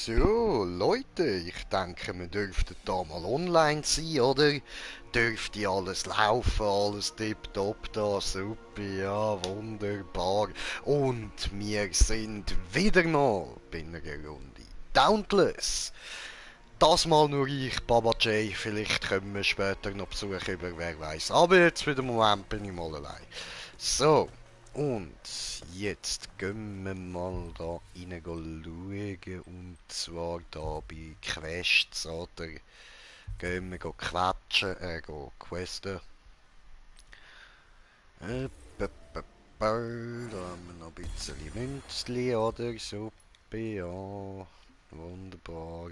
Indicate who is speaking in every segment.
Speaker 1: So, Leute, ich denke, wir dürften da mal online sein, oder? Dürfte alles laufen, alles tipptopp da, super, ja, wunderbar. Und wir sind wieder mal bei einer Runde Dauntless. Das mal nur ich, Baba J, vielleicht kommen wir später noch Besuch über, wer weiß. Aber jetzt für den Moment bin ich mal allein. So, und jetzt gehen wir mal da rein schauen. Und zwar da bei Quests, oder? Gehen wir quetschen, questen. Da haben wir noch ein bisschen Münzli, oder? Super, ja. Wunderbar.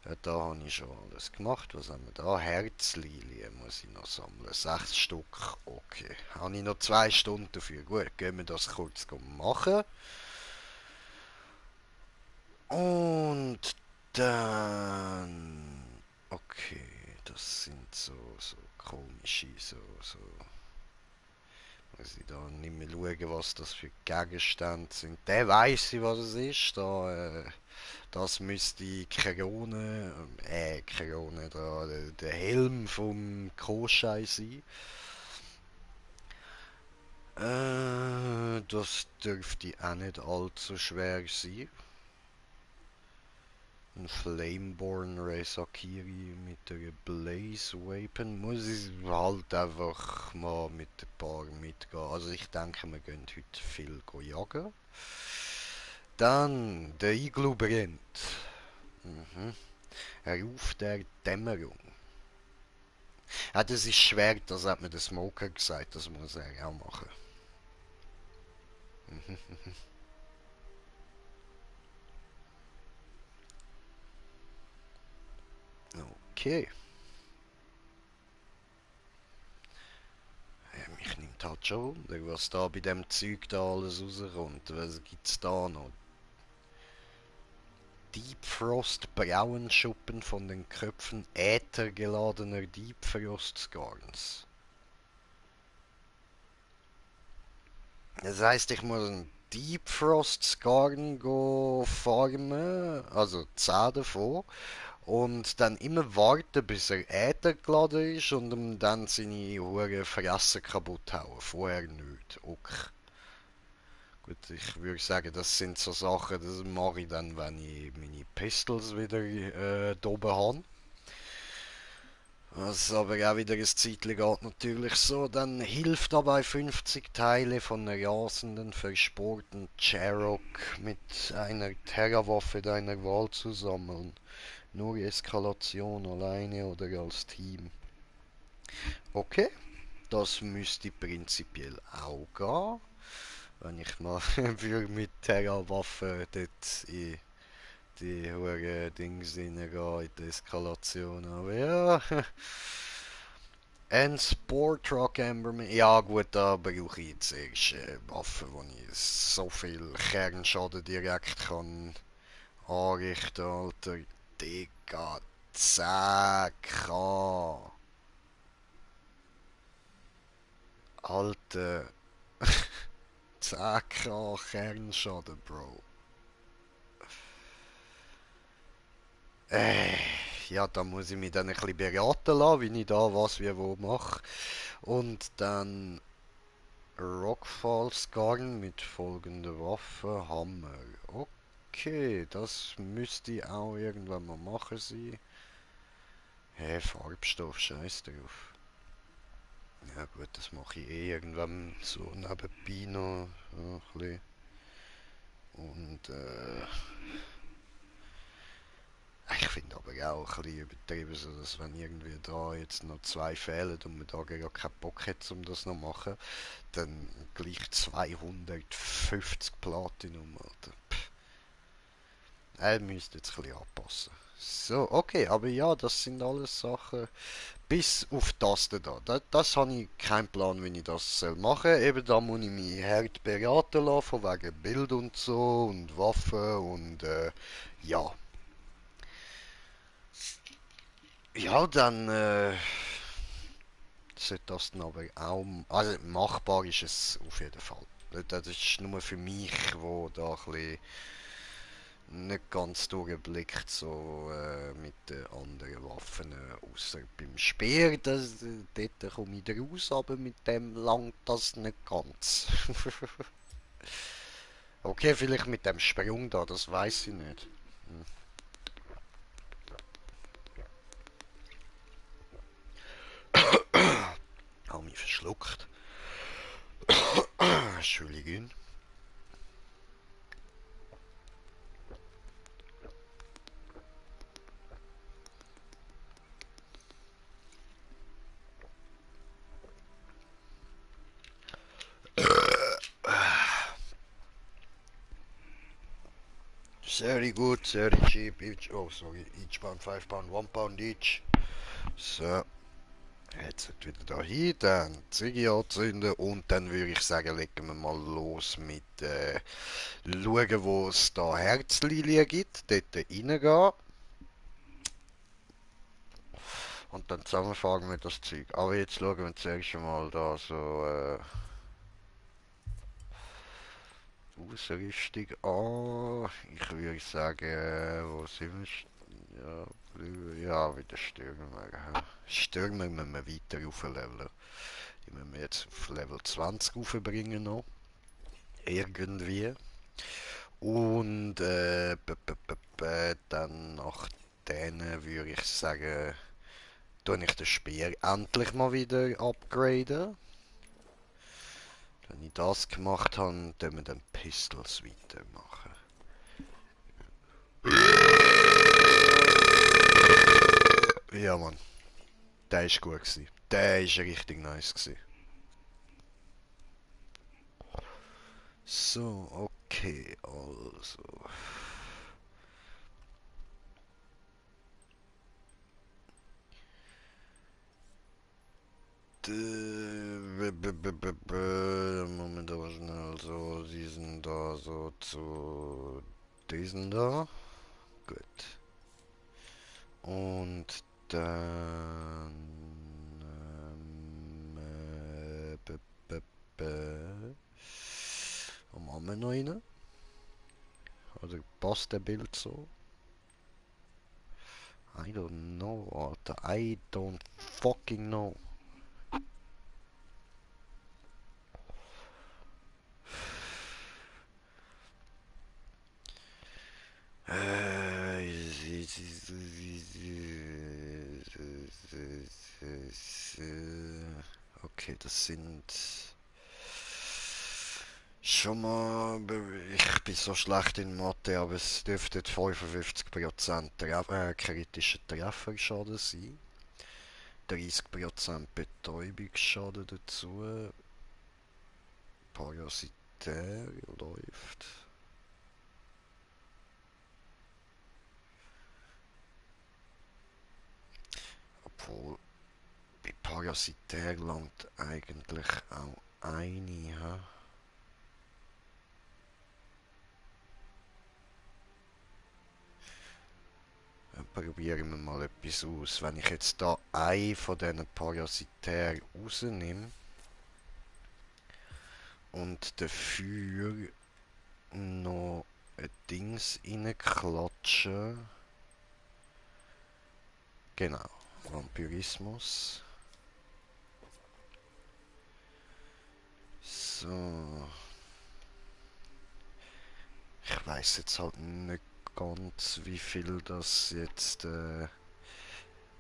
Speaker 1: Ja, da habe ich schon alles gemacht. Was haben wir da? Herzlilien muss ich noch sammeln. 6 Stück. Okay. Habe ich noch 2 Stunden dafür. Gut, gehen wir das kurz machen. Und dann... Okay, das sind so komische, so... Muss ich da nicht mehr schauen, was das für Gegenstände sind. Der weiss ich, was es ist. Das müsste die Krone da, der Helm vom Koschei sein. Das dürfte auch nicht allzu schwer sein. Ein Flameborn Reisakiri mit einer Blaze Weapon muss ich halt einfach mal mit ein paar mitgehen. Also ich denke, wir gehen heute viel jagen. Dann der Iglu brennt. Mhm. Ruf der Dämmerung. Ja, das ist schwer, das hat mir der Smoker gesagt, das muss er auch machen. Okay. Mich nimmt halt schon Wunder, was da bei dem Zeug da alles rauskommt. Was gibt's da noch? Deep Frost Brauenschuppen von den Köpfen äthergeladener Deep Frost Skarns. Das heißt, ich muss einen Deep Frost Skarn go farmen, also 10 davon, und dann immer warten, bis er Äther geladen ist und ihm dann seine hure Fresse kaputt hauen. Vorher nicht. Okay. Gut, ich würde sagen, das sind so Sachen, das mache ich dann, wenn ich meine Pistols wieder da oben habe. Was aber auch wieder ein Zeitchen geht natürlich so, dann hilft dabei 50 Teile von einer rasenden, versporten Cherokee mit einer Terrawaffe deiner Wahl zu sammeln. Nur Eskalation alleine oder als Team. Okay, das müsste prinzipiell auch gehen. Wenn ich mal für mit Terrawaffe dort in die hohen Dings reingehen, in die Eskalation. Aber ja, ein Sport Truck Amberman. Ja gut, da brauche ich jetzt erst Waffen, wo ich so viel Kernschaden direkt kann anrichten, Alter. Digga, 10k. Alter, 10k Kernschaden, Bro. Äh, ja, da muss ich mich dann ein bisschen beraten lassen, wie ich da was wie wo mache. Und dann Rockfall Skarn mit folgender Waffe, Hammer. Okay, das müsste ich auch irgendwann mal machen sein. Hä, Farbstoff, scheiß drauf. Ja gut, das mache ich eh irgendwann so nebenbei noch ein bisschen. Und ich finde aber auch ein bisschen übertrieben, so dass wenn irgendwie da jetzt noch 2 fehlen und man da gar keinen Bock hat, um das noch zu machen, dann gleich 250 Platinum, Alter. Er müsste jetzt ein bisschen anpassen. So, okay, aber ja, das sind alles Sachen, bis auf das da. Das habe ich keinen Plan, wie ich das soll machen soll. Eben da muss ich mich hart beraten lassen, von wegen Bild und so und Waffen und ja. Ja, dann sollte das dann aber auch, also machbar ist es auf jeden Fall. Das ist nur für mich, wo da ein bisschen nicht ganz durchblickt, so mit den anderen Waffen, außer beim Speer, dort komme ich raus, aber mit dem langt das nicht ganz. Okay, vielleicht mit dem Sprung da, das weiß ich nicht. Habe mich verschluckt. Entschuldigung. Very good, very cheap. Each, oh, sorry, each pound, 5 pound, 1 pound each. So, jetzt sind wir wieder da hin, dann Ziege anzünden und dann würde ich sagen, legen wir mal los mit schauen, wo es da Herzlilien gibt, dort reingehen und dann zusammenfahren wir das Zeug. Aber jetzt schauen wir zuerst mal da so Ausrüstung an. Ich würde sagen, wo sind wir? Ja, ja, wieder Stürmer. Ja. Stürmer müssen wir weiter aufleveln. Die müssen wir jetzt auf Level 20 aufbringen noch. Irgendwie. Und dann nach denen würde ich sagen, tue ich den Speer endlich mal wieder upgraden. Wenn ich das gemacht habe, dann wir den Pistols weitermachen. Ja, Mann. Der ist gut gewesen. Der ist richtig nice gewesen. So, okay, also. Moment, aber schnell so, diesen da so zu diesen da. Gut. Und dann wo machen wir noch einen? Oder passt der Bild so? I don't know, Alter. I don't fucking know. Okay, das sind schon mal. Ich bin so schlecht in Mathe, aber es dürfte 55% kritischer Trefferschaden sein. 30% Betäubungsschaden dazu. Parasitär läuft. Obwohl, bei Parasitär langt eigentlich auch eine. Ha? Dann probieren wir mal etwas aus. Wenn ich jetzt da einen von diesen Parasitär rausnehme und dafür noch ein Dings reinklatsche. Genau, Vampirismus. So. Ich weiß jetzt halt nicht ganz, wie viel das jetzt an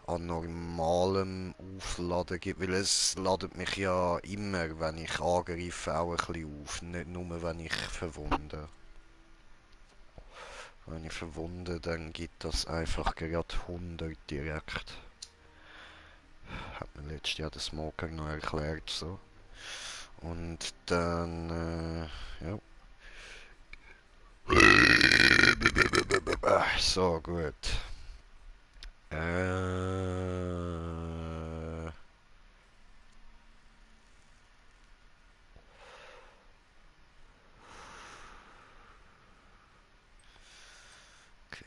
Speaker 1: normalem Aufladen gibt, weil es ladet mich ja immer, wenn ich angreife, auch ein bisschen auf, nicht nur wenn ich verwunde. Wenn ich verwunde, dann gibt das einfach gerade 100 direkt. Hat mir letztes Jahr der Smoker noch erklärt, so. Und dann, ja. So, gut. Okay,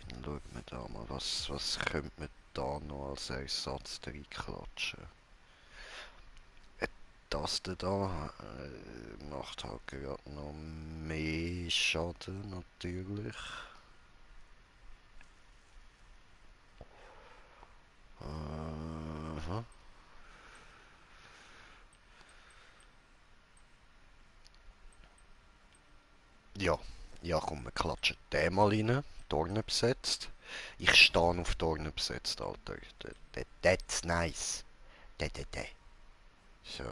Speaker 1: dann schauen wir da mal, was könnte man da noch als Ersatz reinklatschen. Das da macht halt gerade noch mehr Schaden, natürlich. Ja, ja, komm, wir klatschen den mal rein. Dornen besetzt. Ich stehe auf Dornen besetzt, Alter. That's nice. Da. So,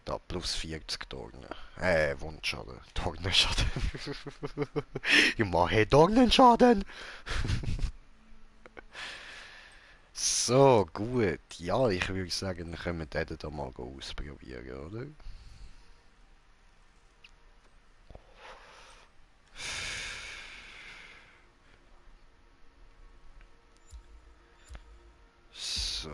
Speaker 1: da plus 40 Dornen. Wundschaden. Dornenschaden. Ich mache Dornenschaden. So, gut. Ja, ich würde sagen, dann können wir den da mal ausprobieren, oder? So.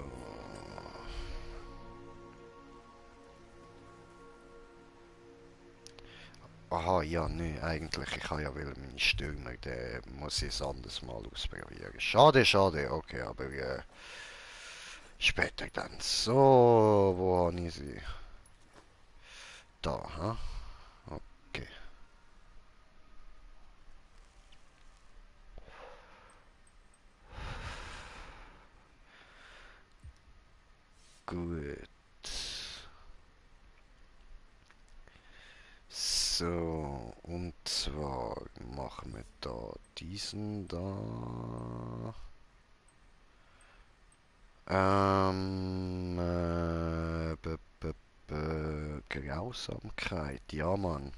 Speaker 1: Aha, ja, nö, eigentlich. Ich habe ja will meine Stürmer, den muss ich ein anderes Mal ausprobieren. Schade, schade, okay, aber später dann. So, wo habe ich sie? Da, ha? Okay, gut. So, und zwar machen wir da diesen da. Grausamkeit, ja Mann.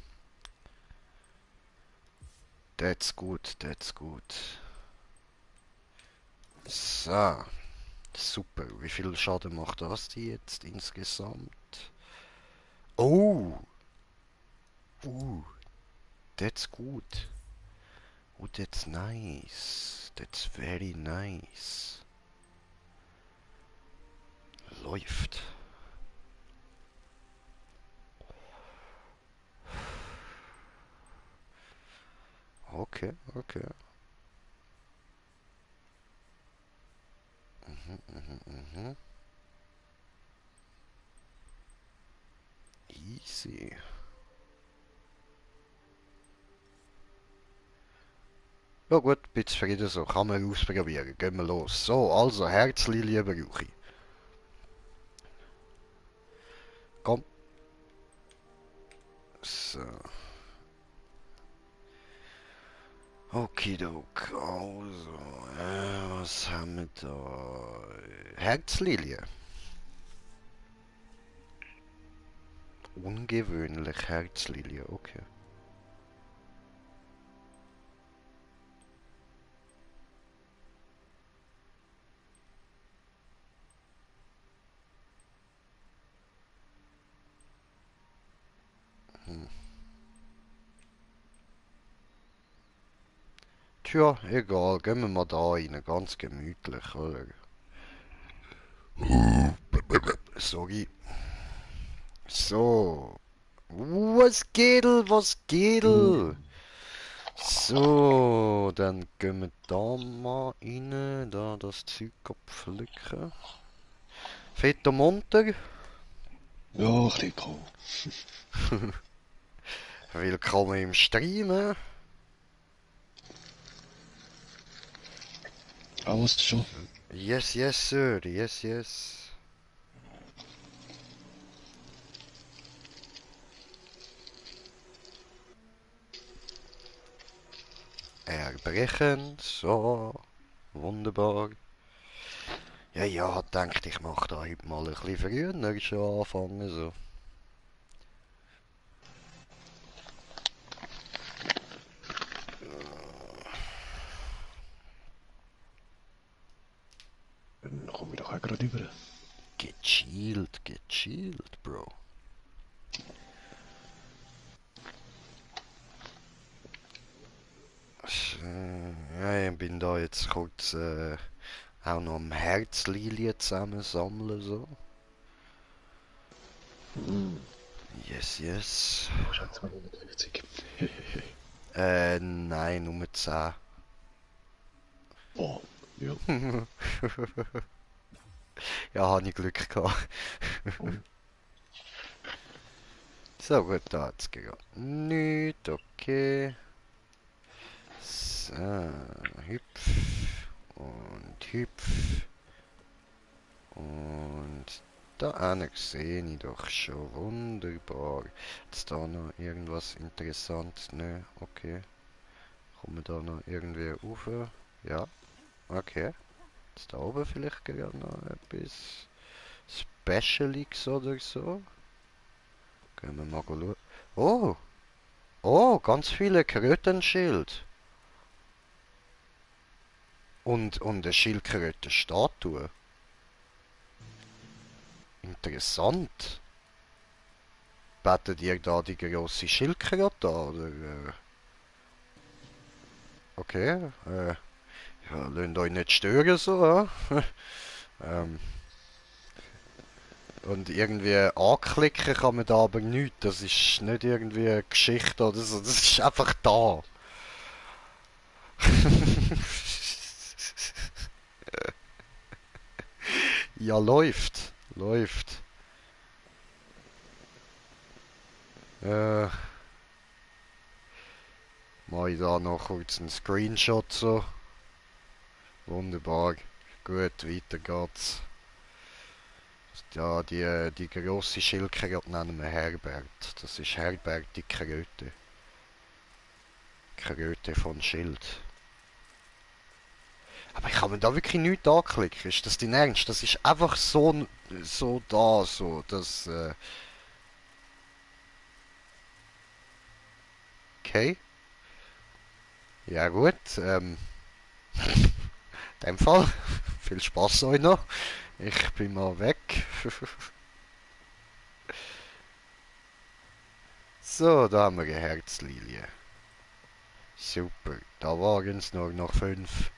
Speaker 1: That's gut, that's gut. So, super. Wie viel Schaden macht das die jetzt insgesamt? Oh, uh, that's good. Oh, that's nice. That's very nice. Läuft. Okay, okay. Mhm. Easy. Ja gut, bin zufrieden so. Kann man ausprobieren. Gehen wir los. So, also, Herzlilie brauche ich. Komm. So. Okidok. Also, was haben wir da? Herzlilie. Ungewöhnlich Herzlilie, okay. Hm. Tja, egal. Gehen wir mal da rein. Ganz gemütlich, oder? Sorry. So. Was geht, was geht? So, dann gehen wir da mal rein, da das Zeug abpflücken. Fetter munter.
Speaker 2: Ja, ein bisschen cool.
Speaker 1: Willkommen im Stream.
Speaker 2: Alles schon.
Speaker 1: Yes, yes, sir. Yes, yes. Erbrechen. So. Wunderbar. Ja, ja, denkt, ich mache da heute mal ein bisschen früher schon anfangen. So.
Speaker 2: Dann komme ich doch auch gerade rüber.
Speaker 1: Gechillt, Bro. Ja, ich bin da jetzt kurz auch noch am Herzlilie zusammensammeln, so. Yes, yes.
Speaker 2: Oh, schau, 250.
Speaker 1: Nein, Nummer 10.
Speaker 2: Oh, ja.
Speaker 1: Ja, habe ich Glück gehabt.
Speaker 2: Oh,
Speaker 1: So, gut, da hat's gerade nicht, okay. So, hüpf und hüpf und Da sehe ich doch schon. Wunderbar. Ist da noch irgendwas Interessantes? Ne, okay. Kommen wir da noch irgendwie rauf? Ja, okay. Ist da oben vielleicht gerade noch etwas Specialiges oder so? Gehen wir mal schauen. Oh! Oh, ganz viele Krötenschild. Und eine Schildkrötenstatue. Interessant. Betet ihr da die grosse Schildkröte an, oder? Okay, ja, lasst euch nicht stören so, ja? Und irgendwie anklicken kann man da aber nichts. Das ist nicht irgendwie eine Geschichte oder so. Das ist einfach da. Ja, läuft. Läuft. Äh, Mach ich da noch kurz einen Screenshot so. Wunderbar. Gut, weiter geht's. Ja, die grosse Schildkröte nennen wir Herbert. Das ist Herbert die Kröte. Kröte von Schild. Aber ich kann mir da wirklich nichts anklicken. Ist das dein Ernst? Das ist einfach so da, so. Das, okay. Ja gut, in dem Fall. Viel Spaß euch noch. Ich bin mal weg. So, da haben wir eine Herzlilie. Super. Da waren es nur noch fünf.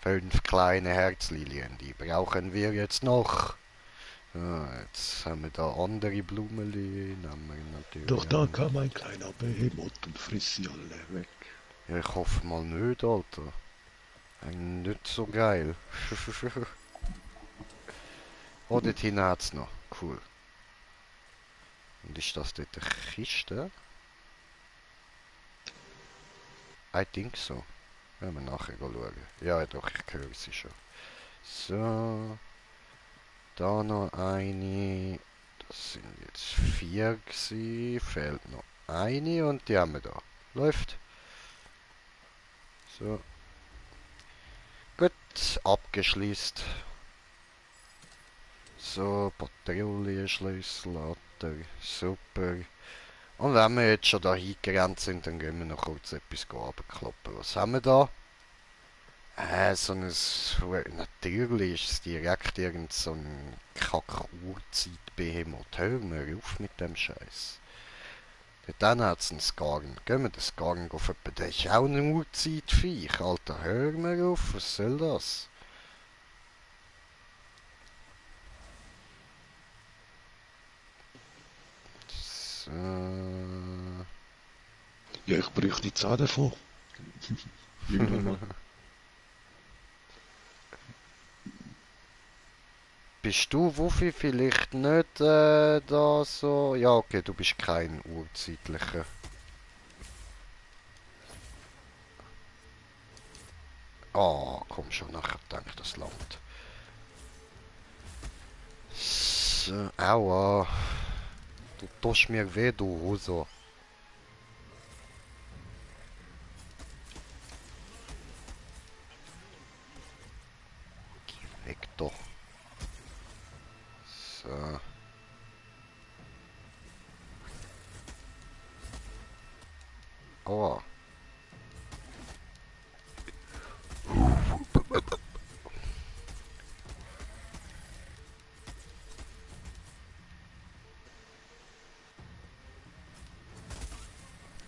Speaker 1: Fünf kleine Herzlilien. Die brauchen wir jetzt noch. Jetzt haben wir da andere Blumenli. Nehmen wir natürlich
Speaker 2: Doch da
Speaker 1: auch.
Speaker 2: kam ein kleiner Behemoth und frisst sie alle weg.
Speaker 1: Ja, ich hoffe mal nicht, Alter. Nicht so geil. Oh, dort hinten hat's noch. Cool. Und ist das dort eine Kiste? I think so. Werden wir nachher schauen. Ja, doch, ich höre sie schon. So. Da noch eine. Das sind jetzt 4 gewesen. Fehlt noch eine und die haben wir da. Läuft. So. Gut, abgeschlossen. So, Patrouillenschlüssel hat er. Super. Und wenn wir jetzt schon da hingerannt sind, dann gehen wir noch kurz etwas abkloppen. Was haben wir da? So ein... Natürlich ist es direkt irgend so ein Kack-Urzeit-Behemoth. Hör mir auf mit dem Scheiß. Dann hat es einen Skarn. Gehen wir den Skarn aufhören. Der ist auch ein Urzeit-Viech. Alter, hör mir auf. Was soll das? So...
Speaker 2: Ja, ich bräuchte die Zahn davon. Irgendwann mal.
Speaker 1: Bist du, Wuffi, vielleicht nicht da so... Ja, okay, du bist kein urzeitlicher. Ah, komm schon, nachher denke das Land. So, aua. Du tust mir weh, du Huso. Geh weg doch. So. Aua.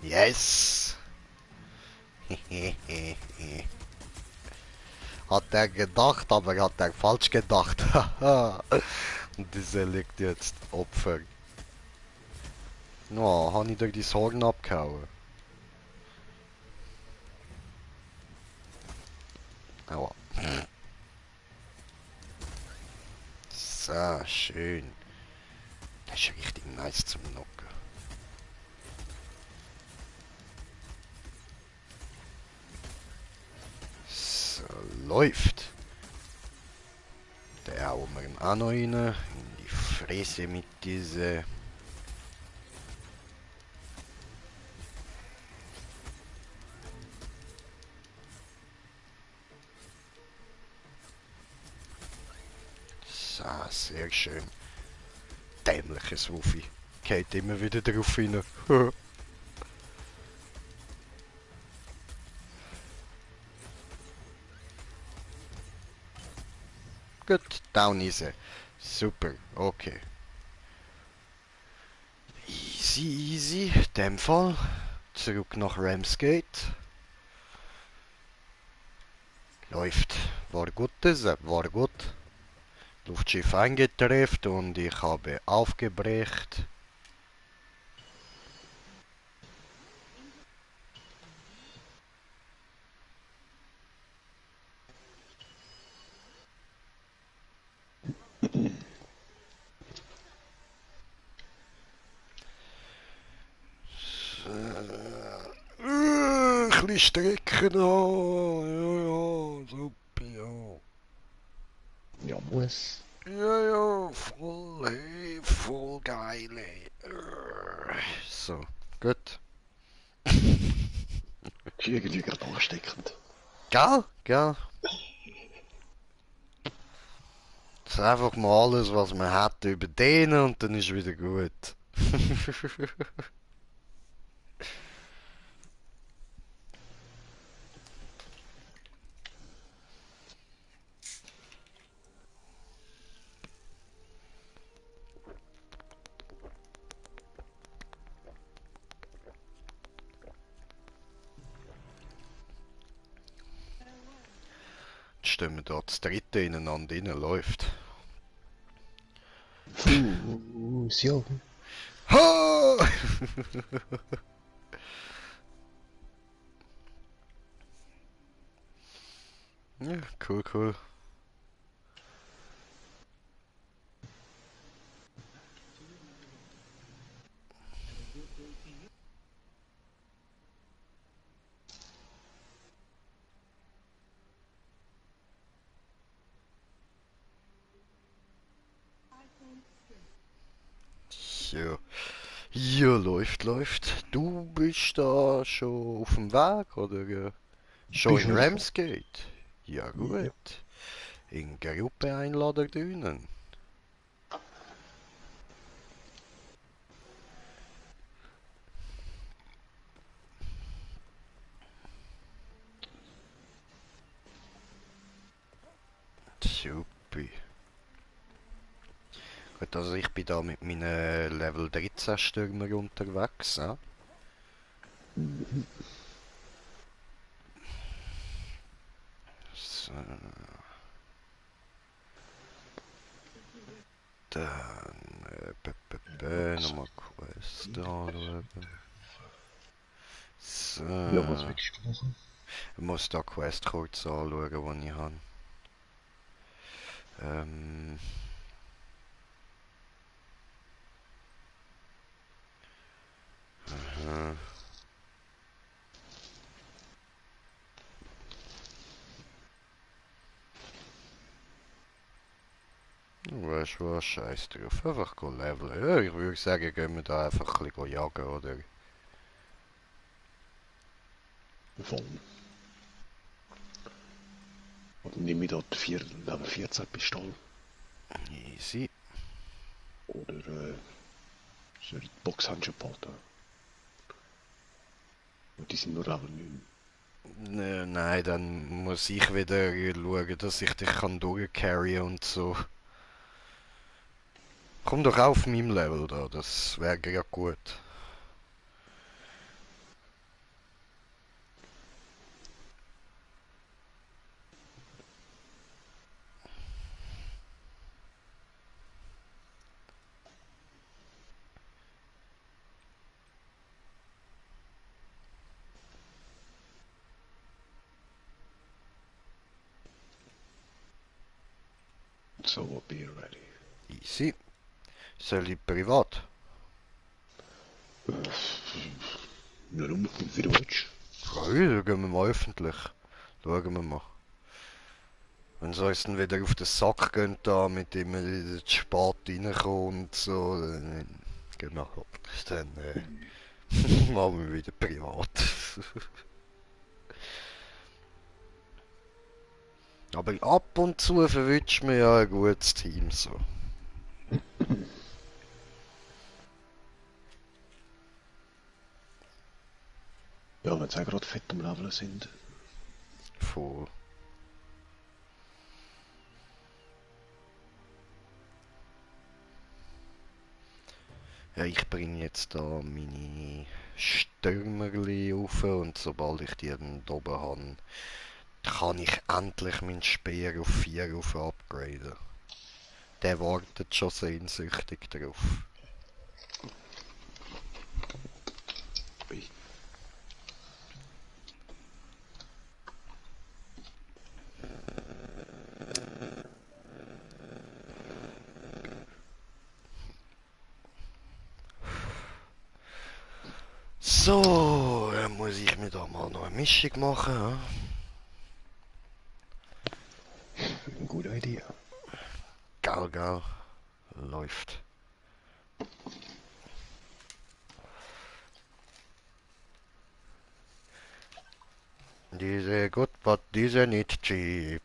Speaker 1: Yes! Hat er gedacht, aber hat er falsch gedacht. Und diese liegt jetzt Opfer. No, habe ich dir die Sorgen abgehauen. Aua. So, schön. Das ist richtig nice zum Knocken. So, läuft. Der hauen wir ihm auch noch rein. In die Fresse mit diese. So, sehr schön. Dämliches Wuffi. Geht immer wieder drauf rein. Gut, down ist er. Super, okay. Easy, easy. In dem Fall zurück nach Ramsgate. Läuft. War gut, das war gut. Luftschiff eingetrefft und ich habe aufgebrecht. Ein bisschen strecken noch. Ja, ja, super, ja.
Speaker 2: Ja, muss.
Speaker 1: Ja, ja, voll, hey, voll geil, ey. So, gut.
Speaker 2: Ist irgendwie gerade ansteckend.
Speaker 1: Gell? Gell? Das ist einfach mal alles, was man hat, überdehnen und dann ist wieder gut. Jetzt stehen wir da das dritte ineinander rein, läuft.
Speaker 2: So.
Speaker 1: Ha! Ja, cool, cool. Ja. Ja, läuft, läuft. Du bist da schon auf dem Weg, oder? Schon
Speaker 2: Bist
Speaker 1: in
Speaker 2: du da?
Speaker 1: Ramsgate? Ja, gut.
Speaker 2: Ja.
Speaker 1: In Gruppe einladen drinnen. Super. Gut, also ich bin da mit meinen Level 13 Stürmer unterwegs. Ja? So. Dann nochmal Quest anschauen.
Speaker 2: Ja, was
Speaker 1: So.
Speaker 2: willst du machen?
Speaker 1: Ich muss da Quest kurz anschauen, die ich habe. Ähm. Aha. Weißt du was? Scheiß drauf. Einfach go leveln. Ja, ich würde sagen, gehen wir da einfach ein bisschen jagen, oder?
Speaker 2: Voll. Oder nehme ich da die Level 14 Pistole?
Speaker 1: Easy.
Speaker 2: Oder soll ich die Boxhandschuhe behalten? Und die sind nur Level 9.
Speaker 1: Nein, dann muss ich wieder schauen, dass ich dich kann durchcarryen und so. Komm doch auf meinem Level da, das wäre ja gut.
Speaker 2: So, be ready.
Speaker 1: Easy. Soll ich privat?
Speaker 2: Ja, nur, wie du willst.
Speaker 1: Ja, dann gehen wir mal öffentlich. Schauen wir mal. Wenn sie uns dann wieder auf den Sack gehen, da mit dem zu spät reinkommen und so, genau, dann machen wir wieder privat. Aber ab und zu verwünscht man ja ein gutes Team so.
Speaker 2: Ja, wenn sie auch gerade fett am Leveln sind.
Speaker 1: Voll. Ja, ich bringe jetzt da meine Stürmerli auf und sobald ich die dann oben habe, kann ich endlich meinen Speer auf 4 auf upgraden. Der wartet schon sehnsüchtig drauf.
Speaker 2: Ui.
Speaker 1: So, dann muss ich mir da mal noch eine Mischung machen. Ja?
Speaker 2: Eine gute Idee.
Speaker 1: Gell, läuft. Diese gut, but diese nicht cheap.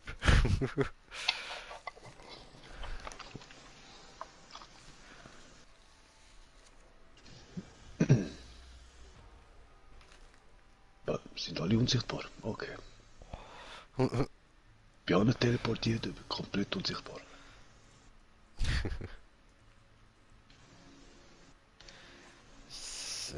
Speaker 2: Ja, sind alle unsichtbar. Okay. Björn teleportiert, komplett unsichtbar.
Speaker 1: So.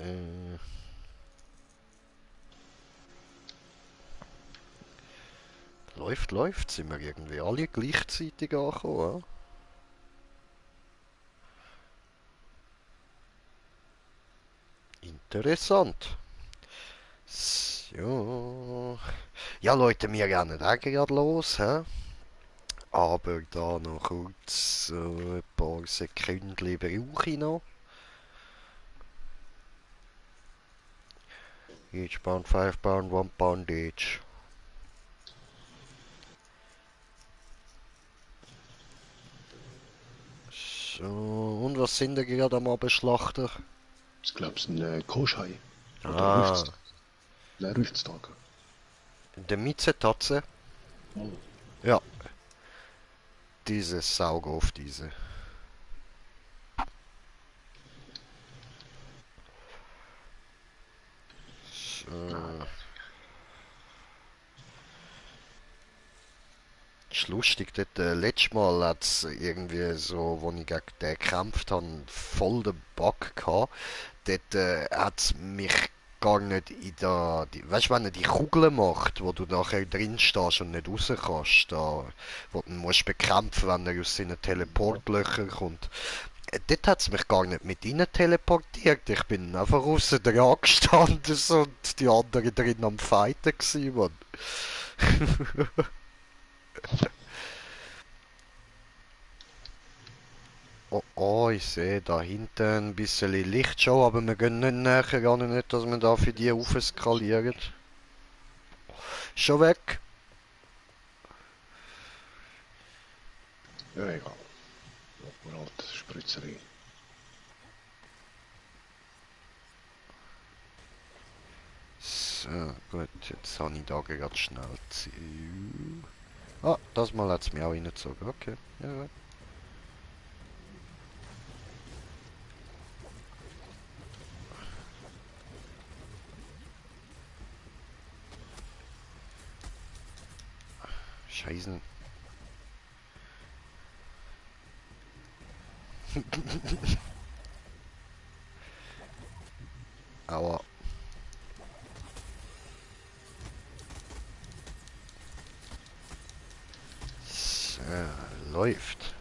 Speaker 1: Läuft, sind wir irgendwie alle gleichzeitig angekommen. Ja? Interessant. So. Ja Leute, wir rennen auch gerade los, hä? Aber da noch kurz ein paar Sekunden brauche ich noch. Each pound, 5 pound, 1 pound each. So, und was sind da gerade am Abschlachten?
Speaker 2: Ich glaube, es ist ein Koschei. Oder
Speaker 1: Ah,
Speaker 2: ruft's? Nein, ruft's da.
Speaker 1: der Miezetatze?
Speaker 2: Oh.
Speaker 1: Ja, diese Sauge auf diese. So. Ist lustig, dort, letztes Mal hat es irgendwie so, wo ich gegen den gekämpft habe, voll den Bug gehabt. Dort hat es mich gar nicht in der, weißt du, wenn er die Kugeln macht, wo du nachher drin stehst und nicht raus kannst, da, wo du ihn musst bekämpfen, wenn er aus seinen
Speaker 2: Ja.
Speaker 1: Teleportlöchern kommt. Dort hat es mich gar nicht mit rein teleportiert. Ich bin einfach außen dran gestanden so, und die anderen drin am Fighten gewesen, Mann. Oh, oh, ich sehe da hinten ein bisschen Lichtshow, aber wir gehen nicht näher ran, nicht, dass wir da für die aufskalieren. Schon weg.
Speaker 2: Ja, egal. Nur halt Spritzerei.
Speaker 1: So, gut, jetzt habe ich da gerade schnell Ah, das Mal hat es mich auch reingezogen. Okay, ja, gut. Scheiße. Aua. So, läuft.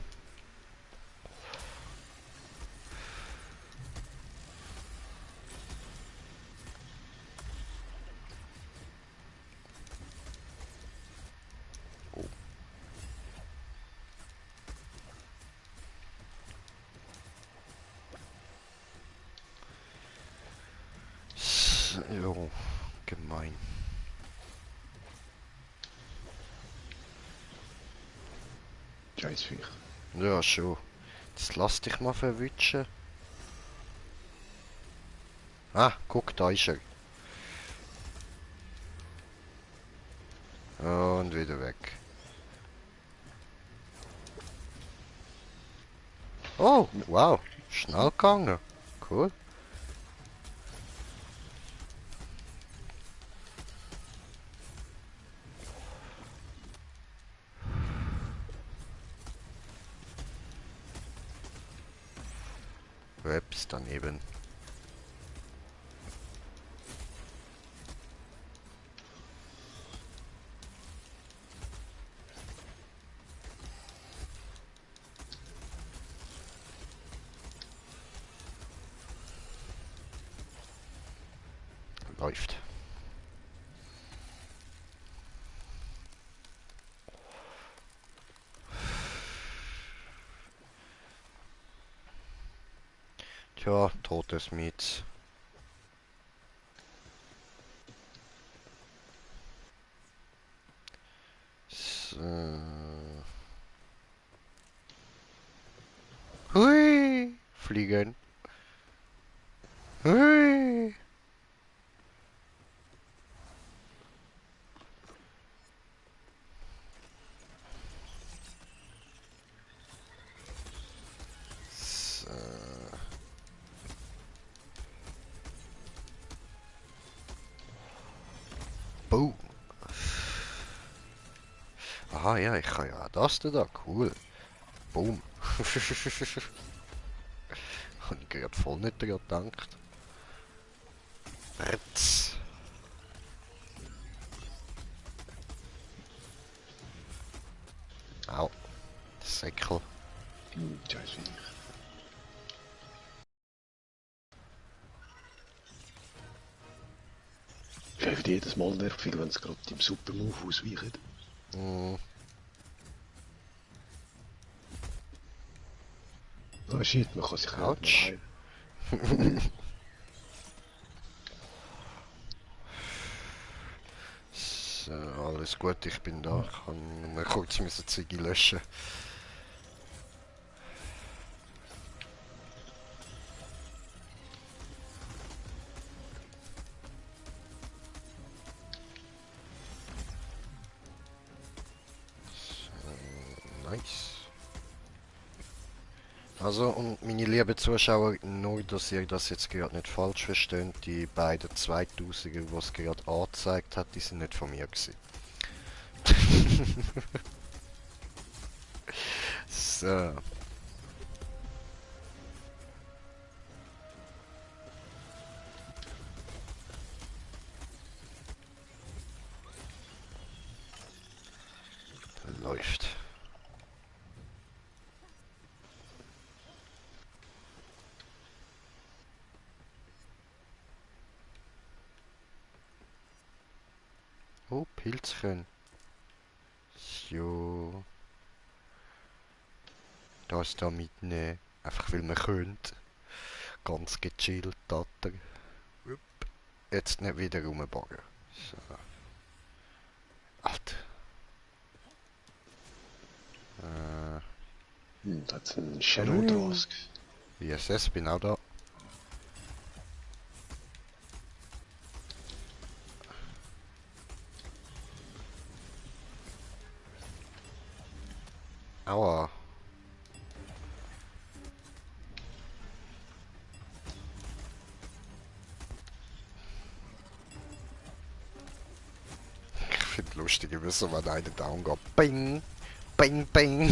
Speaker 1: Jo, gemein.
Speaker 2: Scheißviech.
Speaker 1: Ja, schon. Jetzt lass dich mal verwutschen. Ah, guck, da ist er. Und wieder weg. Oh, wow. Schnell gegangen. Cool. Webs daneben. Läuft. Tja, totes Miets. So. Hui! Fliegen. Hui! So. Boom. Aha, ja, ich kann ja das da. Cool. Boom. Hab ich gerade voll nicht dran gedacht. Retz. Au. Säckel.
Speaker 2: Scheißviech. Ist einfach jedes Mal nervig, wenn es gerade im Supermove ausweicht.
Speaker 1: Mm.
Speaker 2: Ah shit, man kann sich auch nicht
Speaker 1: Autsch.
Speaker 2: mehr heilen.
Speaker 1: So, alles gut, ich bin da. Ich kann nur kurz meine Ziege löschen. So, nice. Also, und meine lieben Zuschauer, nur dass ihr das jetzt gerade nicht falsch versteht, die beiden 2000er, die es gerade angezeigt hat, die sind nicht von mir gewesen. So. Läuft. Oh, Pilzchen. So. Das da mitnehmen. Einfach weil man könnte. Ganz gechillt, Tatter. Upp. Jetzt nicht wieder rumbauen. So. Alter.
Speaker 2: Das ist ein Shadow Trask.
Speaker 1: ISS, bin auch da. Aua. Ich finde lustig, wie so wenn einer down geht. Bing! Bing, bing!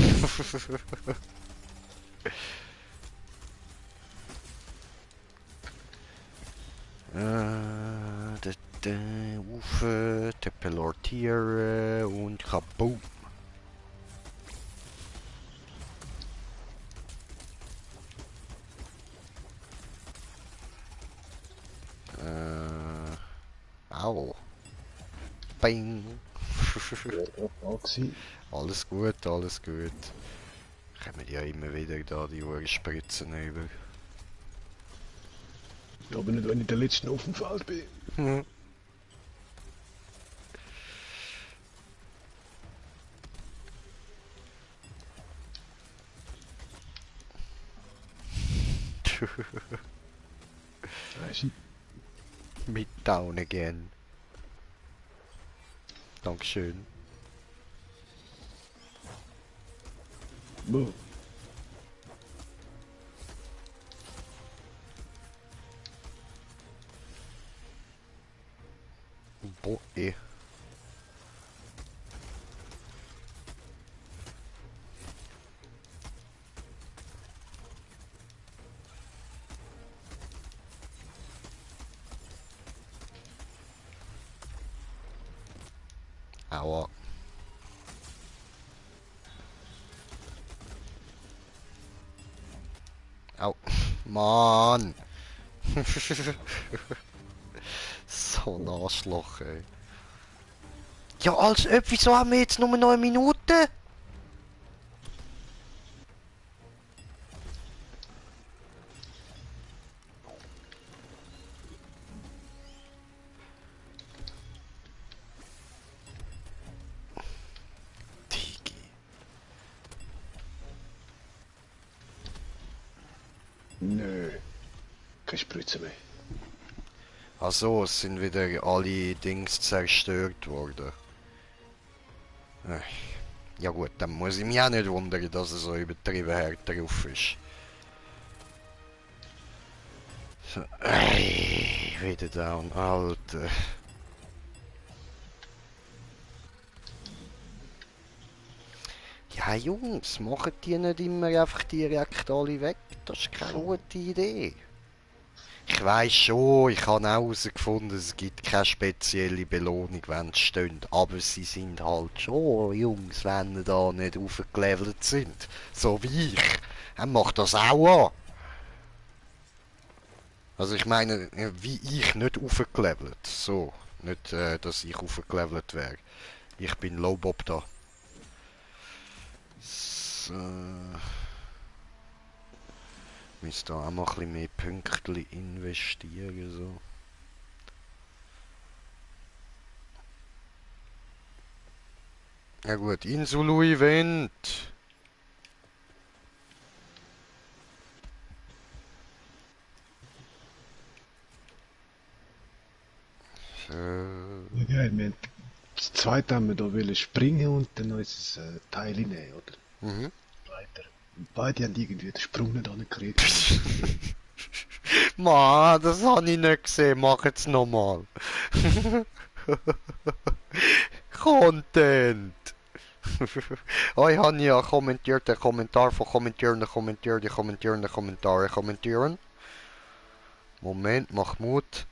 Speaker 1: Ufe, teleportiere und kaboom. Au. Bing. Alles gut, alles gut. Kommen ja immer wieder da die Urspritzen über.
Speaker 2: Aber nicht, wenn ich der Letzte auf dem Feld bin. Weißt du?
Speaker 1: Mit down again. Dankeschön.
Speaker 2: Boah.
Speaker 1: Boah, eh. Aua. Au. Mann. So ein Arschloch, ey. Ja, als ob, wieso haben wir jetzt nur 9 Minuten? Digi.
Speaker 2: Nö. Keine Spritze mehr.
Speaker 1: Also, es sind wieder alle Dings zerstört worden. Äh, Ja gut, dann muss ich mich auch nicht wundern, dass er so übertrieben hart drauf ist. So, wieder down, Alter. Ja Jungs, machen die nicht immer einfach direkt alle weg? Das ist keine gute Idee. Ich weiss schon, ich habe auch herausgefunden, es gibt keine spezielle Belohnung, wenn sie stehen. Aber sie sind halt schon Jungs, wenn sie da nicht aufgelevelt sind. So wie ich. Er macht das auch an. Also ich meine, wie ich nicht aufgelevelt. So. Nicht, dass ich aufgelevelt wäre. Ich bin Low-Bob da. So. Müsste da auch mal ein bisschen mehr Pünktchen investieren. So. Ja gut, Insulu-Event.
Speaker 2: Ja, geil, wir haben das zweite haben wir da wollen springen und dann noch ist es Teil nehmen, oder?
Speaker 1: Mhm.
Speaker 2: Weiter. Und beide haben irgendwie den Sprung nicht angekriegt.
Speaker 1: Mann, das habe ich nicht gesehen. Mach jetzt nochmal. Content. Oh, ich habe ja kommentiert, den Kommentar von kommentieren. Moment, mach Mut.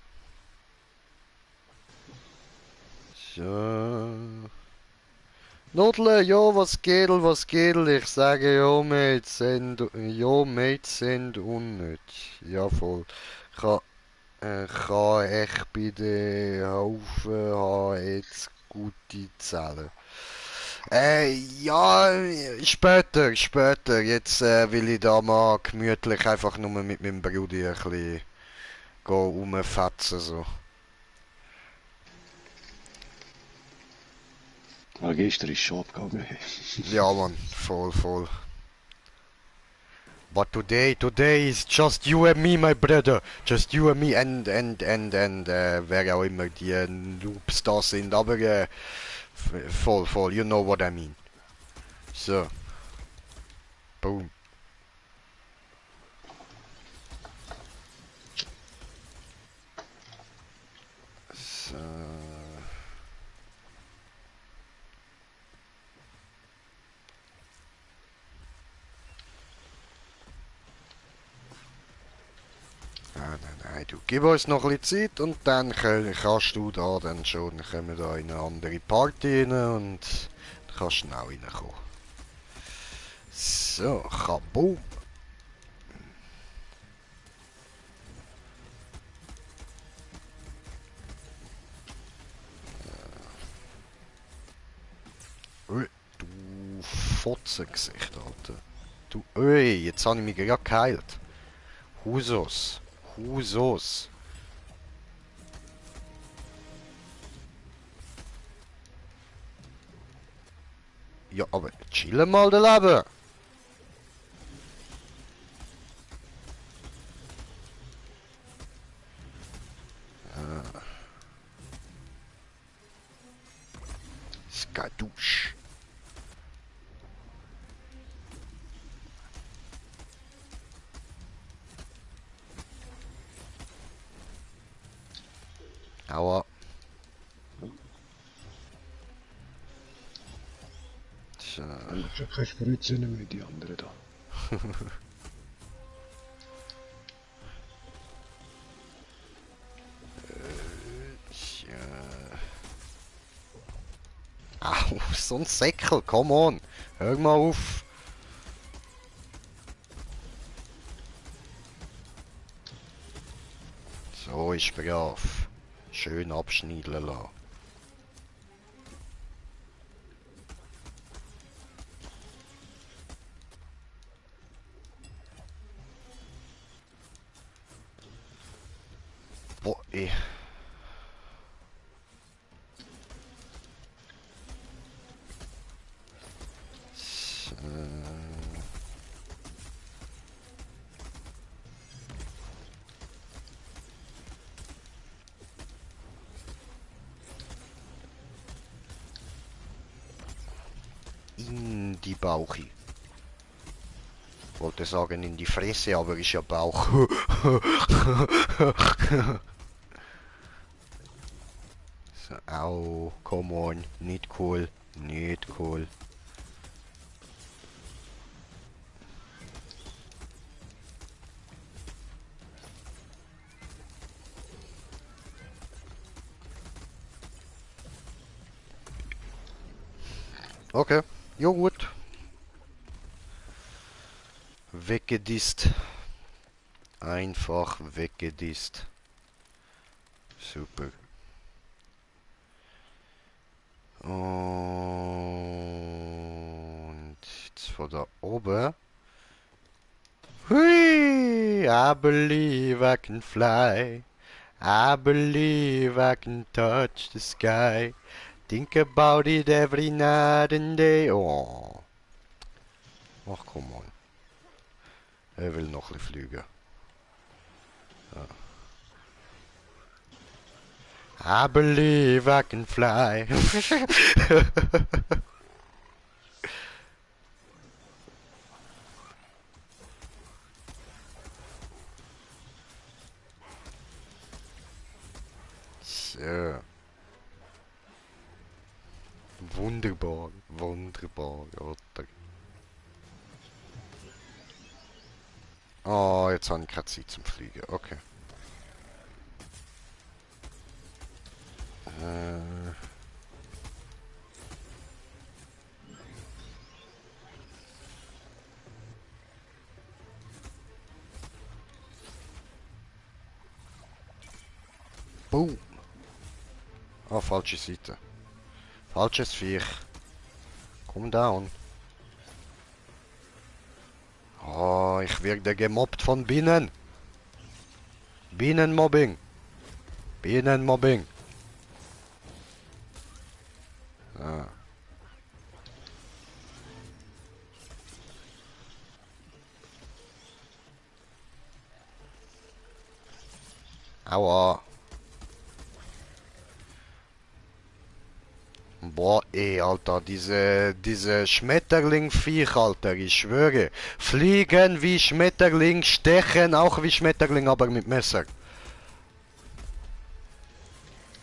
Speaker 1: So. Nudle, ja, was geht, was geht? Ich sage, ja, Mates sind unnütz. Ja, voll. Kann ich bei den Haufen haben jetzt gute Zellen? Ja, später. Jetzt will ich da mal gemütlich einfach nur mit meinem Bruder ein bisschen rumfetzen, so.
Speaker 2: Ah, gestern ist schon abgegangen.
Speaker 1: Ja, Mann, voll. But today is just you and me, my brother. Just you and me and wer auch immer die Noobs da sind. Aber voll, you know what I mean. So, boom. So. Nein, du gib uns noch ein bisschen Zeit und dann kannst du da dann schon, dann kommen wir da in eine andere Party rein und dann kannst du auch reinkommen. So, kaboom. Ui, du Fotzengesicht, Alter. Du, ui, jetzt habe ich mich gerade geheilt. Husos. Ja, aber chillen mal daneben. Skadoosh. Aua. Tja.
Speaker 2: Dann hast du keine Spritze mehr, die anderen da.
Speaker 1: Tja. Au, so ein Säckel, come on. Hör mal auf. So ist brav. Schön abschneiden lassen. Boah, ey. In die Bauchi. Wollte sagen in die Fresse, aber ist ja Bauch. So, au, come on, nicht cool, nicht cool. Okay, jo gut. Weggedisst. Einfach weggedisst. Super. Und jetzt von da oben. Hui, I believe I can fly. I believe I can touch the sky. Think about it every night and day. Oh. Ach, komm on. Er will noch ein bisschen fliegen. Ja. I believe I can fly. So. Wunderbar, wunderbar, oder? Oh, jetzt habe ich keine Zeit zum Fliegen. Okay. Boom. Oh, falsche Seite. Falsches Viech. Komm down. Oh, ich werde gemobbt von Bienen. Bienenmobbing. Bienenmobbing. Ah. Aua. Boah, ey, Alter, diese Schmetterling-Viech, Alter, ich schwöre. Fliegen wie Schmetterling, stechen auch wie Schmetterling, aber mit Messer.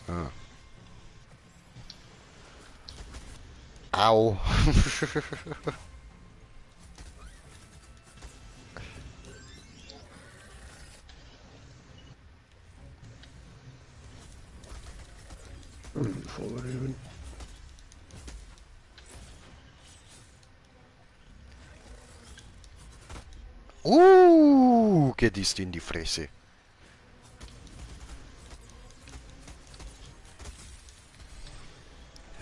Speaker 1: Ah. Au.
Speaker 2: Vorüben.
Speaker 1: Gedisst in die Fresse.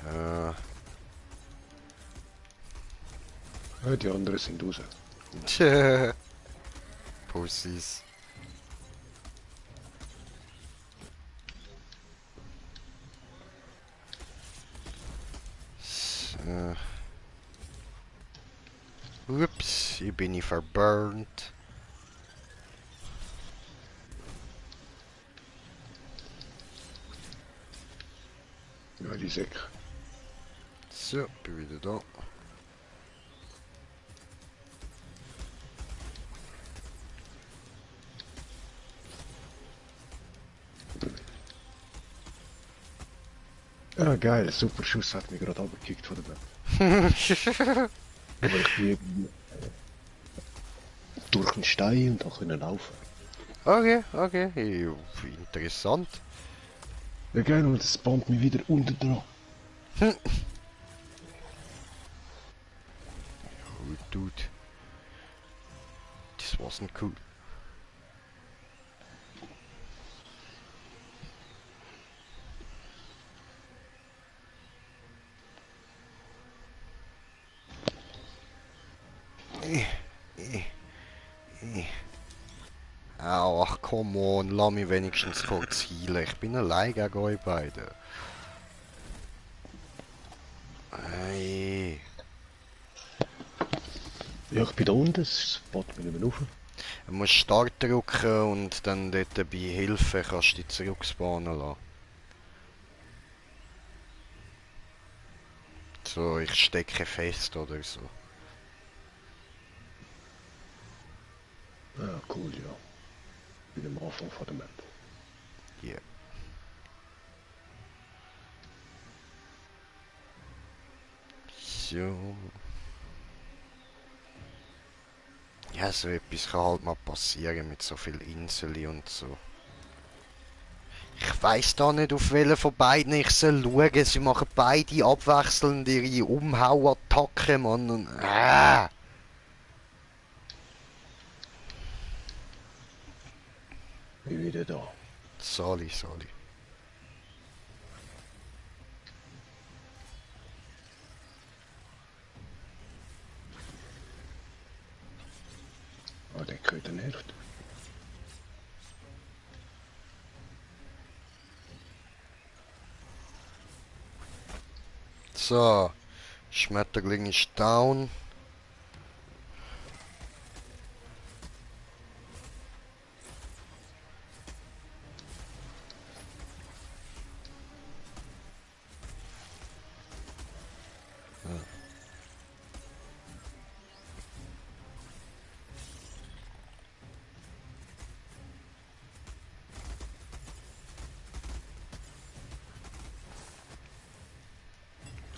Speaker 1: Ja.
Speaker 2: Ja, die anderen sind raus.
Speaker 1: Tja. Pussys. So. Ups, hier bin ich verburnt.
Speaker 2: Ja, die Säcke.
Speaker 1: So, bin wieder da.
Speaker 2: Ja, geil, super Schuss hat mich gerade abgekickt von der Map. Aber ich bin durch den Stein und auch können laufen.
Speaker 1: Okay, okay, interessant.
Speaker 2: Ja, geil, und es spawnt mich wieder unten dran.
Speaker 1: Oh, dude. Das wasn't cool. Ach, come on, lass mich wenigstens kurz healen. Ich bin allein gegen euch beide. Hey.
Speaker 2: Ja, ich bin da unten, es spawnt mich nicht mehr auf.
Speaker 1: Du musst Start drücken und dann dort bei Hilfe kannst du dich zurückspawnen lassen. So, ich stecke fest oder so.
Speaker 2: Ja, cool, ja. Bin am Anfang von der Map.
Speaker 1: Yeah. So. Ja, so etwas kann halt mal passieren mit so viel Inseln und so. Ich weiss da nicht, auf welchen von beiden ich soll schauen. Sie machen beide abwechselnd ihre Umhauattacken, Mann. Und,
Speaker 2: Bin wieder da.
Speaker 1: Sorry, sorry.
Speaker 2: Ah, der Köder nervt.
Speaker 1: So. Schmetterling ist down.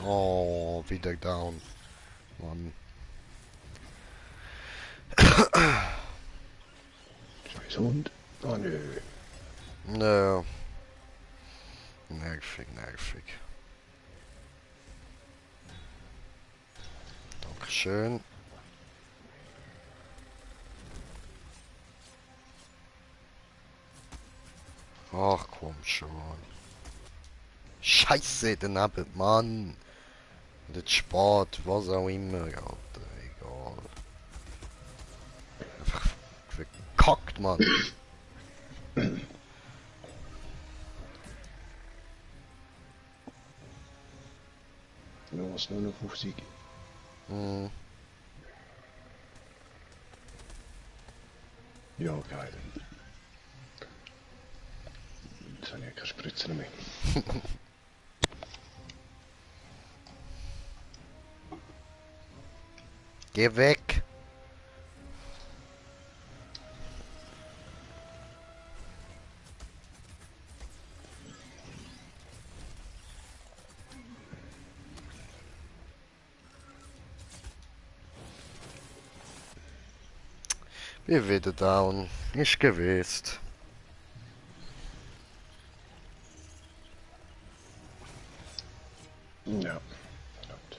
Speaker 1: Oh, wieder down. Mann.
Speaker 2: Scheiß Hund. Ah, nö.
Speaker 1: Nö. Nervig, nervig. Dankeschön. Ach, komm schon. Scheiße, daneben, Mann. Nicht spät, was auch immer, Alter. Egal. Einfach verkackt, Mann.
Speaker 2: Los, nur noch 50.
Speaker 1: Hm.
Speaker 2: Ja, geil. Jetzt habe ich keine Spritzen mehr.
Speaker 1: Geh weg. Bin wieder down. Ist gewesen.
Speaker 2: Ja. Verdammt.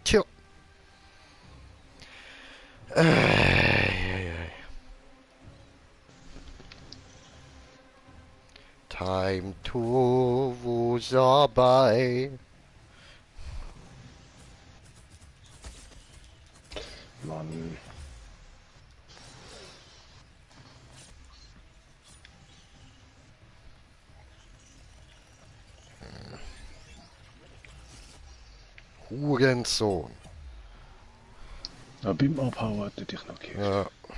Speaker 1: Tja. Ei. Time to dabei.
Speaker 2: Mann.
Speaker 1: Hurensohn.
Speaker 2: Aber beim Abhauen hat er dich noch gehört.
Speaker 1: Ja,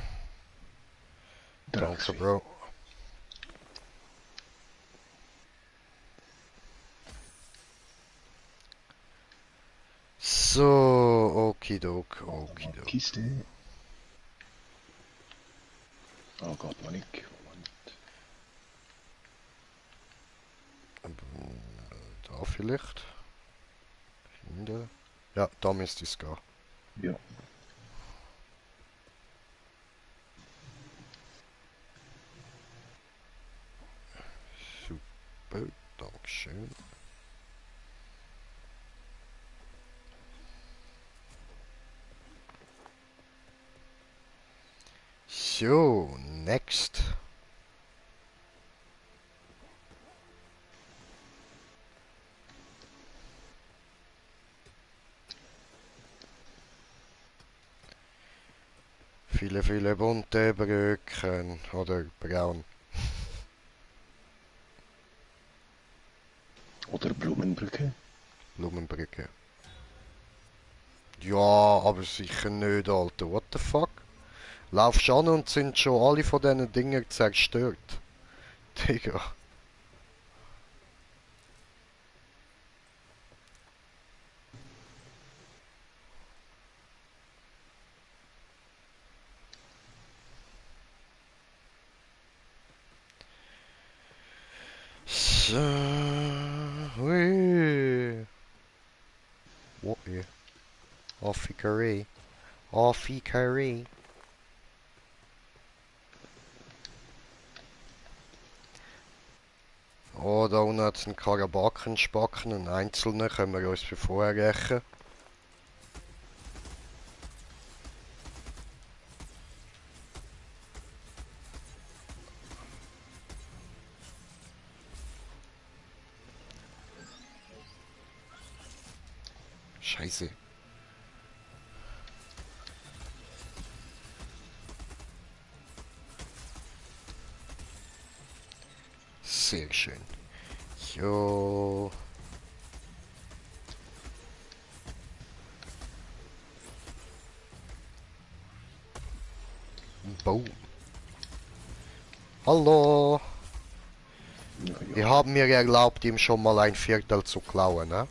Speaker 1: danke, Bro. So, okidok, okidok.
Speaker 2: Kiste. Oh Gott, man nicht.
Speaker 1: Da vielleicht? Hinter? Ja, da müsste es gehen.
Speaker 2: Ja.
Speaker 1: Super, dankeschön. So, next. Viele, viele bunte Brücken oder braun.
Speaker 2: Oder Blumenbrücke.
Speaker 1: Blumenbrücke. Ja, aber sicher nicht, Alter. What the fuck? Laufst an und sind schon alle von diesen Dingen zerstört. Digga. So, ui. What here? Affikari. Affikari. Oh, da unten hat es einen Karabaken-Spacken, einen einzelnen, können wir uns vorher rächen. Scheiße. Sehr schön. Jo. Boom. Hallo.
Speaker 2: Ja,
Speaker 1: Wir
Speaker 2: ja.
Speaker 1: haben mir erlaubt, ihm schon mal ein Viertel zu klauen, ne?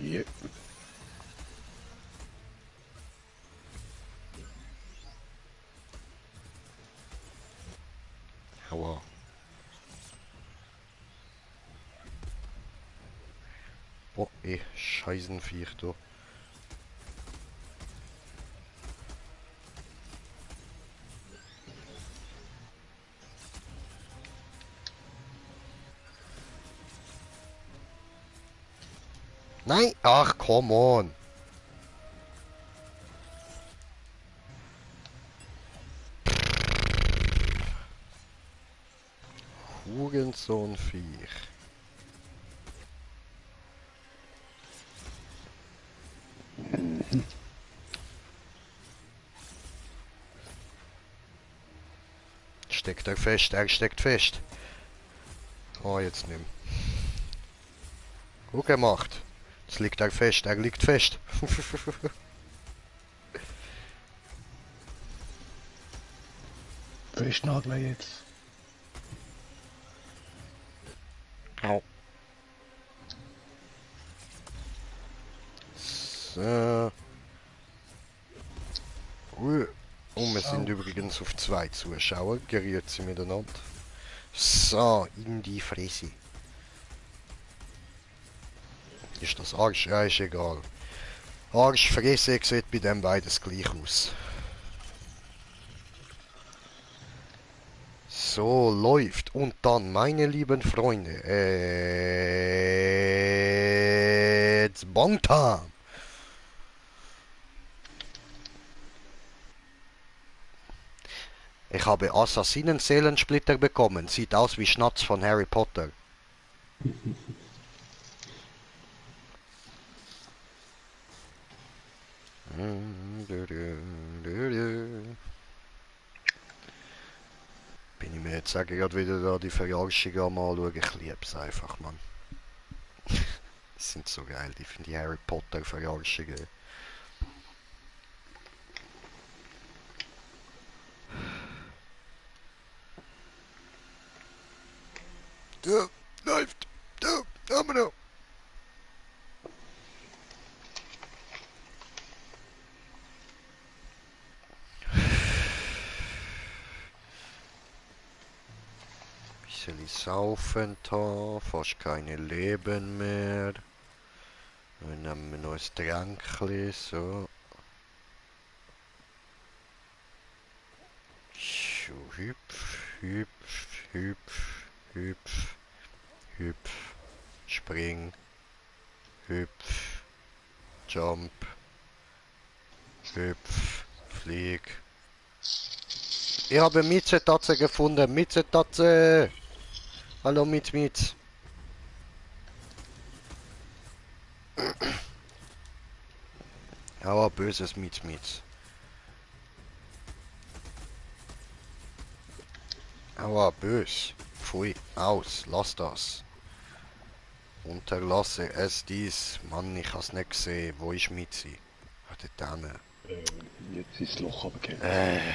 Speaker 2: Ja.
Speaker 1: Aua. Boah, Scheißenviech, du. Nein! Ach, come on! Hurensohnviech. Steckt er fest, er steckt fest. Oh, jetzt nimm. Gut gemacht. Jetzt liegt er fest, er liegt fest.
Speaker 2: Festnageln jetzt.
Speaker 1: Au. So. Und wir sind übrigens auf 2 Zuschauer. Gerührt sie miteinander. So, in die Fresse. Ist das Arsch? Ja, ist egal. Arsch, Fresse, sieht bei dem beides gleich aus. So, läuft. Und dann, meine lieben Freunde, it's Bong Time. Ich habe Assassinen-Seelensplitter bekommen. Sieht aus wie Schnatz von Harry Potter. Bin ich mir jetzt sage gerade wieder da die Verarschung am anschauen. Ich lieb's einfach, Mann. Das sind so geil, die finde ich Harry Potter Verarschungen. Ja, läuft. Ja, haben wir noch. Bisschen saufen da, fast keine Leben mehr. Dann nehmen wir noch ein Tränkchen, so. So, hüpf, hüpf, hüpf, hüpf, hüpf, spring, hüpf, jump, hüpf, flieg. Ich habe Mietzetatze gefunden, Mietzetatze! Hallo Mietz. Aber böses Mietz. Aber bös. Pfui, aus, lass das. Unterlasse es dies. Mann, ich has nicht gesehen. Wo ist Mitzi? Hat dort hinten.
Speaker 2: Jetzt ist das Loch runtergefallen.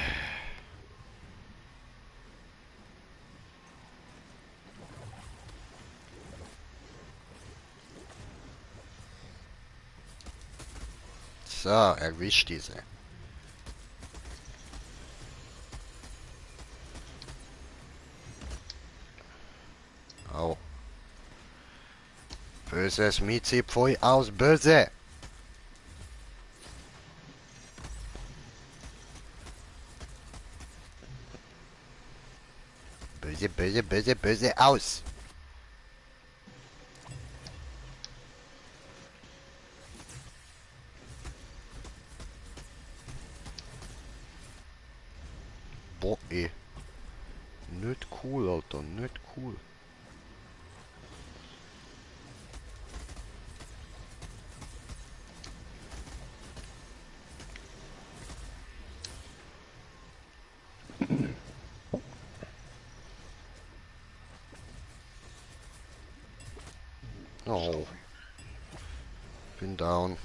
Speaker 1: So, erwischt diese. Au. Böses Mitzi, pfui, aus, böse! Böse, böse, böse, böse, aus! Boah, ey. Nicht cool, Alter, nicht cool. Oh. Bin down.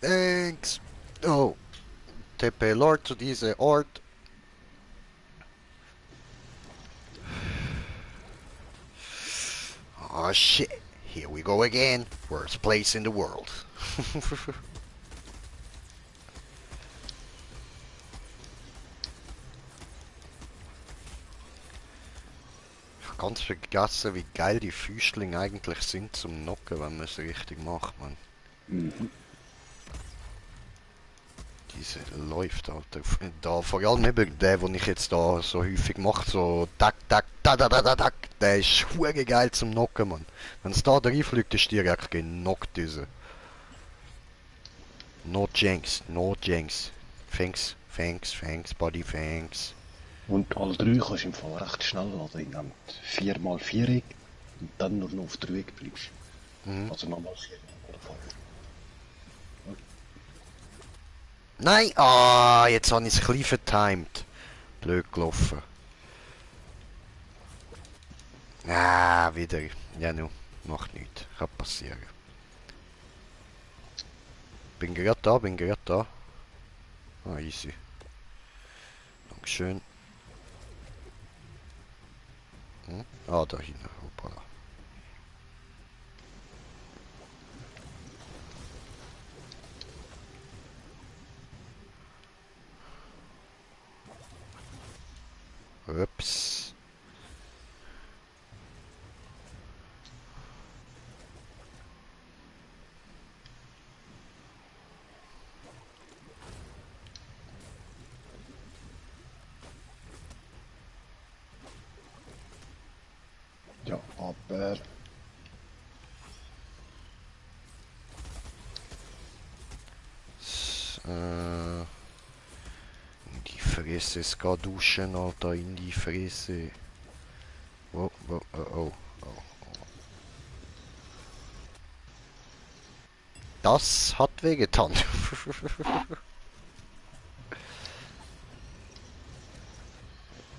Speaker 1: Thanks. Oh. TP Lord zu diesem Ort. Oh shit. Here we go again. Worst place in the world. Ich hab ganz vergessen, wie geil die Füßlinge eigentlich sind zum Knocken, wenn man es richtig macht, man.
Speaker 2: Mhm.
Speaker 1: Diese läuft, Alter. Da, vor allem eben der, den ich jetzt da so häufig mache, so tak, tak, da, da, da, da, tak. Der ist hure geil zum Knocken, man. Wenn es da reinfliegt, ist direkt genockt, diese. No Jinx, no Jinx. Thanks, Body thanks.
Speaker 2: Und alle drei kannst du im Fall recht schnell laden, indem du 4x4 und dann nur noch auf der Weg bleibst.
Speaker 1: Mhm.
Speaker 2: Also nochmal 4 oder 5.
Speaker 1: Nein! Ah, jetzt habe ich es klein vertimed. Blöd gelaufen. Ah, wieder. Ja, nu. Macht nichts. Kann passieren. Bin gerade da. Ah, easy. Dankeschön. Hm? Ah, da hinten. Hoppala. Ups.
Speaker 2: Ja, aber...
Speaker 1: In die Fresse. Es geht duschen, Alter. In die Fresse. Oh, oh, oh, oh. Oh. Das hat wehgetan.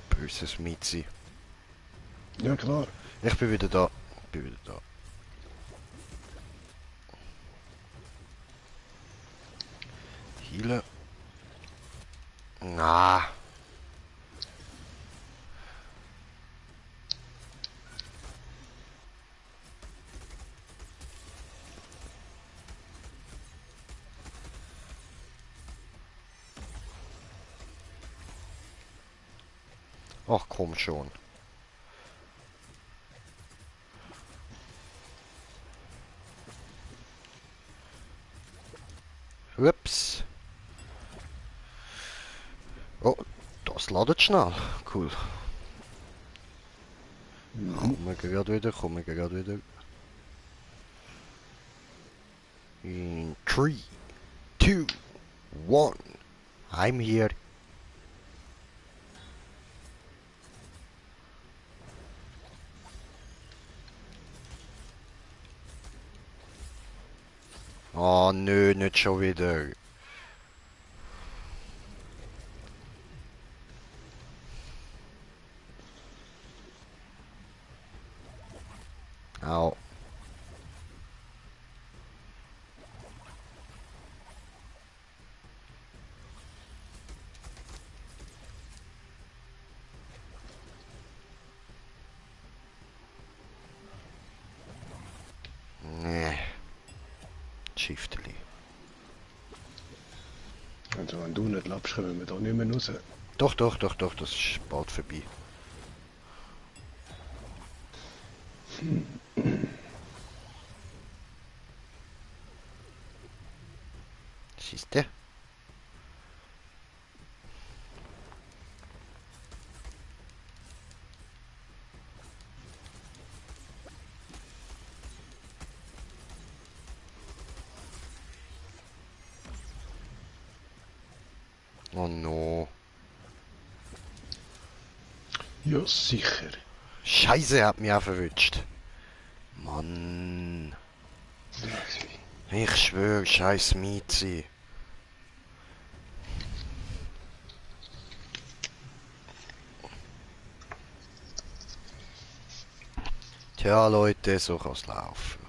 Speaker 1: Böses Miezi.
Speaker 2: Ja klar.
Speaker 1: Ich bin wieder da. Na, ach komm schon. Ups. Oh, das ladet schnell. Cool. Kommen wir gerade wieder, kommen wir gerade wieder. In 3, 2, 1. I'm here. Oh nö, nicht schon wieder. Au. Nee. Shiftli.
Speaker 2: Also wenn du nicht labst, kommen wir da nicht mehr raus.
Speaker 1: Doch, doch, doch, doch, das ist bald vorbei. Siehste? Oh no.
Speaker 2: Ja, sicher.
Speaker 1: Scheiße, hat mich auch verwünscht. Mann. Ich schwöre, scheiß Miezi. Tja, Leute, so kann's laufen.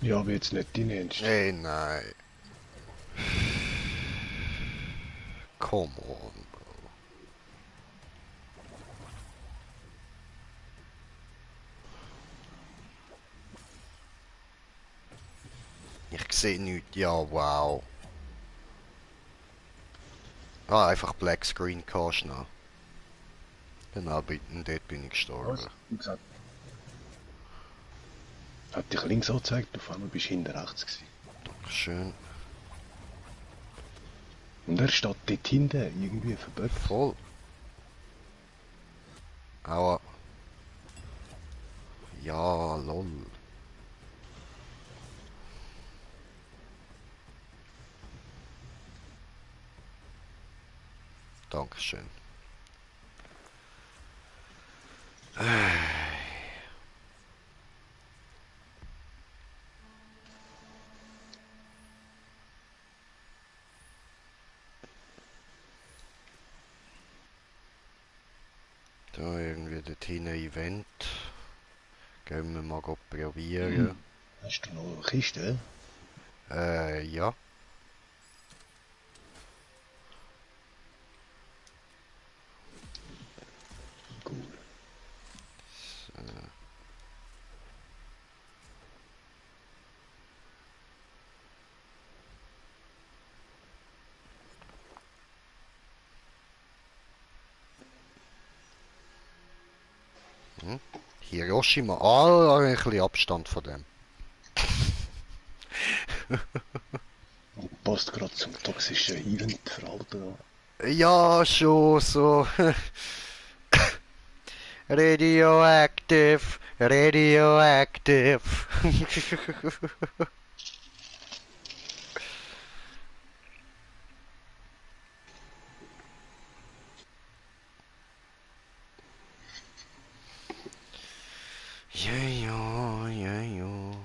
Speaker 2: Ja, aber jetzt nicht die nennst.
Speaker 1: Ey, nein. Come on. Ich sehe nichts. Ja, wow. Ah, einfach Black Screen kannst du noch. Genau, dort bin ich gestorben.
Speaker 2: Was? Wie gesagt. Hat dich links angezeigt, auf einmal bist du hinter rechts gewesen.
Speaker 1: Schön.
Speaker 2: Und er steht dort hinten, irgendwie verbirgt.
Speaker 1: Voll. Aua. Ja, lol. Dankeschön. Da irgendwie dorthin ein Event. Gehen wir mal probieren.
Speaker 2: Hast du noch eine Kiste?
Speaker 1: Ja.
Speaker 2: Cool.
Speaker 1: Hiroshima. Ah, ein bisschen Abstand von dem.
Speaker 2: Passt gerade zum toxischen Event-Verhalten.
Speaker 1: Ja, schon so. Radioactive, radioactive. Ja, ja, ja, ja.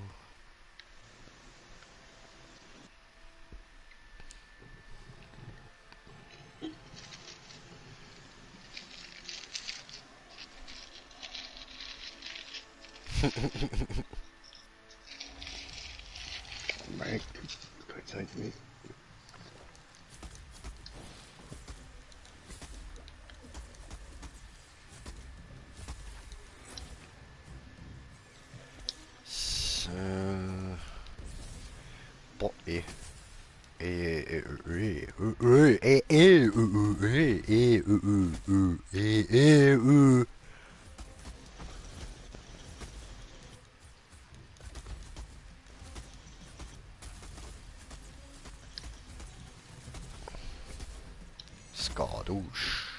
Speaker 2: Mein Gott, Zeit nicht.
Speaker 1: So. Boah, eh. Skadouche.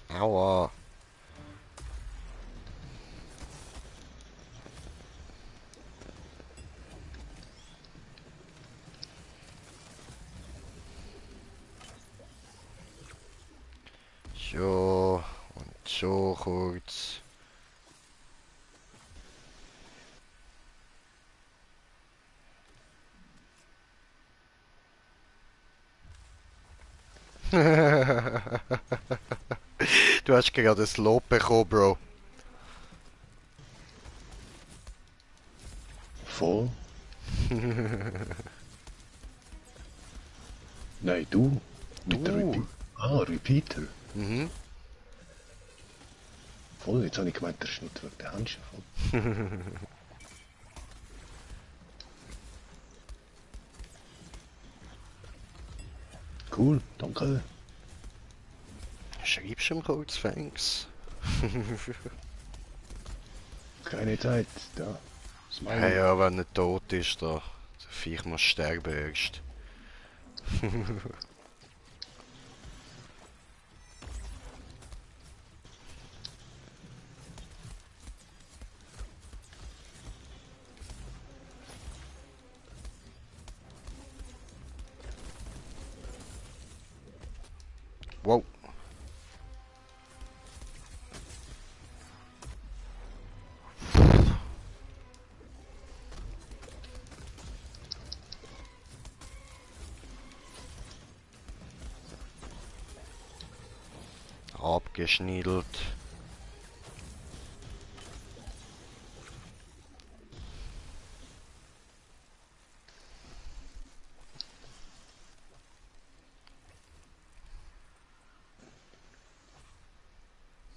Speaker 1: Aua. So, und so kurz. Du hast gerade das Lob bekommen, Bro.
Speaker 2: Voll? Nein, du. Mit der
Speaker 1: Du.
Speaker 2: Repeater.
Speaker 1: Mhm.
Speaker 2: Voll, jetzt habe ich gemeint, der Schnitt wird der Handschuh voll. Cool, danke.
Speaker 1: Schreibst du ihm kurz, thanks.
Speaker 2: Keine Zeit, da.
Speaker 1: Hey,
Speaker 2: Smiley.
Speaker 1: ja, wenn er tot ist, da. Der Viech muss sterben erst. Wow. Abgeschniedelt.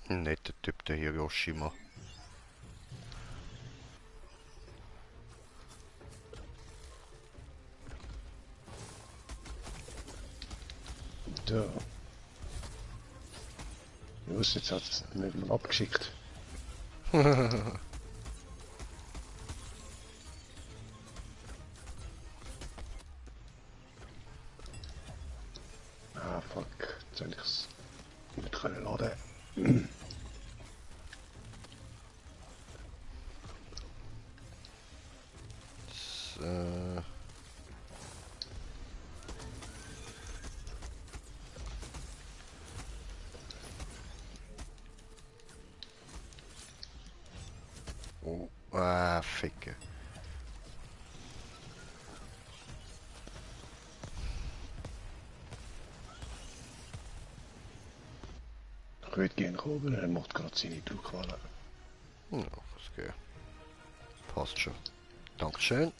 Speaker 1: Ein netter Typ, der Hiroshima.
Speaker 2: Da. Ich wusste, jetzt hat es nicht mal abgeschickt. Ah, fuck. Jetzt hätte ich es nicht können laden.
Speaker 1: So. Oh, ah, Ficke.
Speaker 2: Ich würde gerne kommen, er macht gerade seine Druckwelle.
Speaker 1: Ja, was geht. Passt schon. Dankeschön.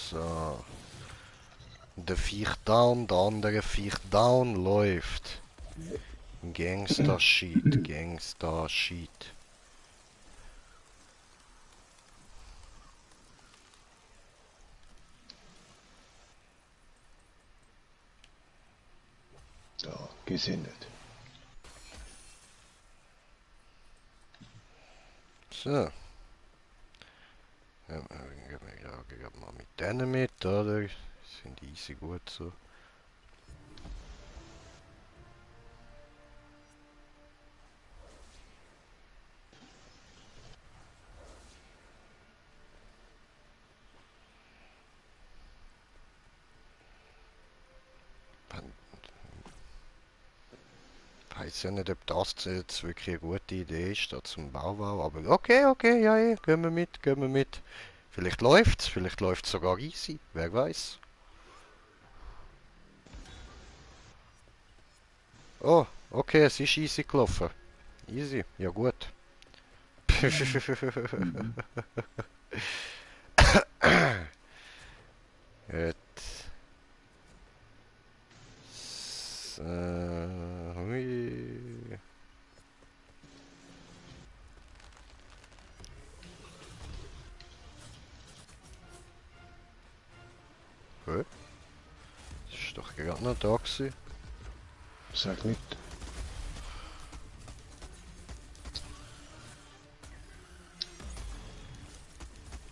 Speaker 1: So. Der Viech down, der andere Viech down, läuft. Gangster Shit, Gangster Shit.
Speaker 2: Da, gesendet.
Speaker 1: So. Ja, gehen wir mal mit denen mit, oder? Sind easy gut so. weiß ja nicht, ob das jetzt wirklich eine gute Idee ist, da zum Bauwau, aber okay, okay, ja, ja, gehen wir mit, gehen wir mit. Vielleicht läuft's sogar easy, wer weiß. Oh, okay, es ist easy gelaufen. Easy, ja gut.
Speaker 2: Mhm.
Speaker 1: Gut. Hui. Hä? Das ist doch gerade noch da gewesen.
Speaker 2: Sag nicht.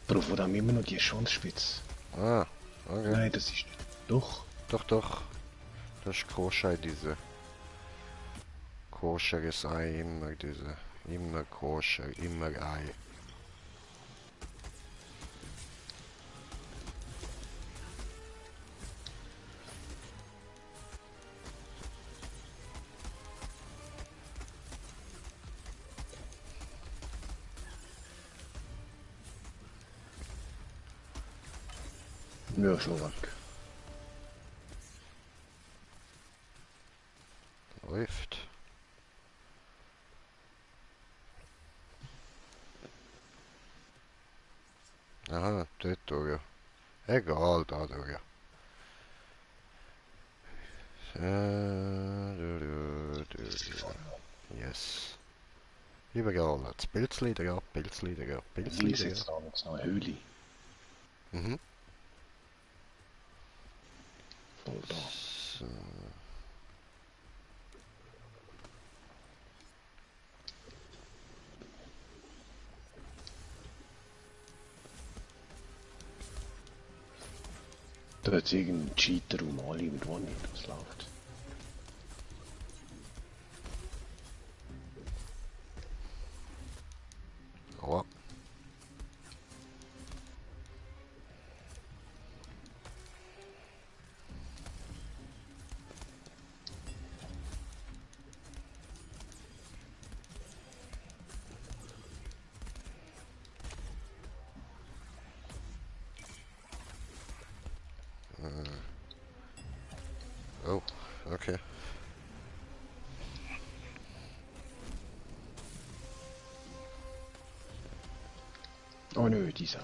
Speaker 2: Bro, wo haben immer noch die Schwanzspitze?
Speaker 1: Ah, okay.
Speaker 2: Nein, das ist nicht. Doch.
Speaker 1: Doch, doch. Das ist koscher, diese. Koscheres Ei, immer diese. Immer koscher, immer Ei.
Speaker 2: Ja, schon weg.
Speaker 1: Läuft. Aha, dort durch. Ja. Egal, da durch. Ja. Yes. Überall. Das Pilzlieder, ja, Pilzlieder, ja,
Speaker 2: Hier ist
Speaker 1: Pilzlieder, ja.
Speaker 2: jetzt da noch eine Höhle.
Speaker 1: Mhm.
Speaker 2: Voll da.
Speaker 1: So.
Speaker 2: Da hat es irgendeinen Cheater und alle irgendwo nicht, was läuft.
Speaker 1: Aua. Oh, okay.
Speaker 2: Oh nö, dieser.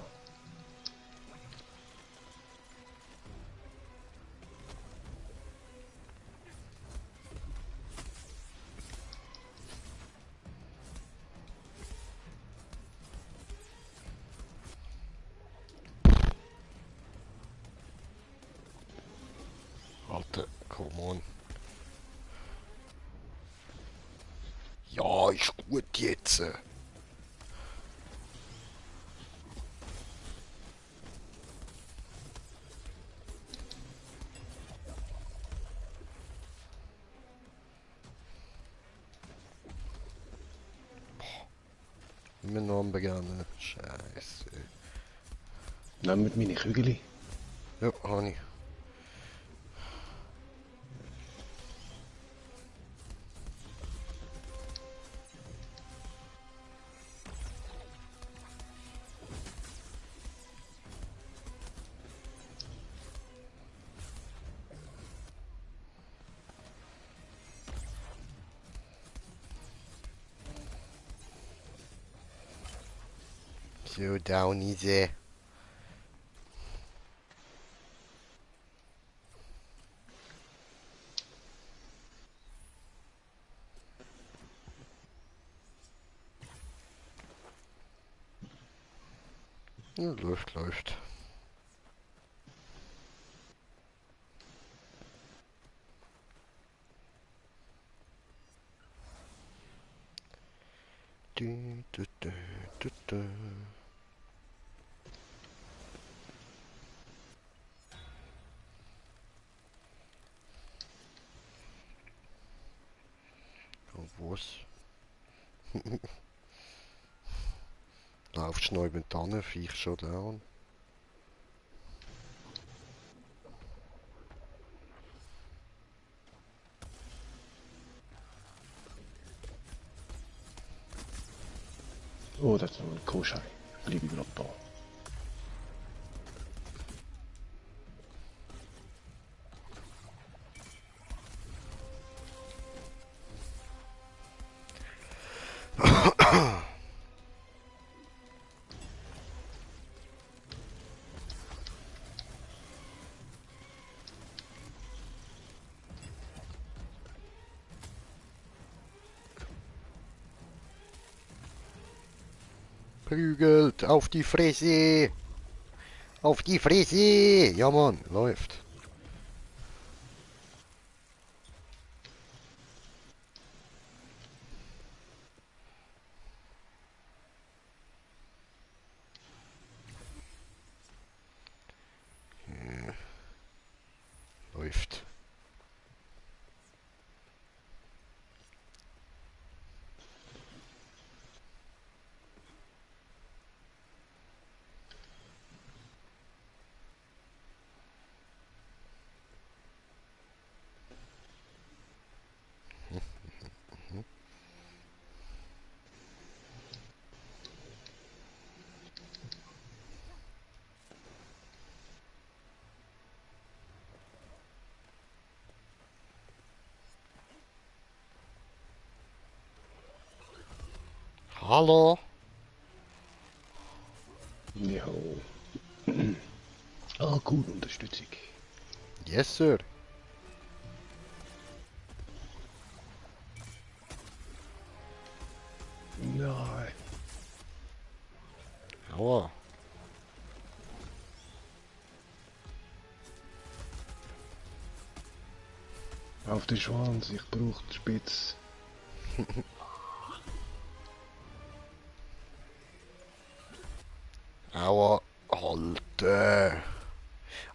Speaker 1: Alter, come on. Ja, ist gut jetzt. Immer noch am Beginnen. Scheiße.
Speaker 2: Nehmt meine Kügel.
Speaker 1: Ja, habe ich. So, down easy. Ja, läuft, läuft. Du, du, du, du, du. Oh, was? Laufst neu mit Tannen, Viech schon down.
Speaker 2: Oh, das ist noch ein Koschei. Bleibe ich gerade da.
Speaker 1: Prügelt auf die Fresse! Auf die Fresse! Ja, Mann, läuft. Läuft. Hallo?
Speaker 2: Ja. Ah, cool, Unterstützung.
Speaker 1: Yes, sir.
Speaker 2: Nein.
Speaker 1: Aua.
Speaker 2: Auf den Schwanz, ich brauche die Spitze.
Speaker 1: Aua. Alter.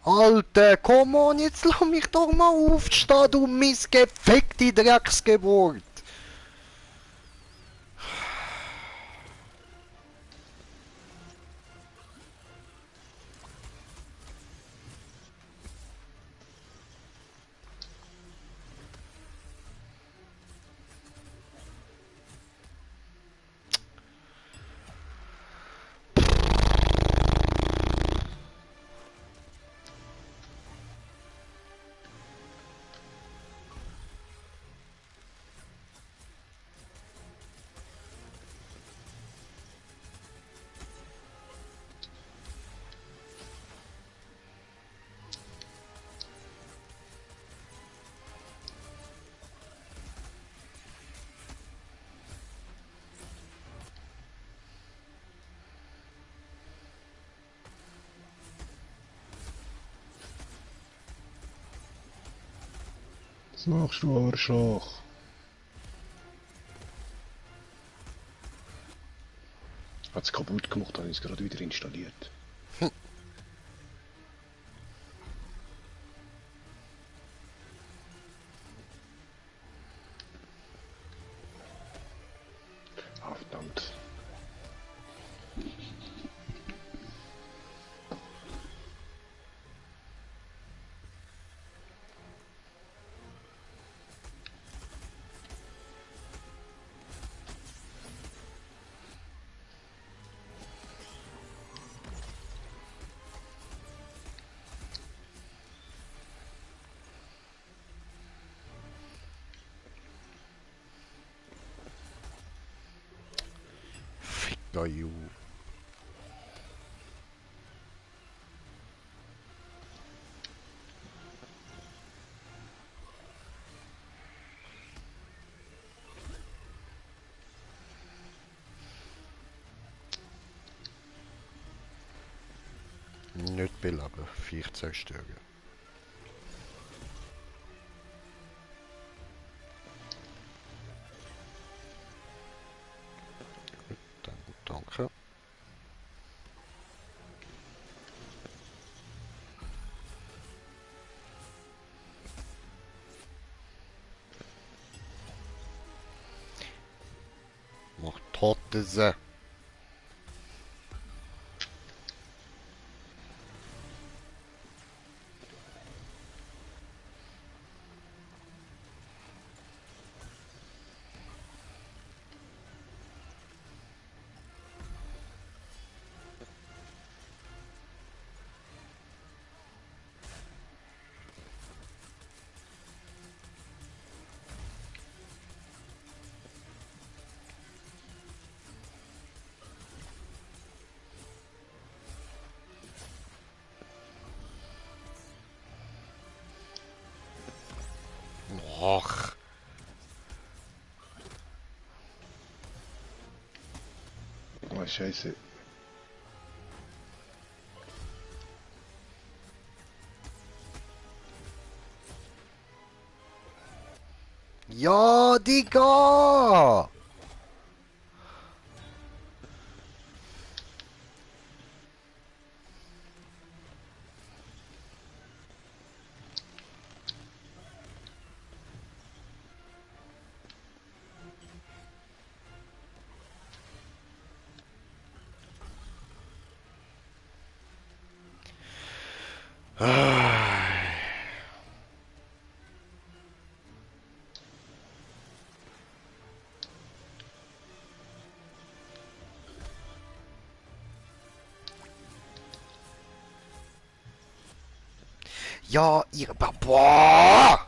Speaker 1: Alter, komm on, jetzt lass mich doch mal aufstehen, du missgefickte Drecksgeburt.
Speaker 2: Was machst du, Arschloch? Hat's kaputt gemacht, habe ich es gerade wieder installiert. Ah, verdammt.
Speaker 1: Ficker, you. Nicht beleben, 14 Stück. Dann, danke. Mach Tote. Ach.
Speaker 2: Oh, Scheiße.
Speaker 1: Ja, Digga! Ja, ihr... Boah!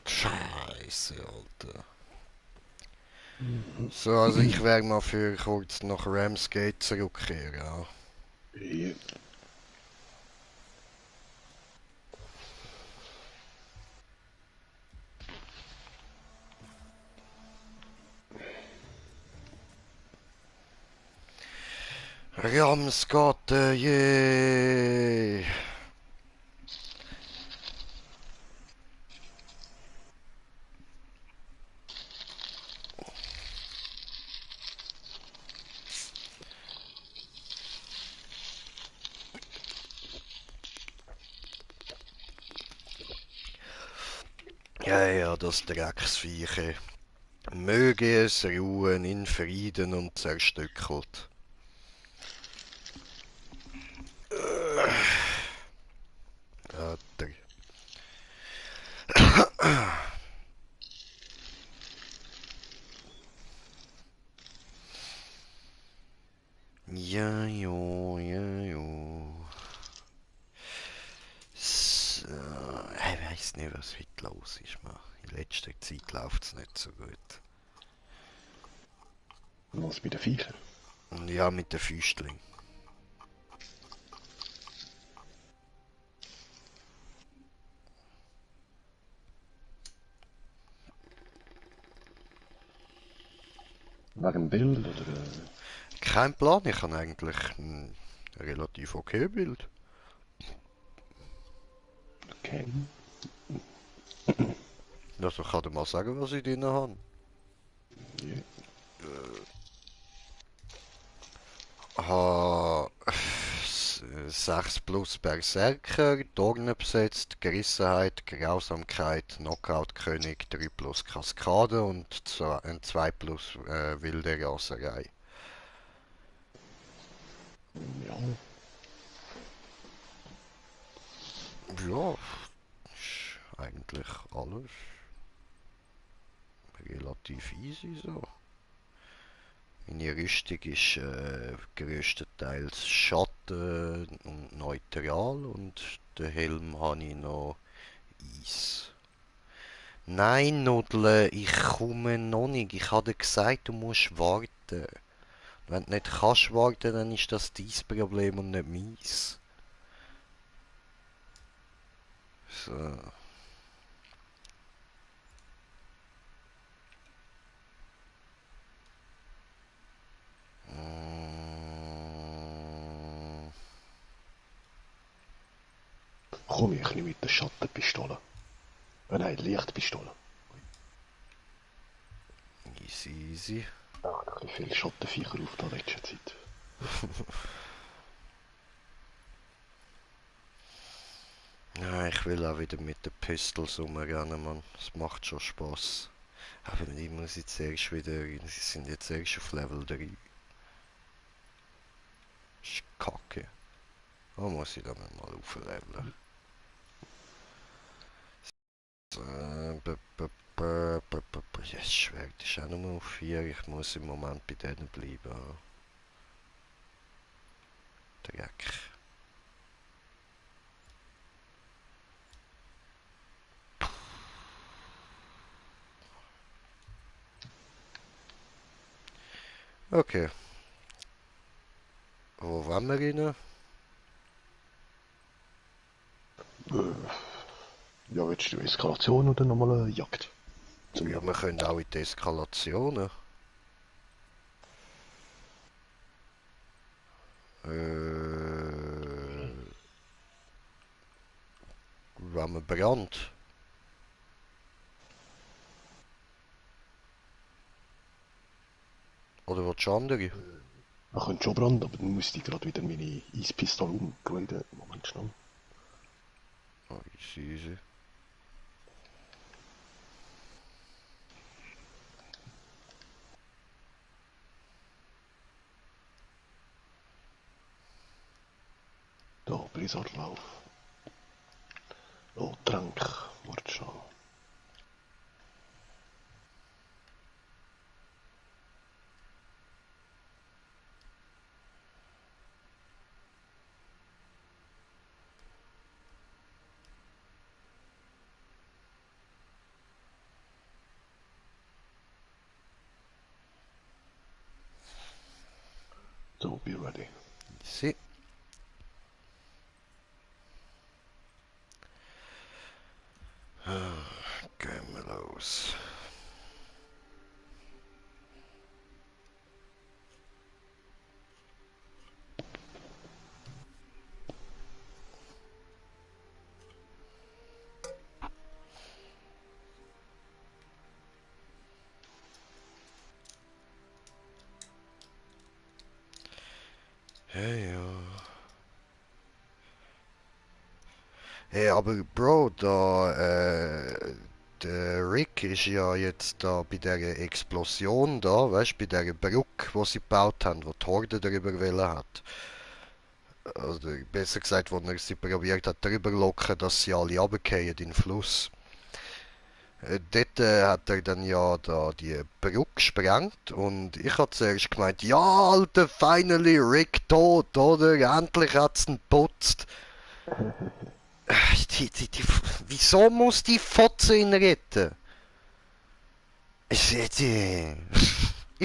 Speaker 1: Scheiße, Alter. So, also ich werde mal für kurz nach Ramsgate zurückkehren, ja.
Speaker 2: Ja.
Speaker 1: Ramsgate, je. Ja, ja, das Drecksviecher. Möge es ruhen in Frieden und zerstückelt. Alter. Ja, jo, ja, jo. So, ich weiß nicht, was heute los ist, man. In letzter Zeit läuft es nicht so gut.
Speaker 2: Was mit den Viechern?
Speaker 1: Und ja, mit den Füßling.
Speaker 2: Wegen dem Bild oder?
Speaker 1: Kein Plan, ich habe eigentlich ein relativ okay Bild.
Speaker 2: Okay.
Speaker 1: Also ich kann dir mal sagen, was ich drin habe.
Speaker 2: Ja.
Speaker 1: Habe 6 plus Berserker, Dornen besetzt, Gerissenheit, Grausamkeit, Knockout-König, 3 plus Kaskade und 2 plus wilde Raserei.
Speaker 2: Ja.
Speaker 1: Ja, ist eigentlich alles relativ easy so. Meine Rüstung ist größtenteils Schatten und neutral und den Helm habe ich noch Eis. Nein, Nudle, ich komme noch nicht. Ich habe dir gesagt, du musst warten. Wenn du nicht kannst warten, dann ist das dein Problem und nicht meins. So. Mm,
Speaker 2: Komm ich nicht mit der Schattenpistole. Nein, Lichtpistole.
Speaker 1: easy, easy.
Speaker 2: Ja, ein bisschen viel Schattenviecher auf der letzten Zeit.
Speaker 1: Ja, ich will auch wieder mit den Pistols rumrennen, Mann. Das macht schon Spaß. Aber ich muss jetzt erst wieder... Sie sind jetzt erst auf Level 3. Das ist kacke. Da muss ich dann mal aufleveln. Ja, das Schwert ist auch nur auf 4. Ich muss im Moment bei denen bleiben. Dreck. Okay. Wo wollen wir rein?
Speaker 2: Ja, willst du Eskalation oder nochmal eine Jagd? Zum
Speaker 1: Ja,
Speaker 2: Jagen.
Speaker 1: wir können auch in die Eskalationen. Wenn man Brand. Oder was andere?
Speaker 2: Man könnte schon Brand, aber dann müsste ich gerade wieder meine Eispistole umgraden. Moment schnell.
Speaker 1: Oh, easy, easy.
Speaker 2: Da, Brisarlauf. Oh, Trank. Warte schon. So, be ready.
Speaker 1: Easy. Gehen wir los. Hey, ja. Hey, aber Bro, der Rick ist ja jetzt da bei der Explosion da, weißt du, bei der Brücke, wo sie gebaut haben, wo die Horde drüber wollen hat. Also besser gesagt, wo er sie probiert hat drüber locken, dass sie alle runterfallen in den Fluss. Dort hat er dann ja da die Brücke gesprengt und ich hab zuerst gemeint, ja, Alter, finally Rick tot, oder? Endlich hat's ihn geputzt. Wieso muss die Fotze ihn retten? Ich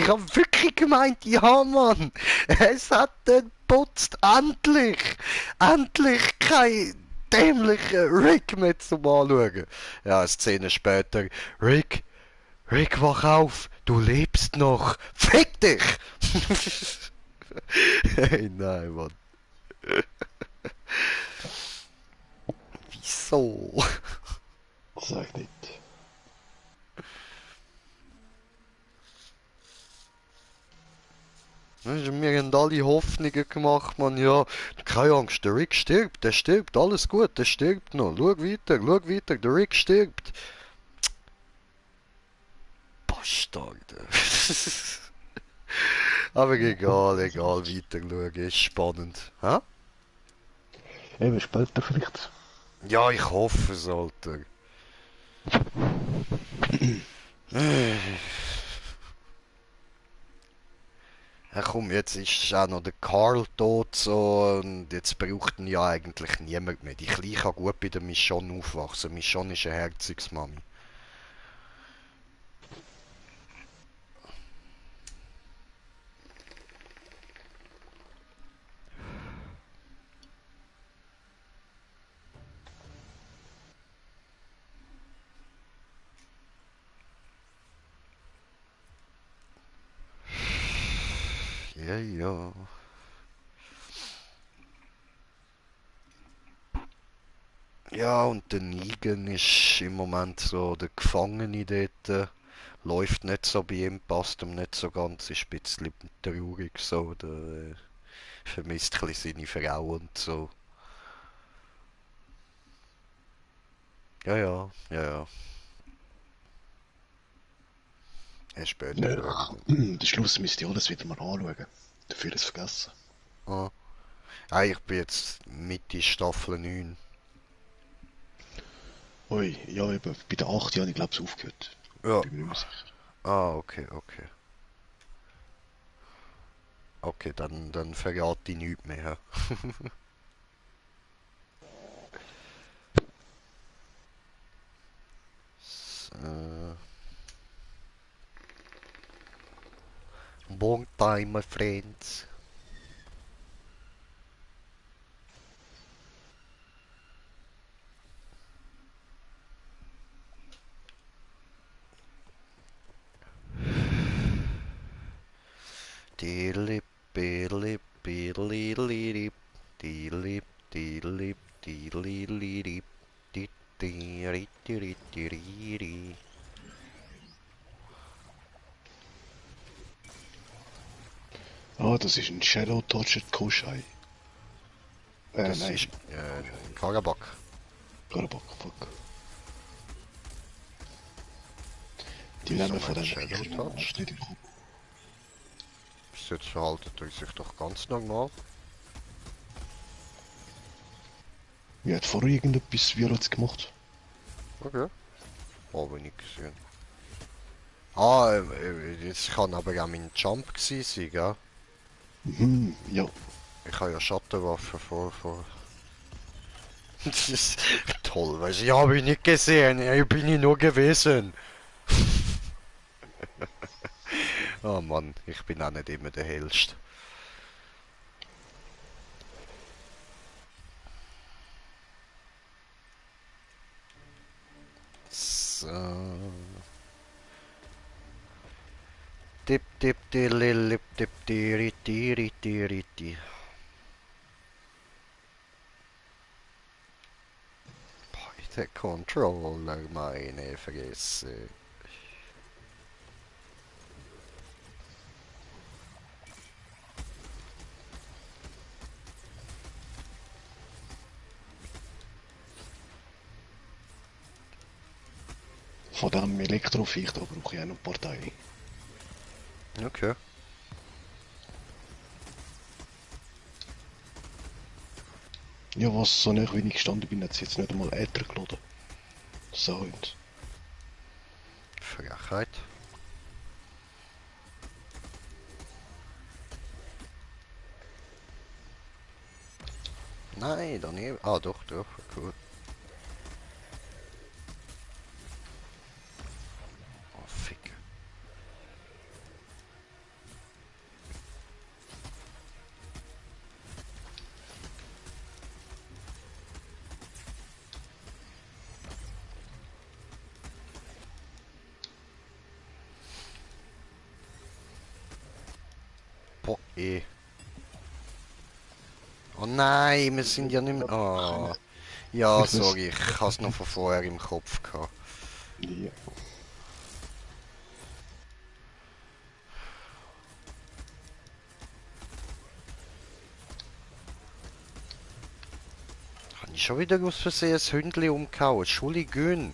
Speaker 1: hab wirklich gemeint, ja Mann, es hat den putzt, endlich! Endlich kein dämlicher Rick mehr zum Anschauen. Ja, eine Szene später, Rick, Rick, wach auf, du lebst noch, fick dich! Hey, nein, Mann. Wieso?
Speaker 2: Sag nicht.
Speaker 1: Weisst wir haben alle Hoffnungen gemacht, man, ja, keine Angst, der Rick stirbt, der stirbt, alles gut, der stirbt noch, schau weiter, der Rick stirbt. Bastard. Aber egal, egal, weiter schauen, ist spannend. Hä?
Speaker 2: Eben später vielleicht.
Speaker 1: Ja, ich hoffe es, Alter. Ja, komm, jetzt ist auch noch der Carl tot so und jetzt braucht ihn ja eigentlich niemand mehr. Die Kleine kann gut bei der Michonne aufwachsen. Michonne ist eine Herzigsmami. Ja, ja. Ja, und der Negan ist im Moment so der Gefangene dort. Läuft nicht so bei ihm, passt ihm nicht so ganz, ist ein bisschen traurig so. Der vermisst ein bisschen seine Frau und so. Ja, ja, ja, ja. Erst später schauen
Speaker 2: Ja,
Speaker 1: dann.
Speaker 2: den Schluss müsste ich alles wieder mal anschauen. Dafür ist es vergessen.
Speaker 1: Ah. Ah, ich bin jetzt Mitte Staffel 9.
Speaker 2: Ui, ja, eben, bei der 8 habe ich glaube ich aufgehört.
Speaker 1: Ja.
Speaker 2: Bin mir nicht mehr sicher.
Speaker 1: Ah, okay, okay. Okay, dann verrate ich nichts mehr. So. Long time, my friends. Dilip, dilip, dililirip, dilip, dilip, dililirip, ditiritiriri.
Speaker 2: Ah, das ist ein Shadow Tortured Koshai.
Speaker 1: Das
Speaker 2: Nein,
Speaker 1: ist Karabakh.
Speaker 2: Karabakh, fuck. Die
Speaker 1: Wieso
Speaker 2: Namen von
Speaker 1: meinst
Speaker 2: den
Speaker 1: du Shadow
Speaker 2: Viechern habe ich
Speaker 1: Touched?
Speaker 2: nicht im Kopf.
Speaker 1: Bis jetzt verhaltet er sich doch ganz normal.
Speaker 2: Wie hat vorher irgendetwas Violettes gemacht?
Speaker 1: Okay. Habe ich nicht gesehen. Ah, das kann aber auch mein Jump gewesen sein, gell?
Speaker 2: Mhm, ja.
Speaker 1: Ich habe ja Schattenwaffen vor. Das ist toll, weißt du? Ja, habe ich nicht gesehen. Ich bin ich nur gewesen. Oh Mann, ich bin auch nicht immer der Hellste. So. Dip, dip, dililip, dip, diri, diri, diri, di. Beide Controller, meine Fresse.
Speaker 2: Von dem Elektroviech da brauche ich auch noch ein paar Teile.
Speaker 1: Okay.
Speaker 2: Ja, was so näher wie ich gestanden bin, hat es jetzt nicht einmal Äther geladen. Sound.
Speaker 1: Frechheit. Nein, daneben. Ah, doch, doch. Gut. Oh, fick. Boah, eh. Oh nein, wir sind ja nicht mehr. Ah. Ja,
Speaker 2: Ich weiß.
Speaker 1: sorry, ich hab's noch von vorher im Kopf gehabt.
Speaker 2: Ja.
Speaker 1: Habe ich schon wieder aus Versehen ein Hündli umgehauen? Entschuldigung.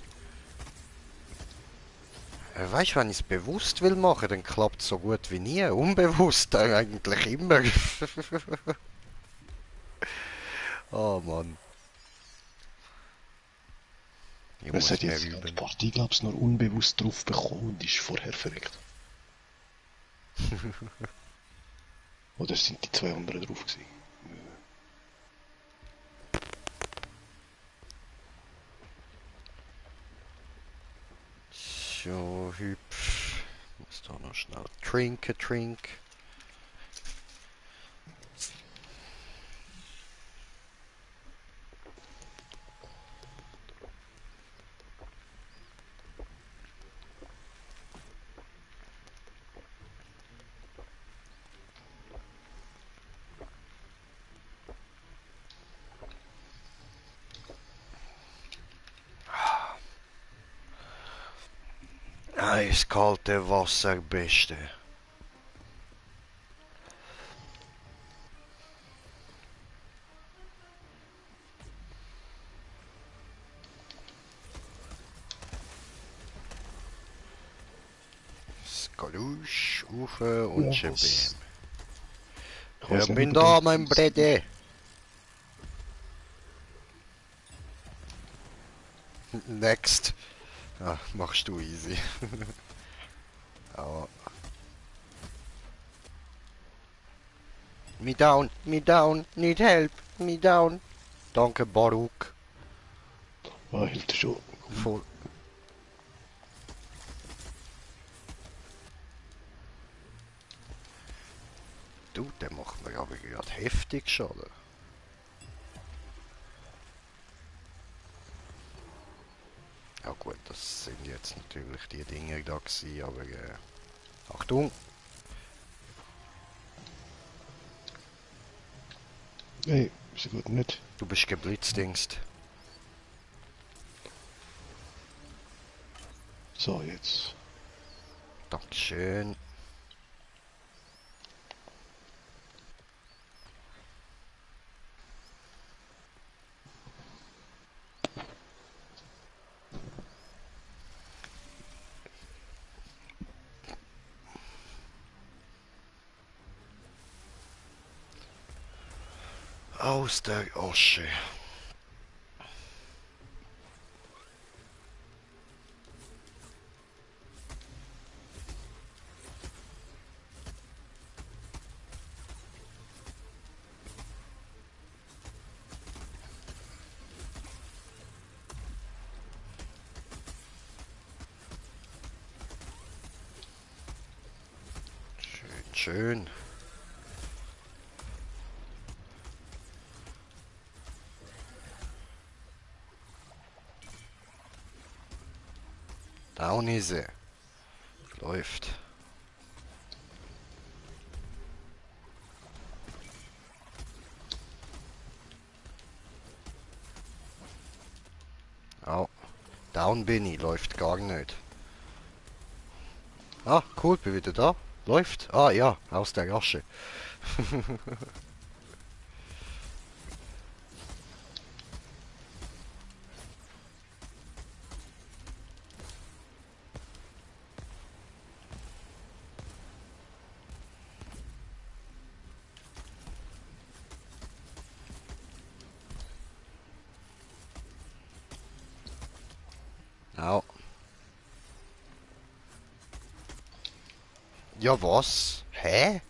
Speaker 1: Weißt du, wenn ich es bewusst will machen, dann klappt es so gut wie nie. Unbewusst eigentlich immer. Oh Mann, ich
Speaker 2: Es hat
Speaker 1: muss mehr
Speaker 2: jetzt die ganze
Speaker 1: üben.
Speaker 2: Partie, glaube ich, nur unbewusst drauf bekommen und ist vorher verreckt. Oder sind die zwei anderen drauf gewesen?
Speaker 1: So, hüpf. Muss da noch schnell Trink. Eiskalte Wasser, Beste. Galusch, rauf und
Speaker 2: Ja,
Speaker 1: Schibim.
Speaker 2: was? Ich
Speaker 1: Ja,
Speaker 2: weiß nicht,
Speaker 1: bin
Speaker 2: wie
Speaker 1: da,
Speaker 2: der
Speaker 1: mein Brede. Next. Ah, machst du easy. Aber... me down, need help, me down. Danke, Baruch.
Speaker 2: Ah, hält schon.
Speaker 1: Voll. Du, der macht mir aber gerade heftig Schaden. Ja gut, das sind jetzt natürlich die Dinge da gewesen, aber Achtung!
Speaker 2: Hey, ist gut nicht.
Speaker 1: Du bist geblitzdingst.
Speaker 2: So, jetzt.
Speaker 1: Dankeschön. Aus der Asche. Schön, schön. Down ist er. Läuft. Au. Down bin ich, läuft gar nicht. Ah, cool, bin wieder da. Läuft. Ah ja, aus der Asche. Au. Ja, was? Hä?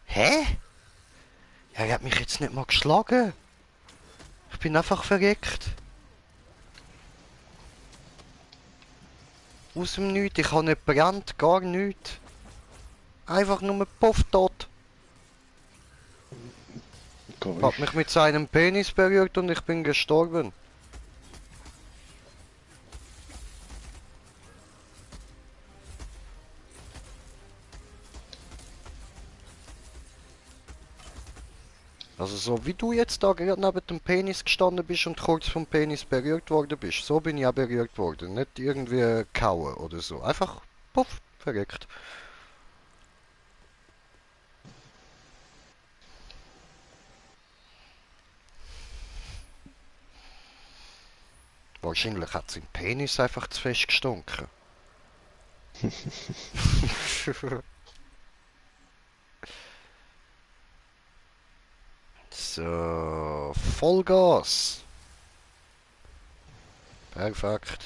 Speaker 1: Hä? Er hat mich jetzt nicht mal geschlagen. Ich bin einfach verreckt. Aus dem Nichts. Ich habe nicht brennt, gar nichts. Einfach nur Puff tot. Hat mich mit seinem Penis berührt und ich bin gestorben. Also so wie du jetzt da gerade neben dem Penis gestanden bist und kurz vom Penis berührt worden bist, so bin ich auch berührt worden. Nicht irgendwie kauen oder so. Einfach puff, verreckt. Wahrscheinlich hat sein Penis einfach zu fest gestunken. So, Vollgas. Perfekt.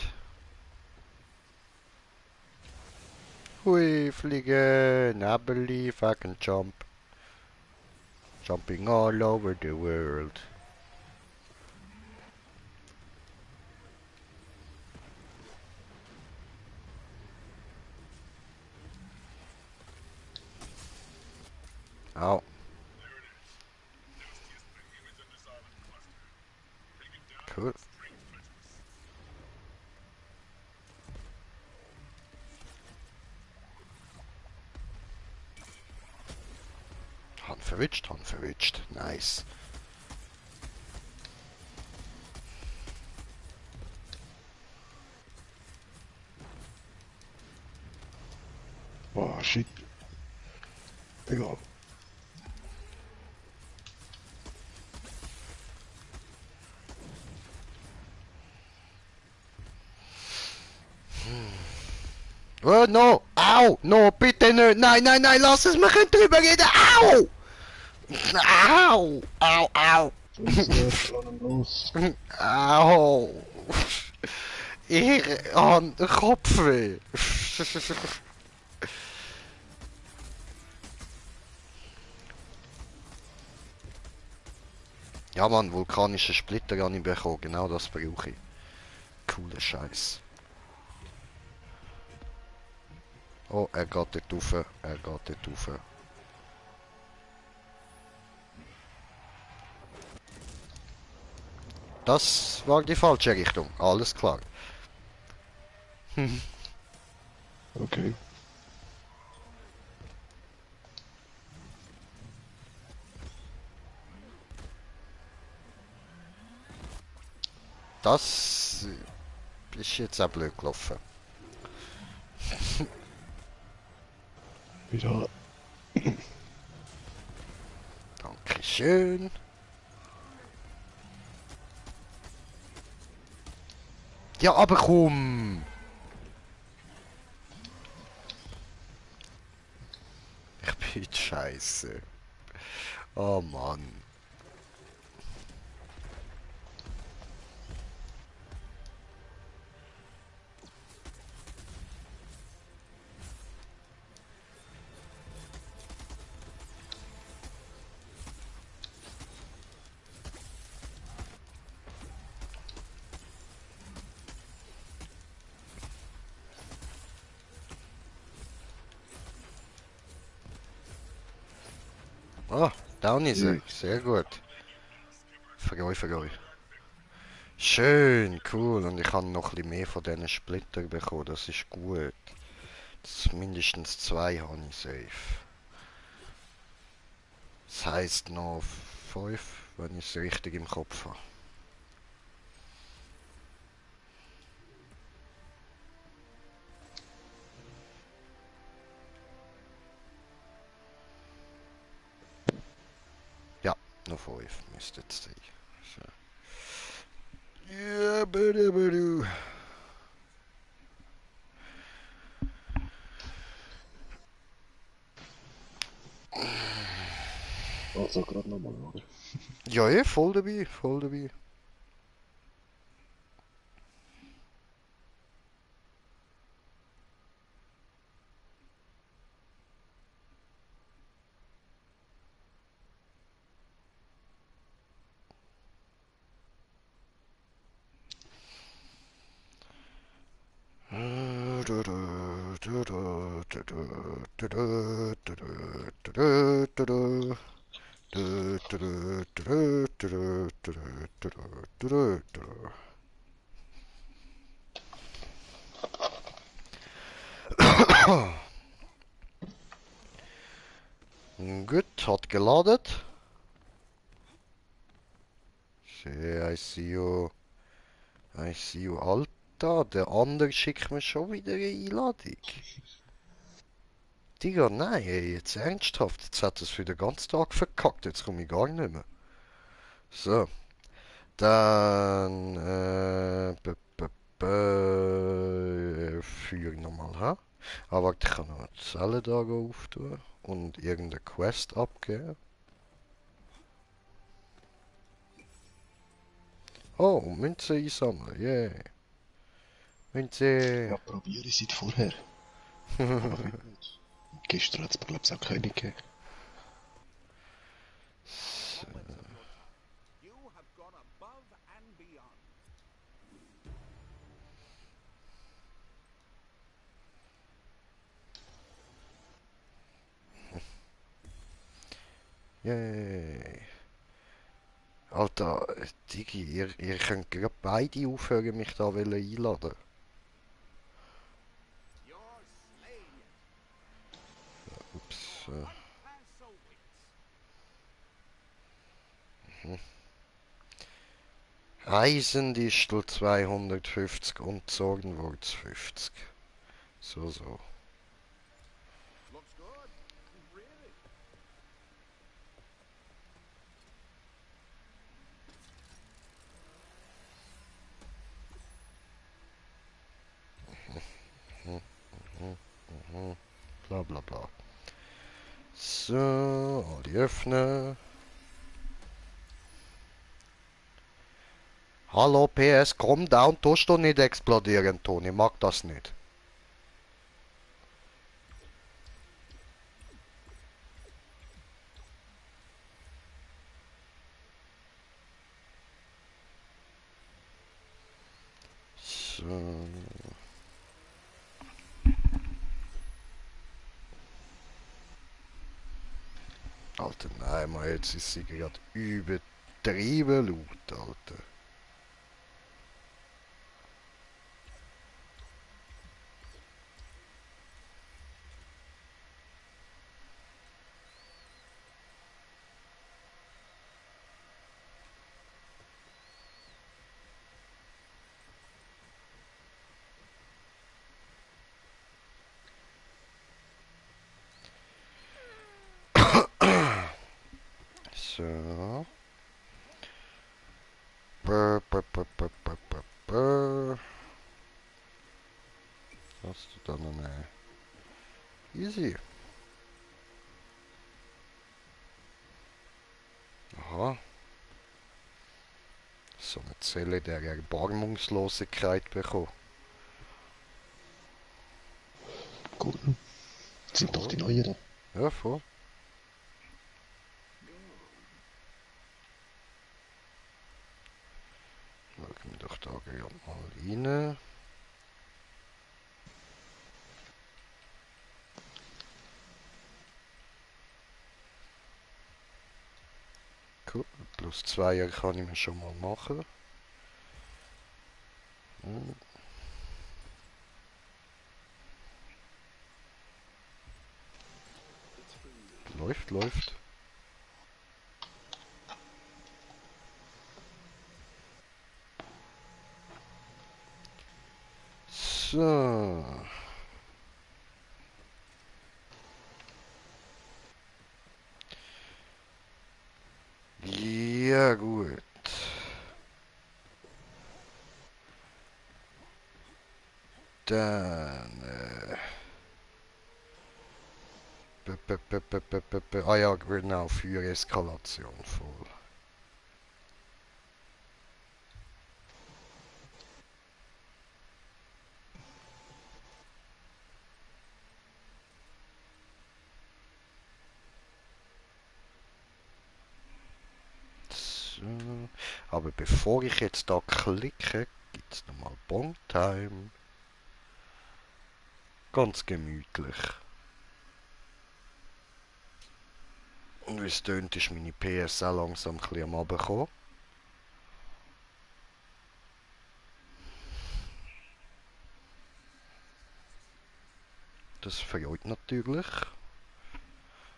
Speaker 1: Hui, fliegen, Nabeli, fuck and jump. Jumping all over the world. Au. Cool. Han verwitscht. Nice.
Speaker 2: Boah, shit. Egal.
Speaker 1: Oh no! Au! No, bitte nicht! Nein, nein, nein, lass es! Wir können drüber reden! Au! Au! Au, au!
Speaker 2: Funktioniert, lass ihn los.
Speaker 1: Au! Ich habe Kopfweh! Ja, Mann, vulkanische Splitter habe ich bekommen. Genau das brauche ich. Cooler Scheiß. Oh, er geht dort rauf. Er geht dort rauf. Das war die falsche Richtung. Alles klar.
Speaker 2: Okay.
Speaker 1: Das ist jetzt auch blöd gelaufen.
Speaker 2: Wieder.
Speaker 1: Dankeschön. Ja, aber komm! Ich bin scheiße. Oh Mann. Ah, down ist er.
Speaker 2: Ja.
Speaker 1: Sehr gut. Vergeu. Schön, cool. Und ich habe noch ein bisschen mehr von diesen Splitter bekommen. Das ist gut. Das mindestens 2 habe ich safe. Das heisst noch 5, wenn ich es richtig im Kopf habe. Ja, noch 5 müsste es sein. So. Ja, bitte.
Speaker 2: Also gerade nochmal, oder?
Speaker 1: Ja, voll dabei, voll dabei. Gut, hat geladen. I see you. I see you, Alter. Der andere schickt mir schon wieder eine Einladung. Digga, nein, ey, jetzt ernsthaft. Jetzt hat es für den ganzen Tag verkackt. Jetzt komme ich gar nicht mehr. So, dann führe ich nochmal, ha? Aber warte, ich kann noch eine Zelle da auftun und irgendeine Quest abgeben. Oh, Münze einsammeln, yeah. Münze.
Speaker 2: Ja, probiere ich seit vorher. Aber heute nicht. Gestern hat es mir, glaube ich, auch keine gegeben.
Speaker 1: Yay. Alter, Digi, ihr könnt gerade beide aufhören, mich da einladen. Ups. Eisendistel 250 und Zornwurz 50. So. Mhm. bla bla. So, alle öffnen. Hallo PS, komm down, tust du nicht explodieren, Toni, mag das nicht. So. Alter, nein, mal jetzt ist sie gerade übertrieben laut, Alter. So. Brr, brr, brr, brr, brr, brr, brr. Hast du da noch eine? Easy. Aha. So eine Zelle der Erbarmungslosigkeit bekommen.
Speaker 2: Gut. Sind doch
Speaker 1: Voll.
Speaker 2: die Neuen da.
Speaker 1: Ja, voll. Schauen wir doch da gerade mal rein. Cool. Plus 2 kann ich mir schon mal machen. Hm. Läuft, läuft. So. Ja, gut. Dann, ah ja, genau, Feuereskalation voll. So. Aber bevor ich jetzt da klicke, gibt's nochmal Bongtime. Ganz gemütlich. Und wie es tönt, ist meine PS auch langsam ein bisschen am Runterkommen. Das freut natürlich.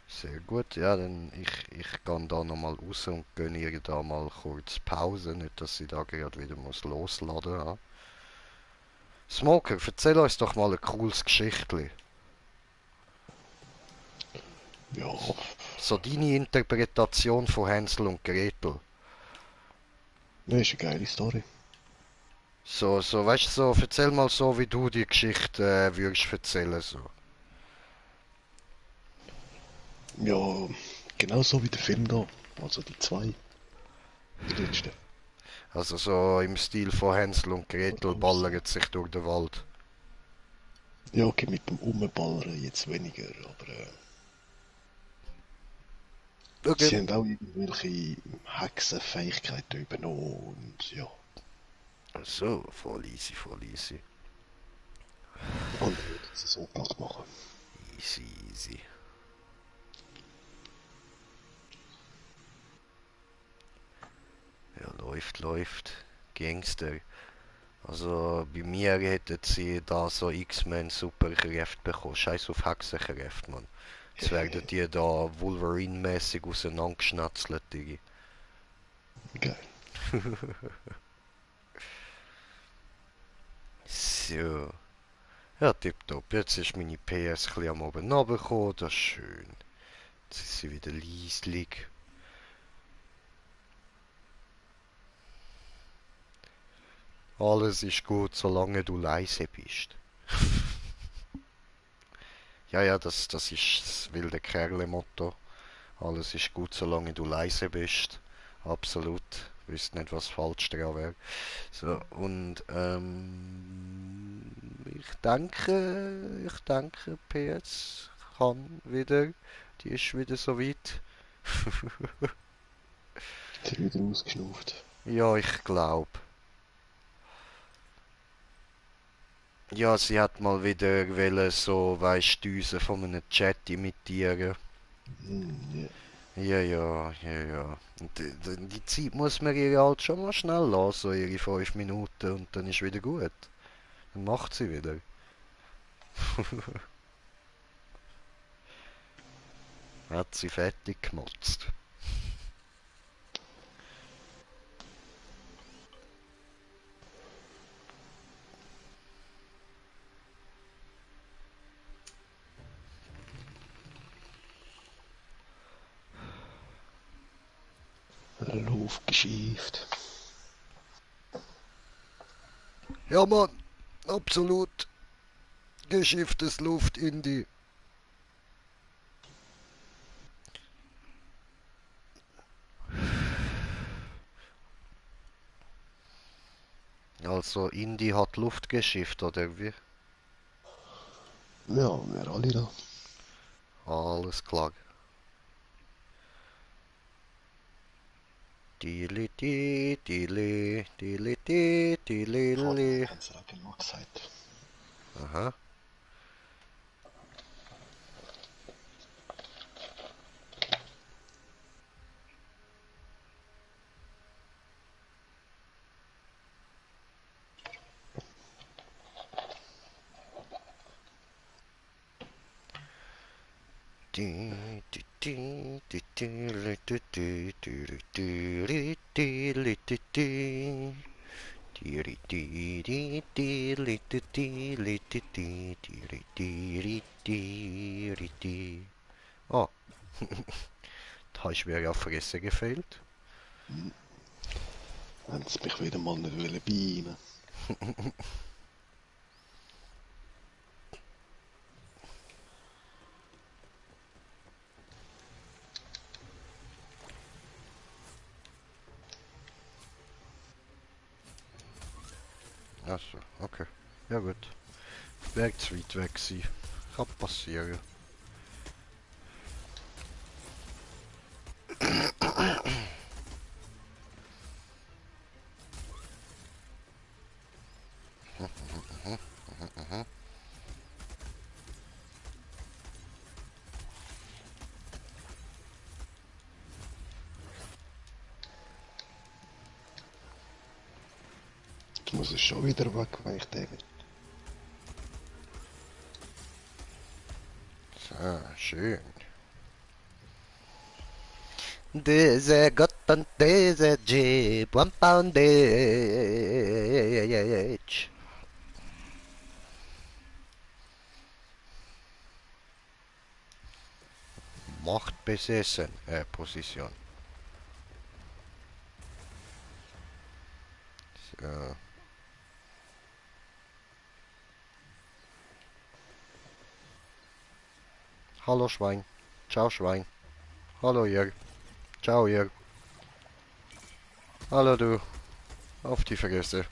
Speaker 1: Sehr gut. Ja, dann ich gehe da nochmal raus und gönne ihr da mal kurz Pause. Nicht, dass ich da gerade wieder muss losladen muss. Smoker, erzähl uns doch mal ein cooles Geschichtli.
Speaker 2: Ja,
Speaker 1: So deine Interpretation von Hänsel und Gretel.
Speaker 2: das ist eine geile Story.
Speaker 1: So, weißt du, so, erzähl mal so, wie du die Geschichte würdest erzählen, so.
Speaker 2: Ja, genauso wie der Film da. Also die zwei. Die letzten.
Speaker 1: Also so im Stil von Hänsel und Gretel
Speaker 2: Voraus.
Speaker 1: ballern sich durch den Wald.
Speaker 2: Ja, okay, mit dem Umballern jetzt weniger, aber
Speaker 1: Okay.
Speaker 2: sie haben auch irgendwelche Hexenfähigkeiten übernommen und ja.
Speaker 1: So, voll easy, voll easy.
Speaker 2: Und dann würden sie so platt machen.
Speaker 1: Easy, easy. Ja, läuft, läuft. Gangster. Also bei mir hätten sie da so X-Men Superkräfte bekommen. Scheiß auf Hexenkräfte, Mann. Jetzt werden die da Wolverine-mäßig auseinandergeschnetzelt, Digi.
Speaker 2: Geil.
Speaker 1: So. Ja, tipptopp. Jetzt ist meine PS ein bisschen am oben runtergekommen. Das ist schön. Jetzt ist sie wieder leislich. Alles ist gut, solange du leise bist. Ja, ja, das ist das wilde Kerle-Motto. Alles ist gut, solange du leise bist. Absolut. Wüsste nicht, was falsch dran wäre. So, und ich denke, PS kann wieder. Die ist wieder so weit.
Speaker 2: Hat er wieder ausgeschnauft.
Speaker 1: Ja, ich glaube. Ja, sie hat mal wieder wollen, so, weißt du, Düsen von einem Chat imitieren.
Speaker 2: Ja.
Speaker 1: Ja, ja, ja, ja. Und die Zeit muss man ihr halt schon mal schnell lassen, so ihre 5 Minuten, und dann ist wieder gut. Dann macht sie wieder. Hat sie fertig gemotzt.
Speaker 2: Luft geschifft.
Speaker 1: Ja, Mann, absolut. Geschifftes Luft in die. Also, Indie hat Luft geschifft, oder wie?
Speaker 2: Ja, wir alle da.
Speaker 1: Alles klar. Dili di, dili, dili di, dili
Speaker 2: Vorher
Speaker 1: li.
Speaker 2: haben sie auch genug gesagt.
Speaker 1: Aha. Di, di, di, di, di, li, di, di, di, li, di, li, di, li, di, di. Di, di, di, di, li, di, di, li, di, di, di, di, di, di. Oh, da hast mir ja Fresse gefehlt.
Speaker 2: Haben sie mich wieder mal nicht beamen.
Speaker 1: Achso, okay. Ja gut. Wäre zu weit weg gewesen. Kann passieren.
Speaker 2: Jetzt muss es schon wieder weg, weil ich denke.
Speaker 1: So, schön. Diese Gott und diese Jeep, one pound each. Macht besessen, Position. So. Hallo Schwein. Ciao Schwein. Hallo ihr. Ciao ihr. Hallo du. Auf die Fresse.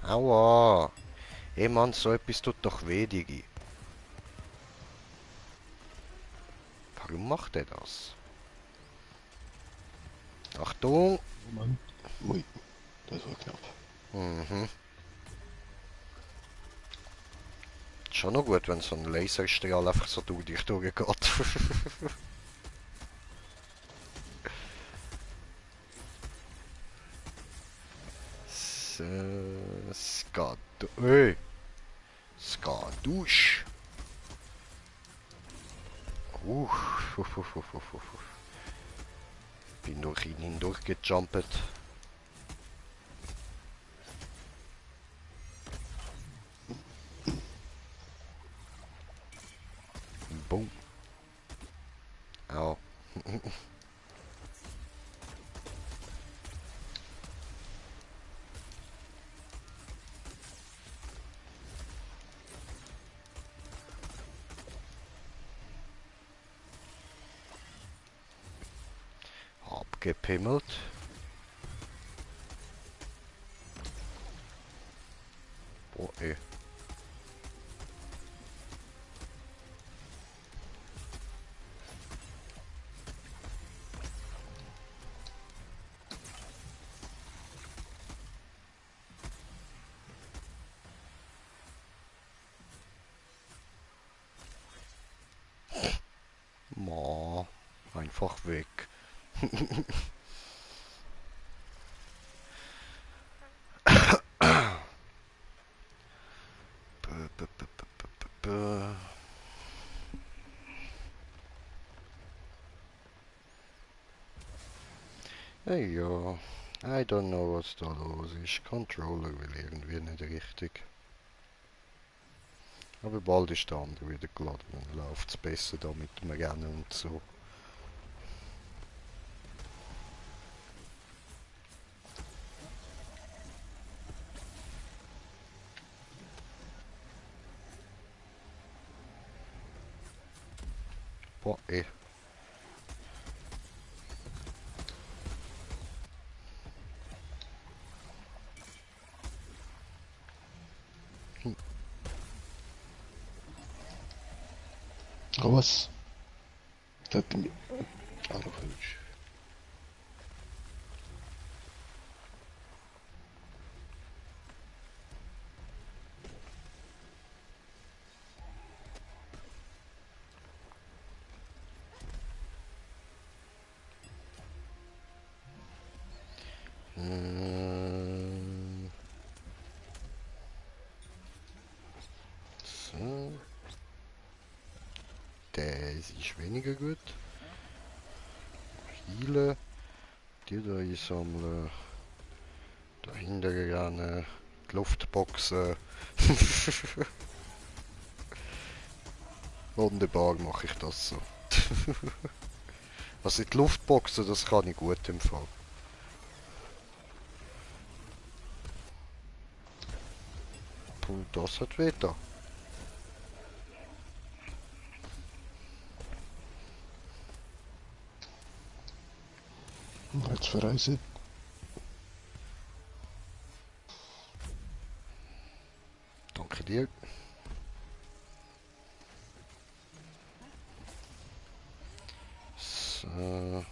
Speaker 1: Aua. Ey Mann, so etwas tut doch weh, Digi. Warum macht er das? Achtung.
Speaker 2: Mann. Ui, das war knapp.
Speaker 1: Mhm. Schon noch gut, wenn so ein Laserstrahl einfach so durch dich durchgeht. So, Skadu... Ey! Skadusch! Uff, uff, uff, uff, uff, uff. Bin durch ihn hindurchgejumpt. Abgepimmelt. Oh ey. Ma, einfach weg. Bö, bö, bö, bö, bö, bö, bö. Hey, ja, I don't know, was da los ist. Controller will irgendwie nicht richtig. Aber bald ist der andere wieder geladen und läuft es besser da mit dem Rennen und so. Boah, ey. Hm.
Speaker 2: Oh, was? Da bin ich. Ah, noch falsch.
Speaker 1: Mm, so. Der ist weniger gut. Heile. Die da einsammeln. Dahinter rennen. Die Luftboxen. Wunderbar mache ich das so. Also die Luftboxen, das kann ich gut im Fall. Puh, das hat weh da.
Speaker 2: Jetzt verreisen.
Speaker 1: Danke dir. So.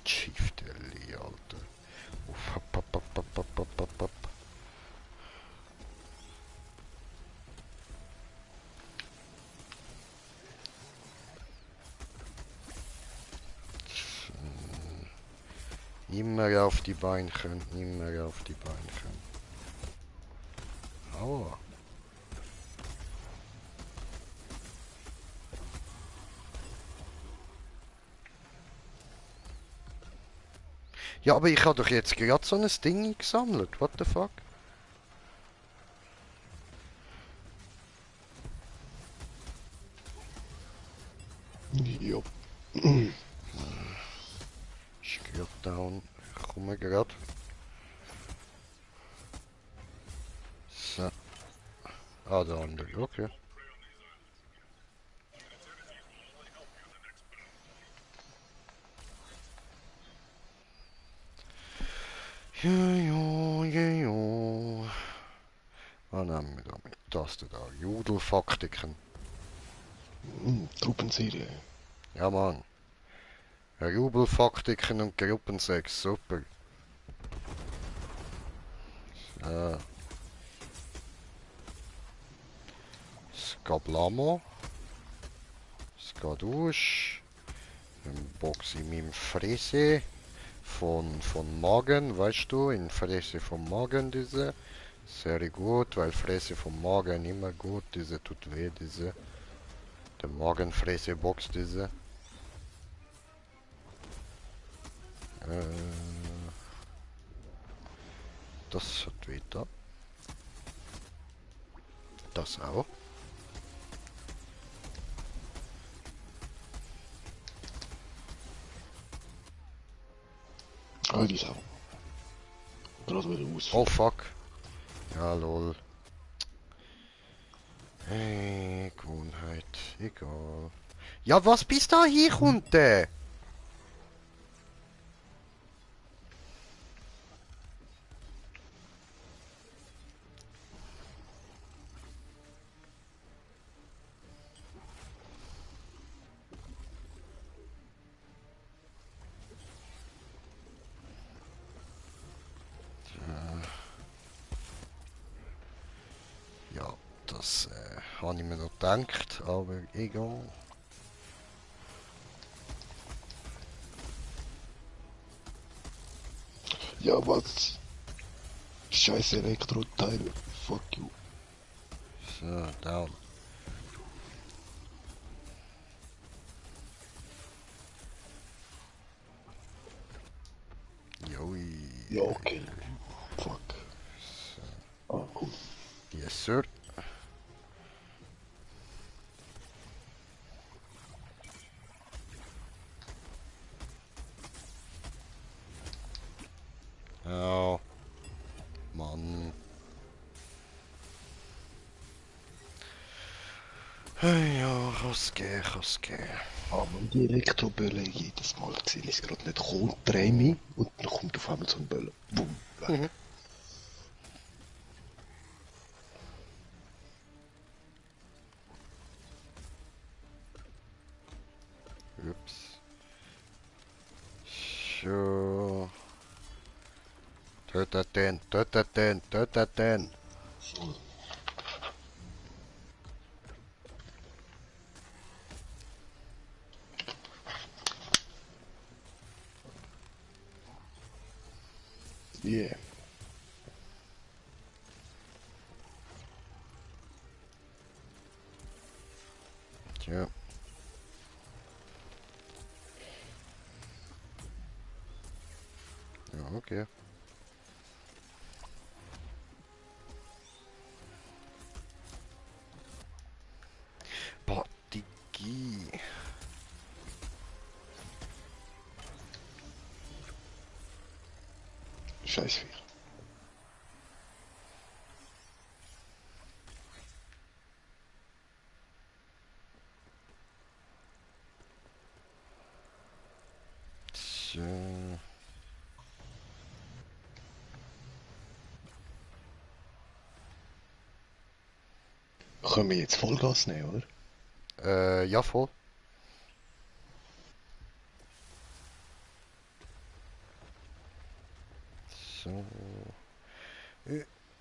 Speaker 1: Chieftainly, Alter. Uff, hopp, hopp, hopp, hopp, hopp, hopp, hopp, hopp. Immer auf die Beinchen, immer auf die Beinchen. Aua. Ja, aber ich habe doch jetzt gerade so ein Ding gesammelt. What the fuck?
Speaker 2: Jo.
Speaker 1: Ist gerade down. Ich komme gerade. So. Ah, der andere. Okay. Ja, ja, ja, ja. Was nehmen wir da mit? Das da. Judelfaktiken.
Speaker 2: Truppenserie.
Speaker 1: Ja, Mann. Jubelfaktiken und Gruppensex. Super. Skablamo. Skadusch. Dann boxe ich meinem Fresse von Magen, weißt du, in Fresse vom Magen diese. Sehr gut, weil Fresse vom Magen immer gut, diese tut weh, diese. Der Magenfresse Box, diese. Das hat weh da. Das auch.
Speaker 2: Ah, die Sau. Gerade wieder
Speaker 1: Oh
Speaker 2: ausfallen.
Speaker 1: fuck. Ja, lol. Hey, Gewohnheit. Egal. Ja, was bis da hier kommt, der? Ja, das habe ich mir noch gedacht, aber egal.
Speaker 2: Ja, was? Scheiß Elektroteile. Fuck you.
Speaker 1: So, down. Joi.
Speaker 2: Ja, okay. Fuck. Ah, cool.
Speaker 1: Yes, sir. Oh, Mann. Ja, kann's gehen, kann's gehen.
Speaker 2: Aber die Elektrobölle jedes Mal zähle ich gerade nicht. Kommt, dreh mich und dann kommt auf einmal so ein Böller. Bumm, weg.
Speaker 1: Mhm. Ups. So. Tötet den, tötet den, tötet den.
Speaker 2: So. Yeah.
Speaker 1: Tja. Ja, okay. Boah, Digi.
Speaker 2: Scheißviech.
Speaker 1: So.
Speaker 2: Können wir jetzt Vollgas nehmen, oder?
Speaker 1: Ja, voll. So.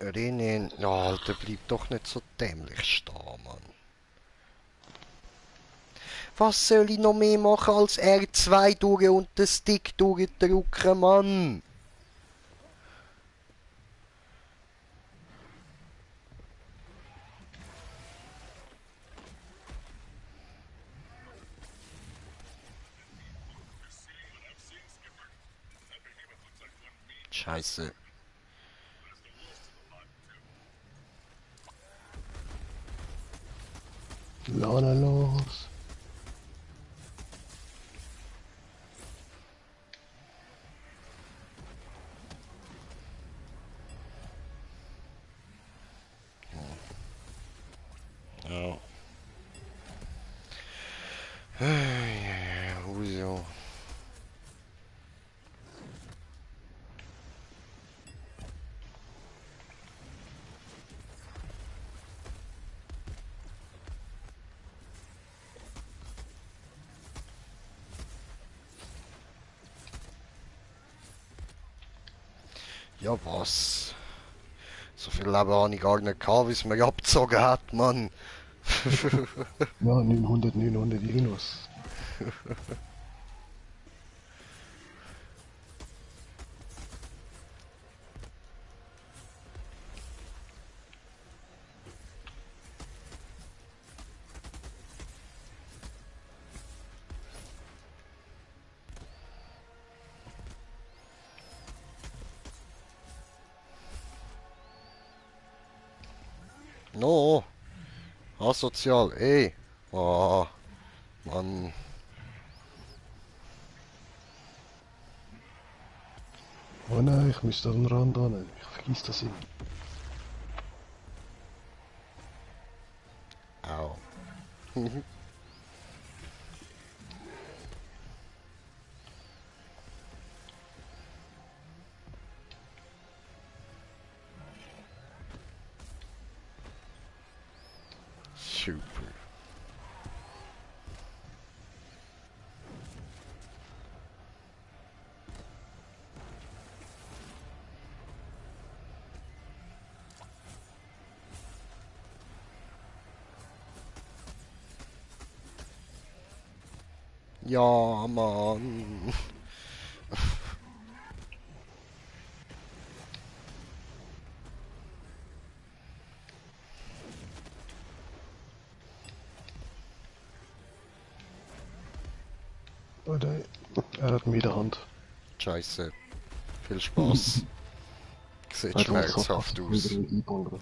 Speaker 1: Rennen. Ja, Alter, bleib doch nicht so dämlich stehen, Mann. Was soll ich noch mehr machen als R2 durch und den Stick durchdrücken, Mann? Scheiße.
Speaker 2: Lana los.
Speaker 1: Ja. Wieso? Ja, was? So viel Leben habe ich gar nicht gehabt, wie es mir abgezogen hat, Mann.
Speaker 2: Ja, 900, 900 irgendwas.
Speaker 1: No. Asozial, ey. Oh, Mann.
Speaker 2: Oh nein, ich müsste an den Rand ran. Ich vergiss das immer.
Speaker 1: Au. Super. Ja, Mann.
Speaker 2: Oh nein, er hat mich in der Hand.
Speaker 1: Scheiße. Viel Spaß. Sieht
Speaker 2: Er hat uns
Speaker 1: schmerzhaft
Speaker 2: fast wieder
Speaker 1: aus.
Speaker 2: einballern.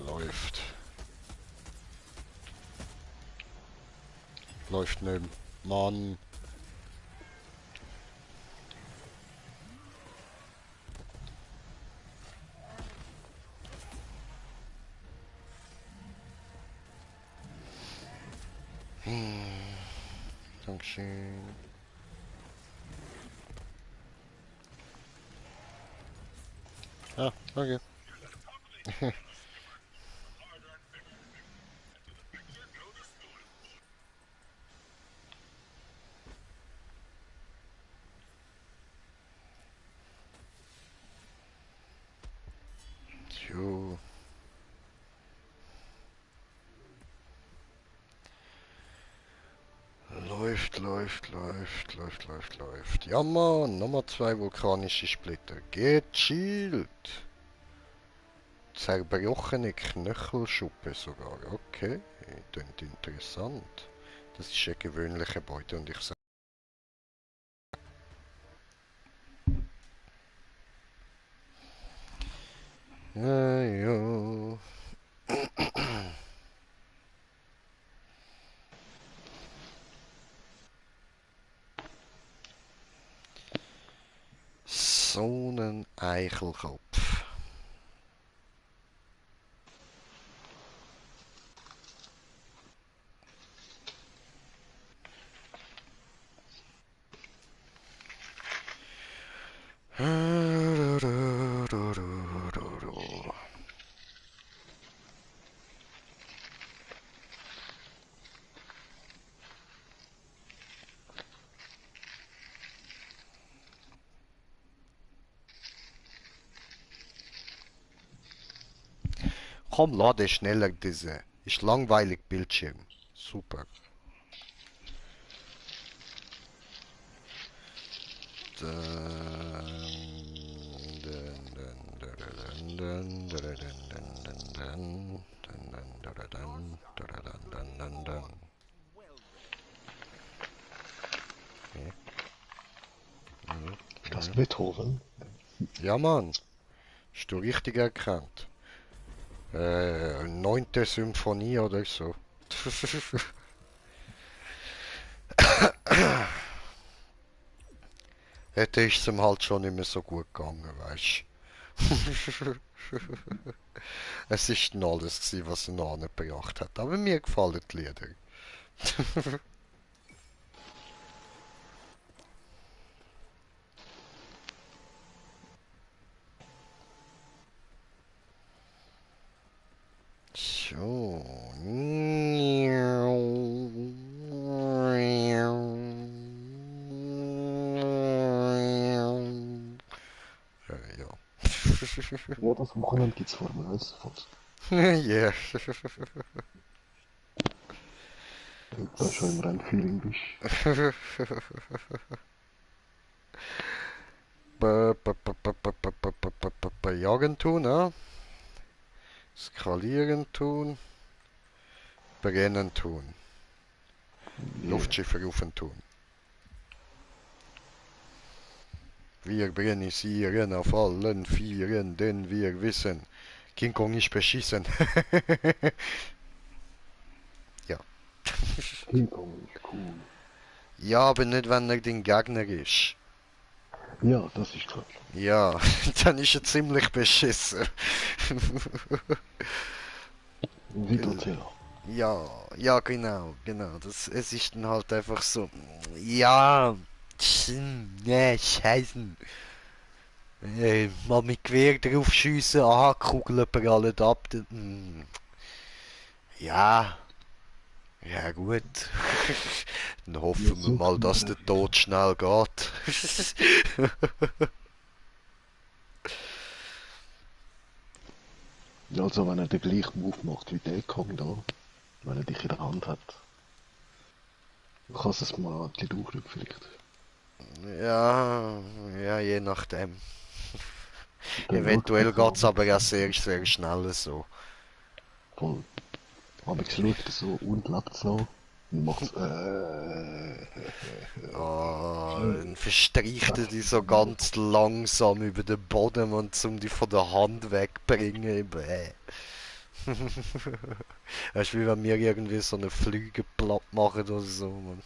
Speaker 1: Läuft. Läuft nicht. Mann. Dankeschön. Ah, okay. Jo. Läuft. Ja, Mann, nochmal 2 vulkanische Splitter. Gechillt. Zerbrochene Knöchelschuppe sogar. Okay, klingt interessant. Das ist ein gewöhnlicher Beute und ich sage... Ja, ja. So ein Eichelkopf. Komm, lade schneller diese. Ist langweilig Bildschirm. Super.
Speaker 2: Ist das Beethoven?
Speaker 1: Ja, Mann. Hast du richtig erkannt. Neunte Symphonie oder so. Hätte ich es ihm halt schon nicht mehr so gut gegangen, weißt du. Es ist dann alles gewesen, was er noch angebracht hat. Aber mir gefallen die Lieder. So. Ja.
Speaker 2: Ja, das Wochenende gibt's Formel 1.
Speaker 1: Yeah.
Speaker 2: Wenn du da schon im Rennfeeling bist.
Speaker 1: Jagen tun, ne? Skalieren tun. Brennen tun.
Speaker 2: Yeah.
Speaker 1: Luftschiffe rufen tun. Wir brennisieren auf allen Vieren, denn wir wissen, King Kong ist beschissen. Ja.
Speaker 2: King Kong ist cool.
Speaker 1: Ja, aber nicht, wenn er dein Gegner ist.
Speaker 2: Ja, das ist klar.
Speaker 1: Ja, dann ist er ziemlich beschissen.
Speaker 2: Wiederzähler.
Speaker 1: Ja, ja, genau. Es ist dann halt einfach so. Ja, ne, scheiße. Mal mit Gewehr drauf schiessen, aha, Kugeln prallen ab. Ja, ja gut. Dann
Speaker 2: Ja,
Speaker 1: hoffen wir
Speaker 2: so
Speaker 1: mal, dass der
Speaker 2: zutreffend.
Speaker 1: Tod schnell geht.
Speaker 2: Also, wenn er den gleichen Move macht wie der Kong da, wenn er dich in der Hand hat, kannst du es mal ein bisschen durchdrücken vielleicht.
Speaker 1: Ja, ja, je nachdem.
Speaker 2: Dann schaut
Speaker 1: Eventuell
Speaker 2: das so,
Speaker 1: geht's aber auch sehr, sehr schnell so.
Speaker 2: voll. Aber ich schaut das so und lebt so und macht
Speaker 1: Dann verstreicht er die so ganz langsam über den Boden und zum die von der Hand wegbringen. Bäh. Weißt du, wie wenn wir irgendwie so eine Flüge platt machen oder so, man.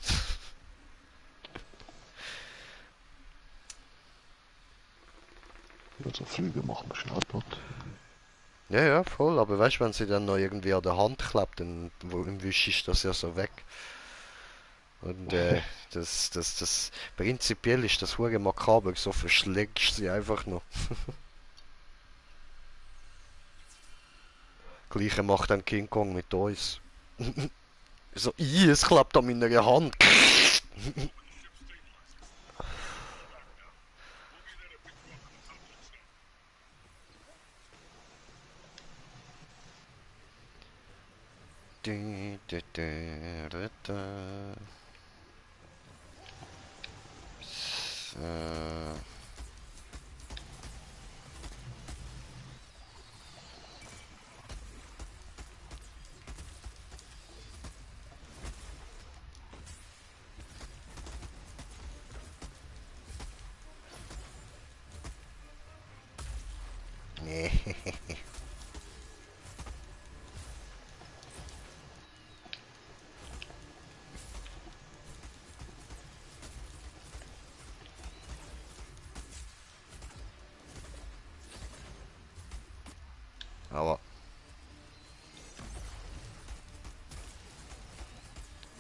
Speaker 2: Also Flüge machen wir schnell platt.
Speaker 1: Ja, ja, voll, aber weißt du, wenn sie dann noch irgendwie an der Hand klappt, dann wischst du das ja so weg. Und prinzipiell ist das hure makaber, so verschlägst du sie einfach noch. Gleiche macht dann King Kong mit uns. So, es klappt an meiner Hand. So. Nee. Aber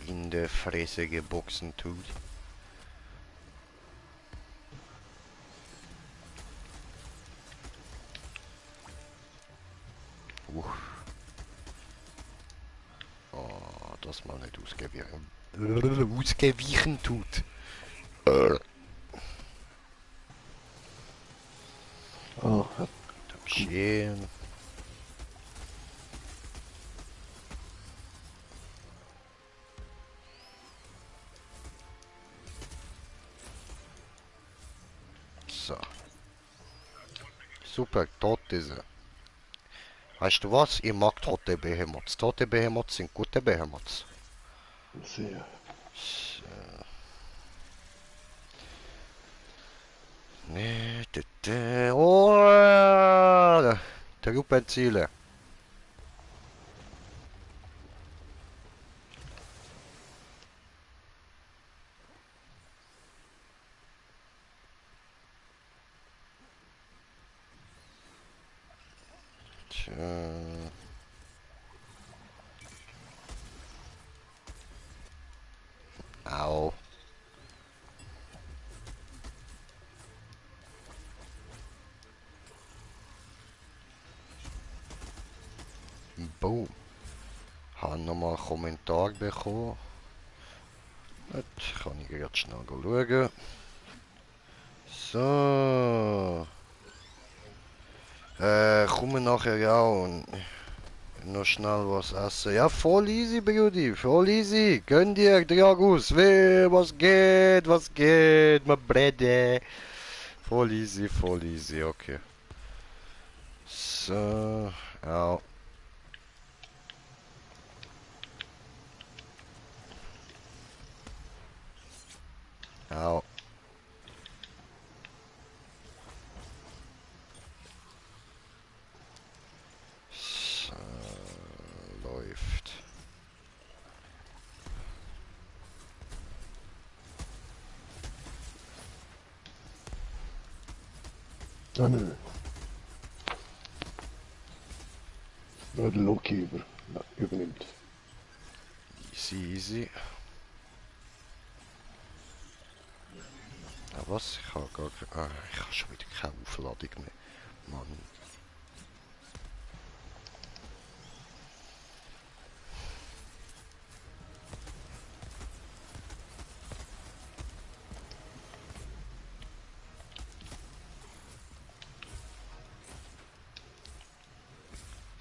Speaker 1: in der Fresse geboxen tut. Oh, das mal nicht ausgewichen. Ausgewichen tut.
Speaker 2: Ah, ja, gut.
Speaker 1: Schön. So. Super, tot ist er. Weißt du was? Ich mag tote Behemoths. Tote Behemoths sind gute Behemoths.
Speaker 2: Sehr.
Speaker 1: Oh, Truppenziele. Tja. Au. Boom. Habe nochmal einen Kommentar bekommen. Das kann ich jetzt schnell schauen. So. Kommen nachher ja und noch schnell was essen. Ja, voll easy, Brudi. Voll easy. Gönn dir, Dragus. Was geht? Was geht? Mein Brede. Voll easy, okay. So. Au. Au.
Speaker 2: Ah, nö. Ja, der Loki übernimmt.
Speaker 1: Easy, easy. Ah, was? Ich habe gar keine... Ah, ich habe schon wieder keine Aufladung mehr. Mann.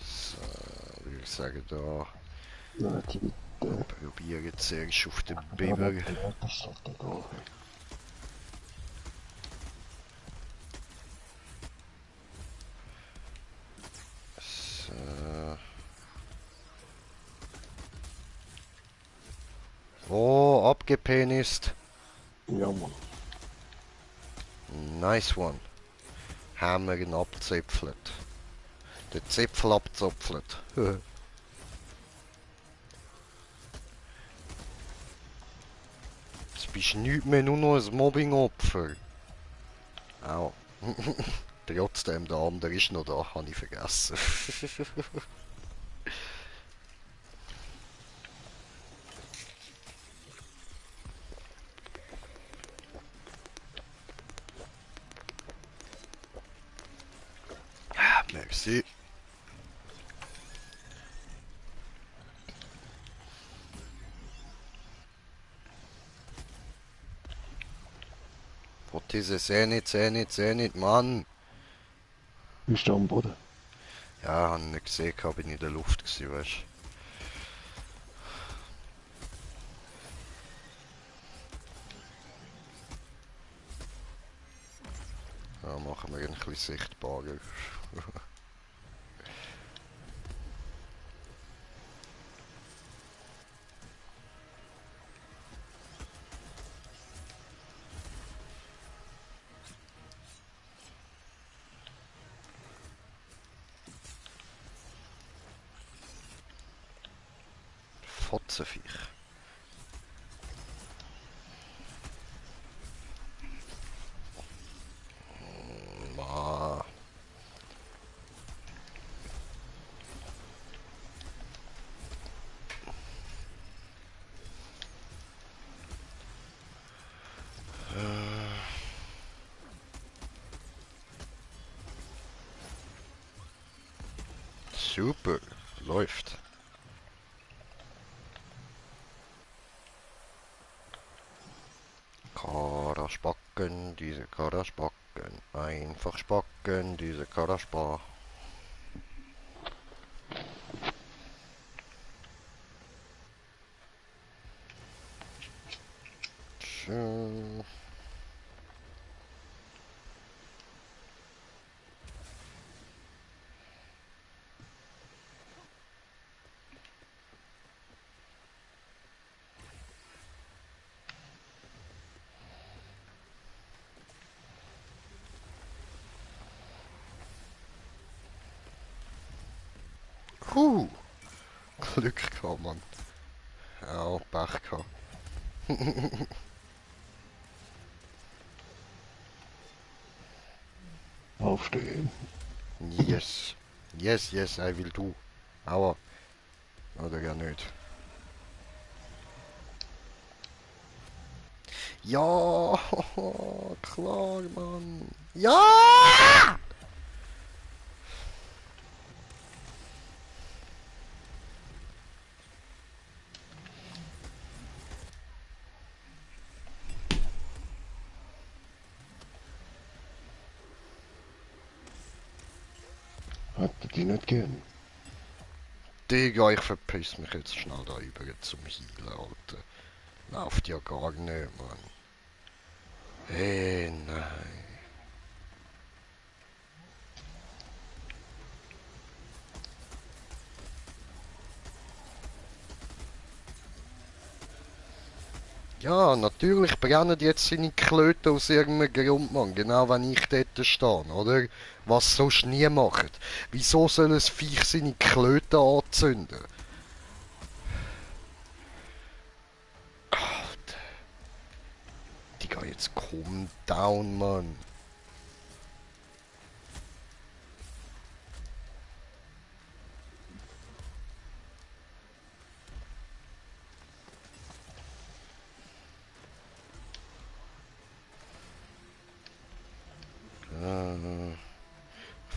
Speaker 1: So, würde ich sagen, da
Speaker 2: Ja, jetzt bitte.
Speaker 1: probieren zuerst auf den
Speaker 2: Da
Speaker 1: Biber.
Speaker 2: wird der Wetterstrategie gehen.
Speaker 1: So. Oh, abgepenist.
Speaker 2: Ja, Mann.
Speaker 1: Nice one. Haben wir ihn abzäpfelt. Den Zipfel abzapfelt. Jetzt bist du nicht mehr nur noch ein Mobbing-Opfer. Au. Trotzdem, der andere ist noch da, habe ich vergessen. Merci. What is es? Seh nicht, Mann.
Speaker 2: Bist du am Boden?
Speaker 1: Ja, hab nicht gesehen, bin in der Luft gewesen, weißt du. Ja, machen wir ihn ein bisschen sichtbarer. Fotzenviech. Ma. Super. Läuft. Karaspacken, diese Karaspacken. Einfach spacken, diese Karaspa. Schön. Glück gehabt, Mann. Ja, Pech gehabt.
Speaker 2: Aufstehen.
Speaker 1: Yes. Yes, yes, I will do. Aua. Oder ja nicht. Ja, klar, Mann. Ja!
Speaker 2: Hätte die nicht gern.
Speaker 1: Digga, ich verpiss mich jetzt schnell da über zum Healen, Alter. Läuft ja gar nicht, Mann. Hey, nein. Ja, natürlich brennen jetzt seine Klöten aus irgendeinem Grund, Mann. Genau wenn ich dort stehe, oder? Was sonst nie macht. Wieso soll ein Viech seine Klöten anzünden? Alter. Digga, jetzt calm down, Mann.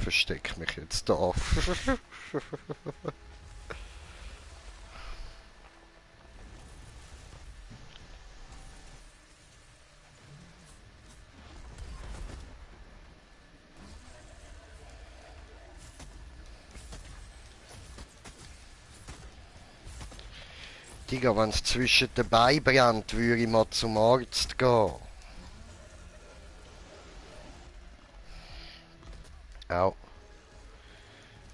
Speaker 1: verstecke mich jetzt da. Digga, wenn's zwischen den Beinen brennt, würde ich mal zum Arzt gehen. Au.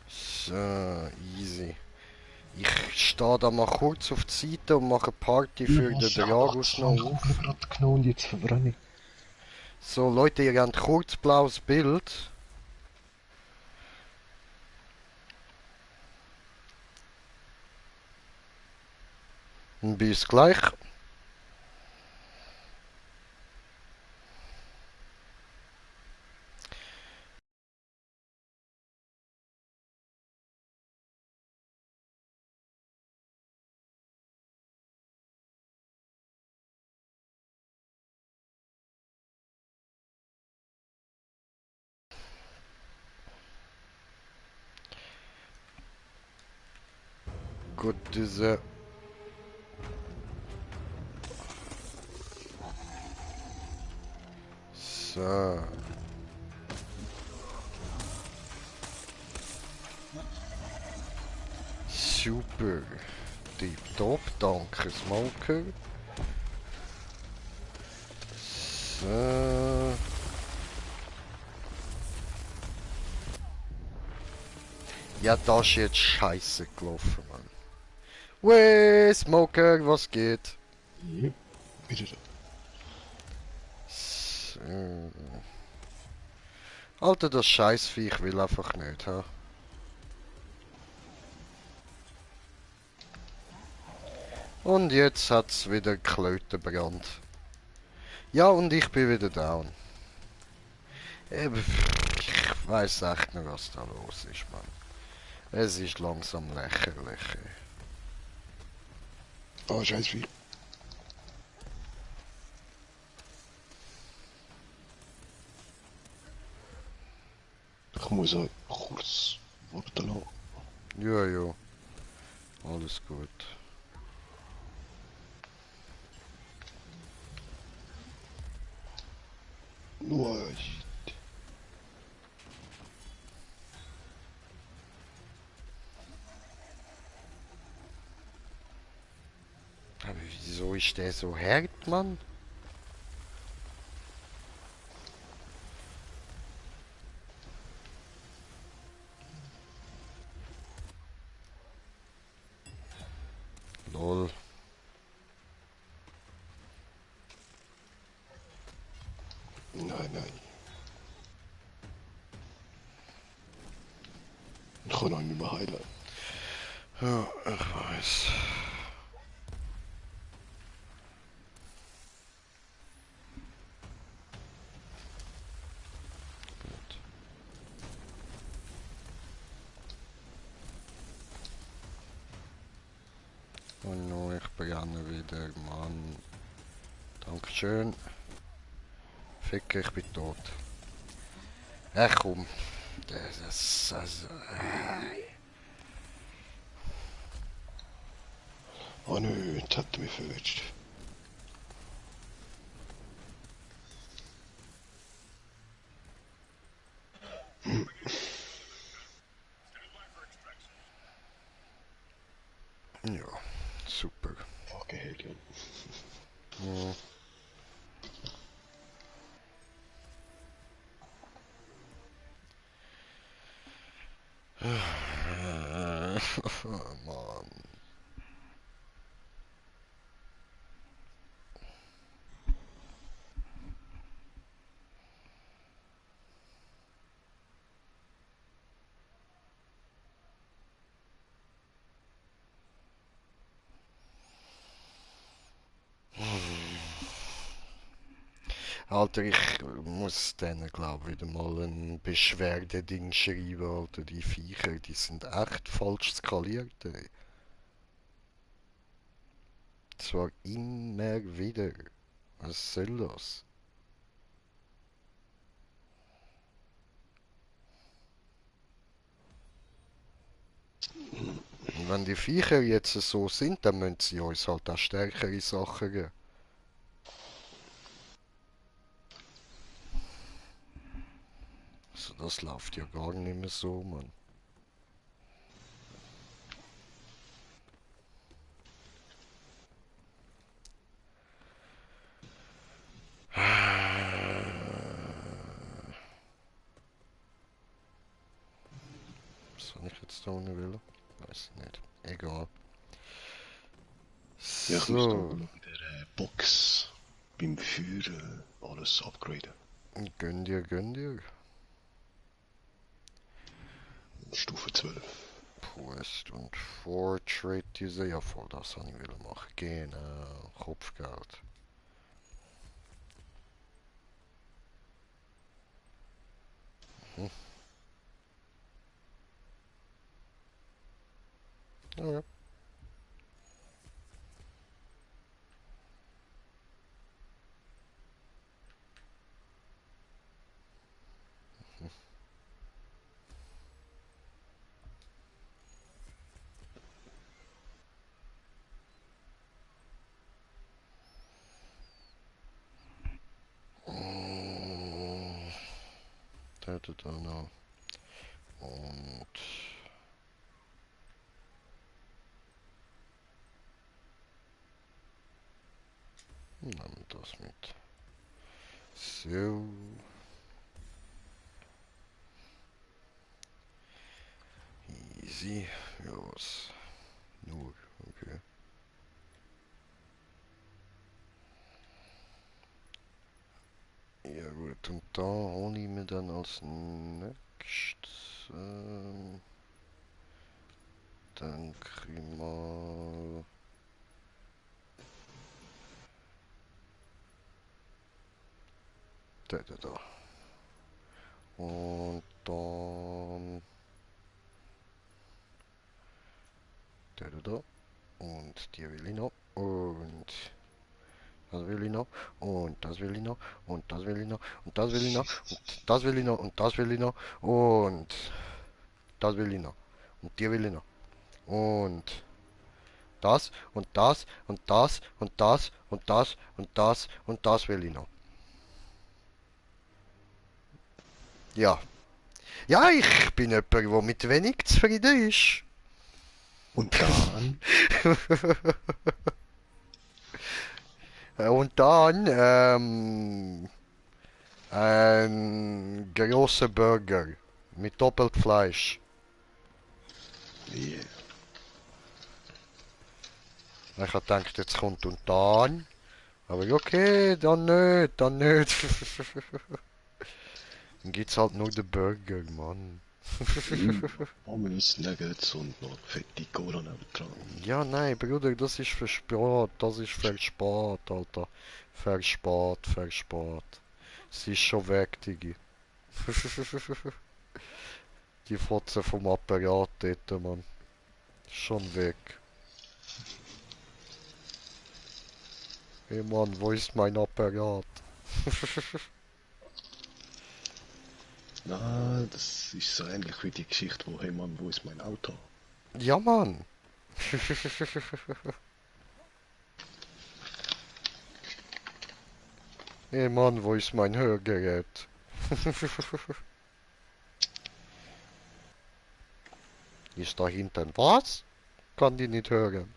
Speaker 1: So, easy. Ich stehe da mal kurz auf die Seite und mache Party für den Dragos noch
Speaker 2: Ich
Speaker 1: auf.
Speaker 2: habe gerade genommen und jetzt verbrenne ich.
Speaker 1: So, Leute, ihr habt kurz blaues Bild. Und bis gleich. Gut, diese... So. Super. Tipptopp, danke Smoker. So. Ja, das ist jetzt scheiße gelaufen, Mann. Weh, Smoker, was geht?
Speaker 2: Ja, wieder da.
Speaker 1: So. Alter, das Scheißviech will einfach nicht, ha? Und jetzt hat's wieder Klötenbrand. Ja, und ich bin wieder down. Ich weiß echt nicht, was da los ist, Mann. Es ist langsam lächerlich.
Speaker 2: Ah, scheiß viel. Ich muss auch kurz warten lassen.
Speaker 1: Ja, ja, alles gut.
Speaker 2: Nur,
Speaker 1: Aber wieso ist der so hart, Mann? Lol.
Speaker 2: nein, nein. Ich kann auch nicht mehr heilen.
Speaker 1: Ja, ich weiß. Gut. Und nun, ich beginne wieder, Mann. Dankeschön. Fick, ich bin tot. Ach komm. Das, also,
Speaker 2: Oh nö, jetzt hat er mich verwetscht.
Speaker 1: ja, super.
Speaker 2: Fucking hell,
Speaker 1: Hm. Mann. Alter, ich muss denen, glaube ich, wieder mal ein Beschwerdeding schreiben, Alter. Die Viecher, die sind echt falsch skaliert, ey. Zwar immer wieder. Was soll das? Und wenn die Viecher jetzt so sind, dann müssen sie uns halt auch stärkere Sachen geben. Also das läuft ja gar nicht mehr so, Mann. Was soll ich jetzt da unten will? Weiß ich nicht. Egal.
Speaker 2: Ja, ich muss da noch
Speaker 1: So,
Speaker 2: in der Box beim Feuer alles upgraden.
Speaker 1: gönn dir, gönn dir.
Speaker 2: Stufe 12.
Speaker 1: Quest und Fortrait, diese, ja voll, das habe ich will machen. Genau, Kopfgeld. Hm. Ja. Da noch. Und nehmen wir das mit. So. Easy. Ja, was? Nur, okay. Ja gut, und da hole ich mir dann als nächstes, dann krieg ich mal... Da. Und dann... Da. Und die will ich noch. Und das will ich noch. Und das will ich noch. Und das will ich noch. Und das will ich noch. Und das will ich noch. Und das will ich noch. Und das will ich noch. Und die will ich noch. Und das und das und das und das und das und das und das will ich noch. Ja. Ja, ich bin jemand, der mit wenig zufrieden ist.
Speaker 2: Und dann?
Speaker 1: Und dann, ein großer Burger mit doppelt Fleisch.
Speaker 2: Yeah.
Speaker 1: Ich hab gedacht, jetzt kommt und dann. Aber okay, dann nicht, dann nicht. Dann gibt's halt nur den Burger, Mann.
Speaker 2: Pommes, Nuggets und noch fette Cola nebendran.
Speaker 1: Ja, nein, Bruder, das ist verspät, das ist verspät, Alter. Verspät. Sie ist schon weg, Digi. Die Fotze vom Apparat dort, Mann. Schon weg. Hey Mann, wo ist mein Apparat?
Speaker 2: Na, das ist so ähnlich wie die Geschichte, wo, hey Mann, wo ist mein Auto?
Speaker 1: Ja, Mann. Hey Mann, wo ist mein Hörgerät? Ist da hinten was? Kann die nicht hören.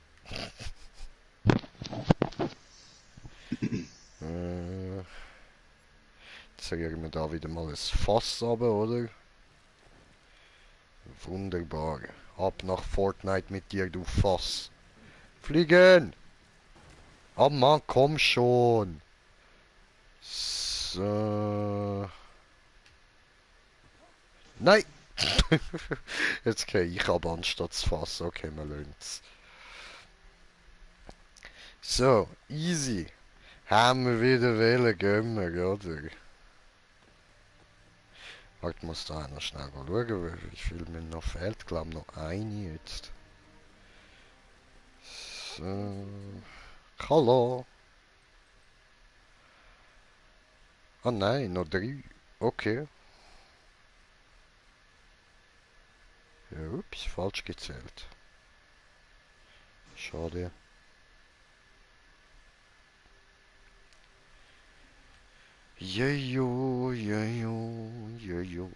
Speaker 1: Jetzt sagen wir da wieder mal das Fass runter, oder? Wunderbar. Ab nach Fortnite mit dir, du Fass. Fliegen! Ah Mann, komm schon. So. Nein! Jetzt gehe ich aber anstatt das Fass. Okay, wir lösen's. So, easy. Haben wir wieder wählen, gehen wir, oder? Warte, muss da noch schnell schauen, wie viel mir noch fehlt. Ich glaube noch eine jetzt. So. Hallo. Ah nein, noch 3. Okay. Ja, ups, falsch gezählt. Schade. Jejo, jejo, jejo.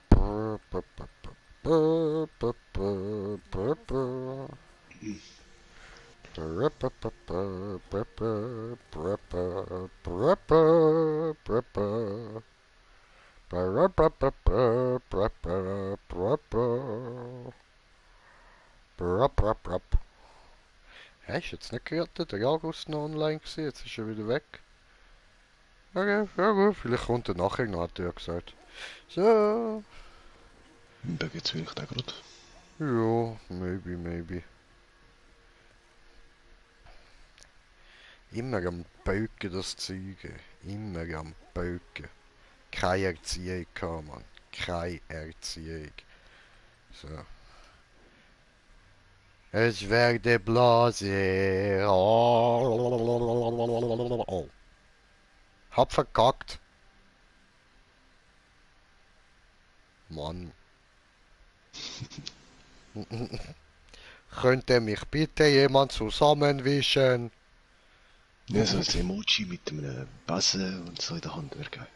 Speaker 1: Brr, brr, brr, brr, brr, brr, brr, brr. Brr, brr, brr, brr, brr, brr, brr, brr, brr, brr, brr, brr. Brr, brr, brr, brr, brr, brr, brr, brr. Brr, brr, brr. Hä, ist jetzt nicht gerade der August noch online gewesen? Jetzt ist er wieder weg. Okay, ja gut, vielleicht kommt er nachher noch, hat er ja gesagt. So.
Speaker 2: Da geht's vielleicht auch gerade.
Speaker 1: Ja, maybe, maybe. Immer am Böken das Zeug. Immer am Böken. Keine Erziehung gehabt, Mann. Keine Erziehung. So. Es werde Blase. Oh. Hab verkackt. Mann. Könnte mich bitte jemand zusammenwischen?
Speaker 2: Ja, so ein Emoji mit einem Besen und so in der Hand wäre geil.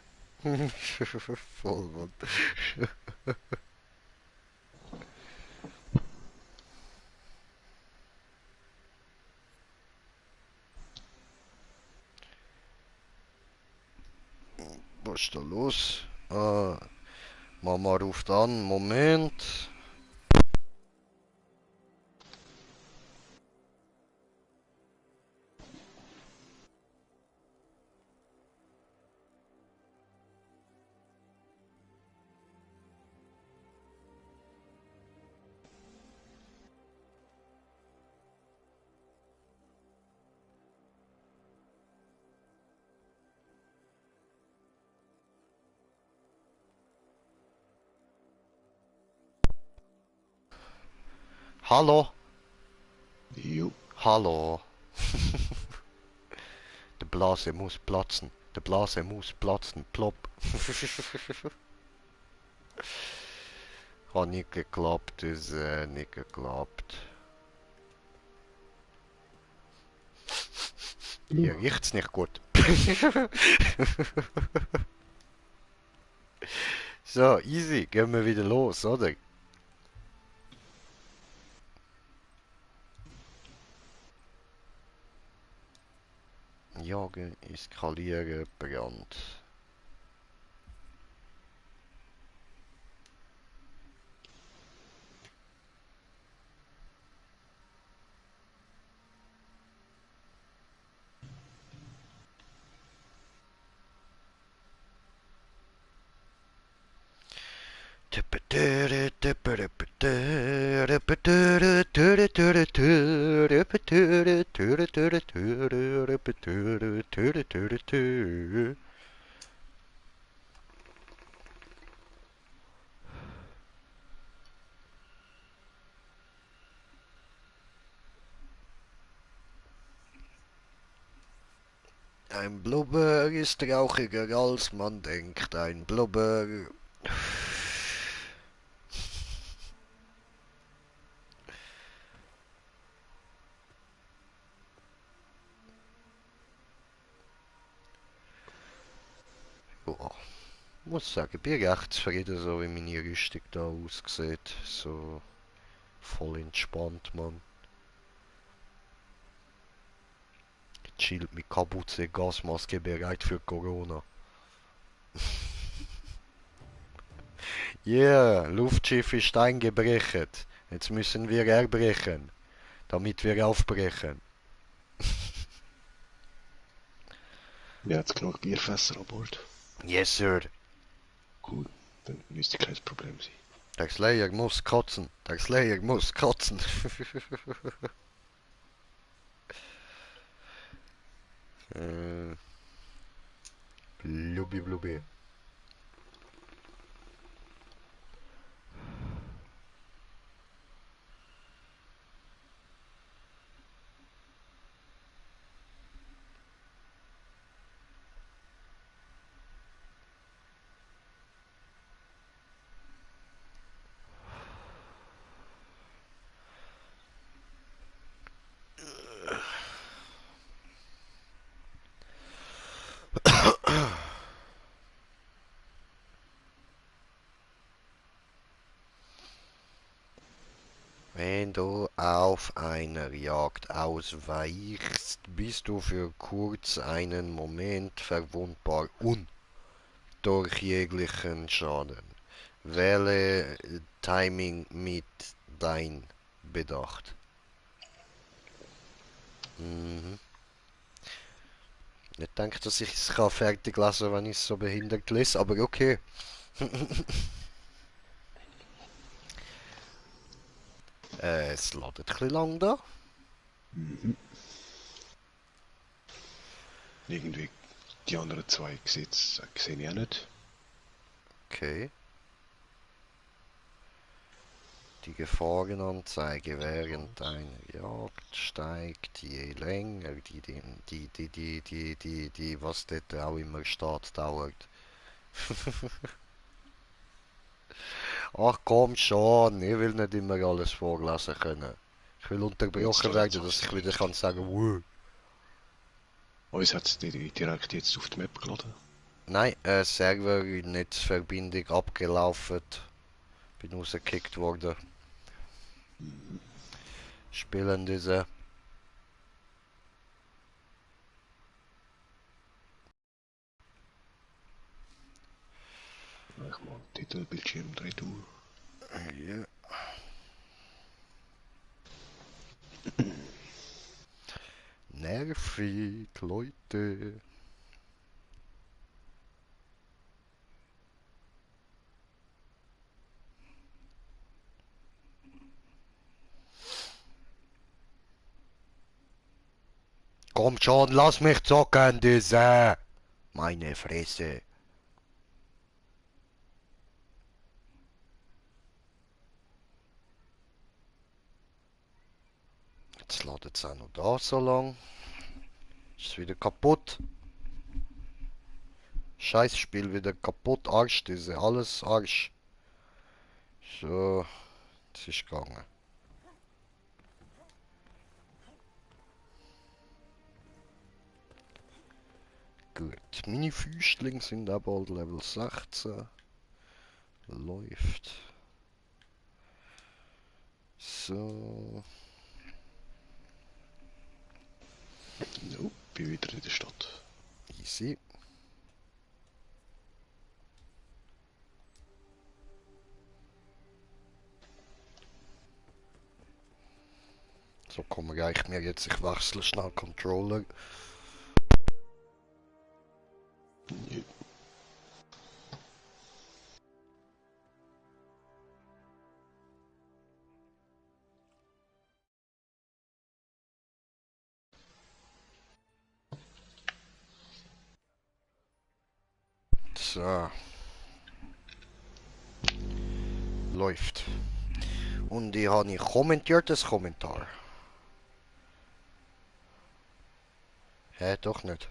Speaker 1: Voll, Mann. Was ist da los? Mama ruft an. Moment. Hallo?
Speaker 2: Jo.
Speaker 1: Hallo? Der Blase muss platzen. Der Blase muss platzen. Plopp. Hat nicht geklappt, ist nicht geklappt. Hier riecht's nicht gut. So, easy. Gehen wir wieder los, oder? Jagen, eskalieren, Brand. Ein Blubber ist rauchiger als man denkt. Ein Blubber. Ja, muss sagen, bin recht zufrieden, so wie meine Rüstung da aussieht. So voll entspannt, man. Chillt mit Kapuze, Gasmaske bereit für Corona. Yeah, Luftschiff ist eingebrechen. Jetzt müssen wir erbrechen, damit wir aufbrechen.
Speaker 2: Ja, jetzt genug Bierfässer an Bord.
Speaker 1: Yes, sir.
Speaker 2: Gut, dann müsste kein Problem sein.
Speaker 1: Der Slayer muss kotzen. Der Slayer muss kotzen. Blubbi blubbi. Wenn du auf einer Jagd ausweichst, bist du für kurz einen Moment verwundbar und durch jeglichen Schaden. Wähle Timing mit dein Bedacht. Mhm. Ich denke, dass ich es fertig lesen kann, wenn ich es so behindert lese, aber okay. Es ladet ein bisschen lang da.
Speaker 2: Mhm. Irgendwie die anderen zwei sehe ich auch nicht.
Speaker 1: Okay. Die Gefahrenanzeige während einer Jagd steigt, je länger was dort auch immer steht, dauert. Ach komm schon, ich will nicht immer alles vorlesen können. Ich will
Speaker 2: Jetzt
Speaker 1: unterbrochen
Speaker 2: ladet
Speaker 1: werden,
Speaker 2: es
Speaker 1: dass ich wieder
Speaker 2: direkt.
Speaker 1: kann sagen, wuh.
Speaker 2: Uns hat es direkt jetzt auf die Map geladen.
Speaker 1: Nein, Server-Netzverbindung abgelaufen. Bin rausgekickt worden. Spielen diese.
Speaker 2: Ich mal Titelbildschirm drehen tun.
Speaker 1: Ja. Nervig, Leute. Kommt schon, lass mich zocken, diese. Meine Fresse. Jetzt ladet es auch noch da so lang. Ist es wieder kaputt. Scheiß Spiel wieder kaputt. Arsch, diese. Alles Arsch. So, es ist gegangen. Gut. Meine Füßlinge sind auch bald Level 16. Läuft. So.
Speaker 2: No, bin wieder in der Stadt.
Speaker 1: Easy. So komme ich mir jetzt. Ich wechsle schnell Controller.
Speaker 2: Ja.
Speaker 1: So. Läuft. Und ich habe nicht kommentiert das Kommentar. Hä, doch nicht.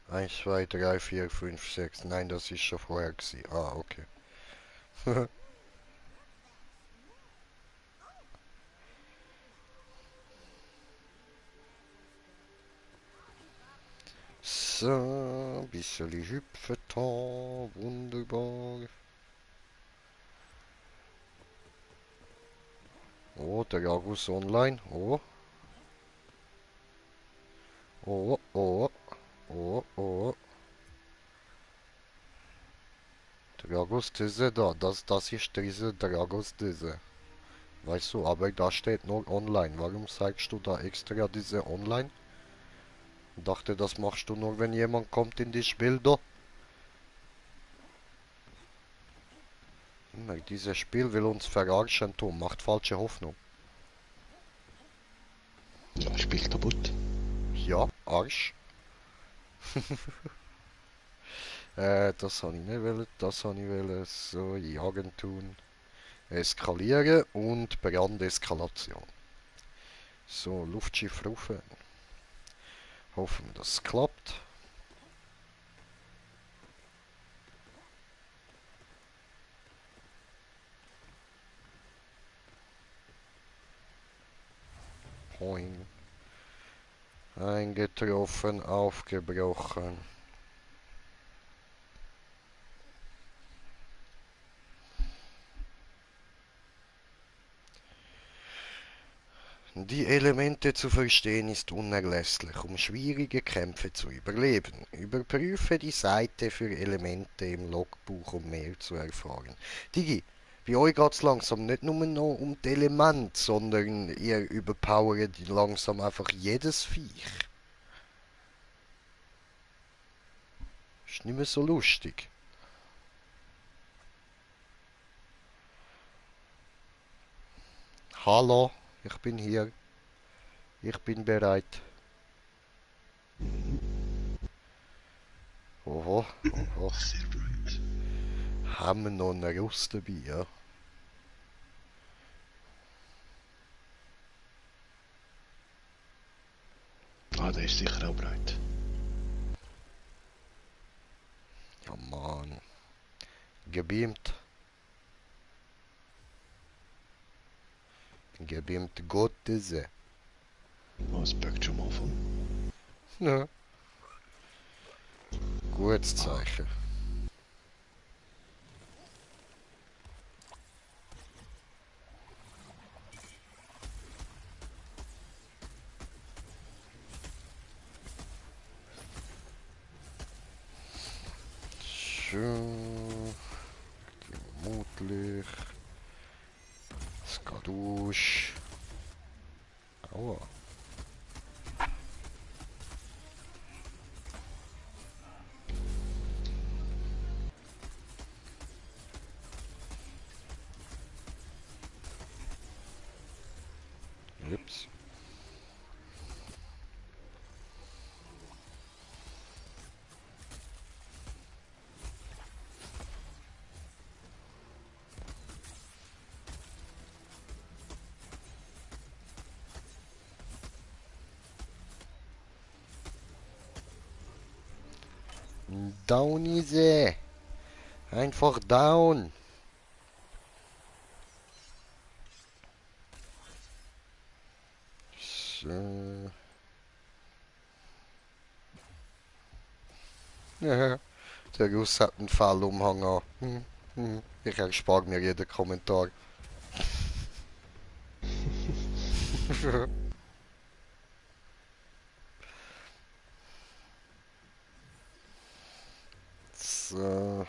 Speaker 1: 1, 2, 3, 4, 5, 6. Nein, das ist schon vorher gewesen. Ah, okay. So, ein bisschen hüpfen da. Wunderbar. Oh, der Jagus online. Oh. Oh, oh. Oh, oh. Dragos diese da. Das ist diese Dragos diese. Weißt du, aber da steht nur online. Warum zeigst du da extra diese online? Dachte, das machst du nur, wenn jemand kommt in die Spiel da. Dieses Spiel will uns verarschen tun, macht falsche Hoffnung.
Speaker 2: Ja, Spiel kaputt.
Speaker 1: Ja, Arsch. Das habe ich nicht wollen, das habe ich wollen. So, jagen tun. Eskalieren und Brandeskalation. So, Luftschiff rufen. Hoffen, dass es klappt. Poing. Eingetroffen, aufgebrochen. Die Elemente zu verstehen ist unerlässlich, um schwierige Kämpfe zu überleben. Überprüfe die Seite für Elemente im Logbuch, um mehr zu erfahren. Digi, bei euch geht's langsam nicht nur noch um die Elemente, sondern ihr überpowert langsam einfach jedes Viech. Ist nicht mehr so lustig. Hallo, ich bin hier. Ich bin bereit. Oho, oho.
Speaker 2: Sehr bereit.
Speaker 1: Haben wir noch einen Russ dabei, ja?
Speaker 2: Ah, der ist sicher auch bereit.
Speaker 1: Ja, Mann. Gebeamt. Gebeamt Gottes.
Speaker 2: Oh, das böckt schon mal von.
Speaker 1: Ja. Gutes Zeichen. Schön. Gemütlich. Skadusch. Aua. Ups. Down ist er. Einfach down. So. Ja, der Russ hat einen Fallumhang an. Ich erspare mir jeden Kommentar. So.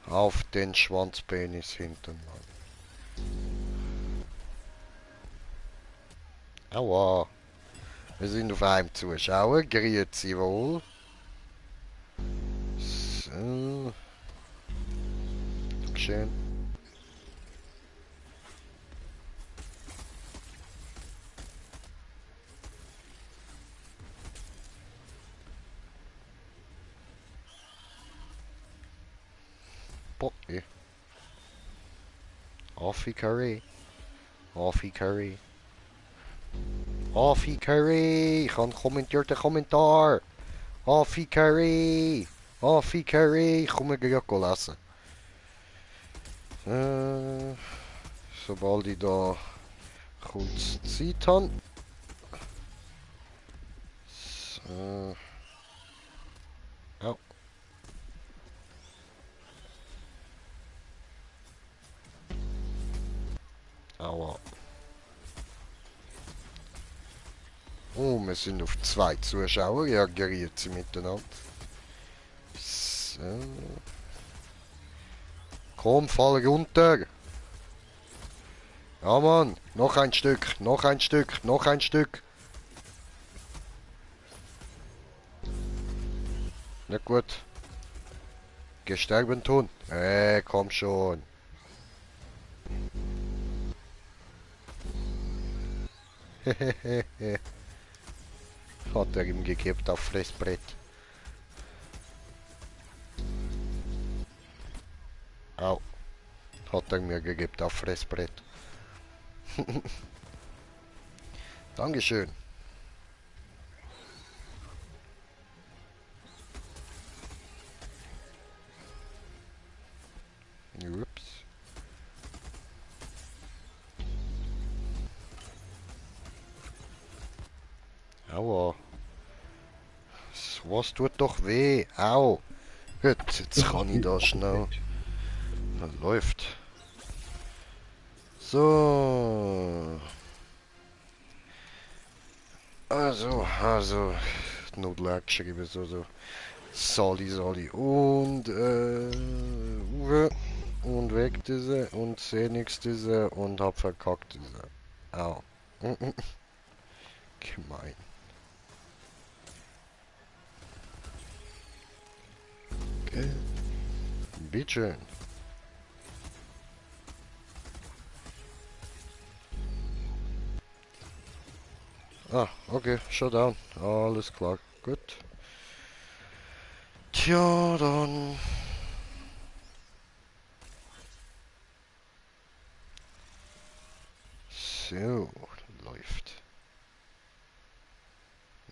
Speaker 1: Auf den Schwanzpenis hinten, Mann. Aua. Wir sind auf einem Zuschauer. Grüezi wohl. So. Schön. Bocky. Offie Curry. Offie Curry. Offie Curry. Ich habe einen kommentierten Kommentar. Offie Curry. Offie Curry. Ich komme gleich lesen. Sobald ich da kurz Zeit habe. So. Oh. Aua. Oh, wir sind auf 2 Zuschauer. Ja, grüezi miteinander. So. Komm, fall runter. Ja, Mann. Noch ein Stück, noch ein Stück, noch ein Stück. Na gut. Gesterben tun. Komm schon. Hat er ihm gegeben auf Fressbrett. Au. Hat er mir gegeben auf Fressbrett. Dankeschön. Ups. Aua. Was tut doch weh? Au. Gut, jetzt kann ich da schnell. Das läuft. So. Also, Nudel geschrieben, so. Sali. Und, Uwe. Und weg diese. Und seh nix diese. Und hab verkackt diese. Au. Gemein.
Speaker 2: Okay.
Speaker 1: Bitteschön. Ah, okay, Shutdown. Alles klar. Gut. Tja, dann. So, läuft.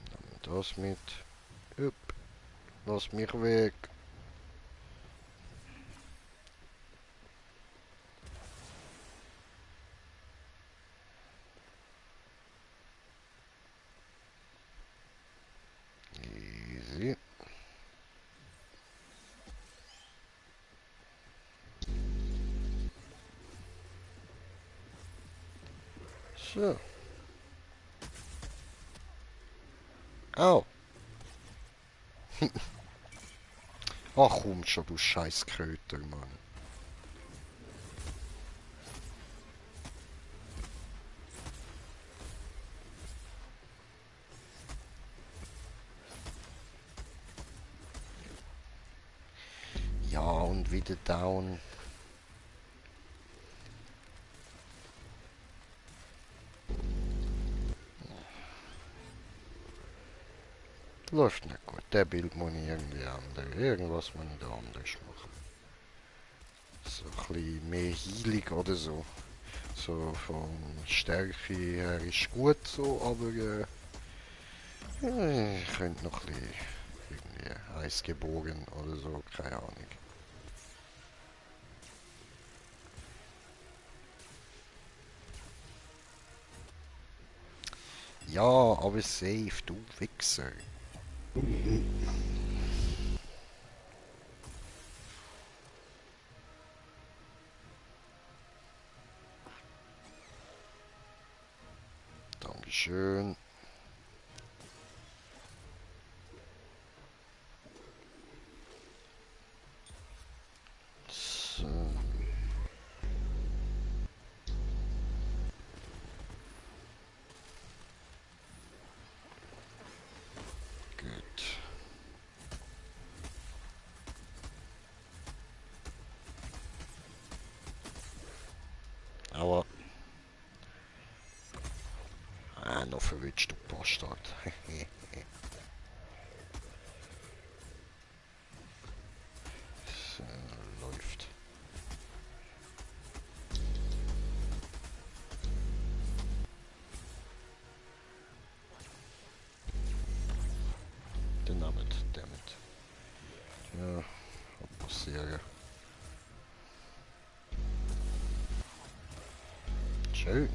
Speaker 1: Nehmen das mit. Upp, lass mich weg. Easy. So. Au. Ach komm schon, du scheiß Kröter, Mann. Ja, und wieder down. Läuft nicht gut. Der Bild muss ich irgendwie ändern. Irgendwas muss ich da anders machen. So ein bisschen mehr Heilung oder so. So von Stärke her ist gut so, aber ich könnte noch ein bisschen irgendwie Eisgebogen oder so, keine Ahnung. Ja, aber safe, du Wichser. Dankeschön. So, gut. Aber, noch verwünscht, du Bastard. So, läuft. Damit. Ja, passieren. Schön.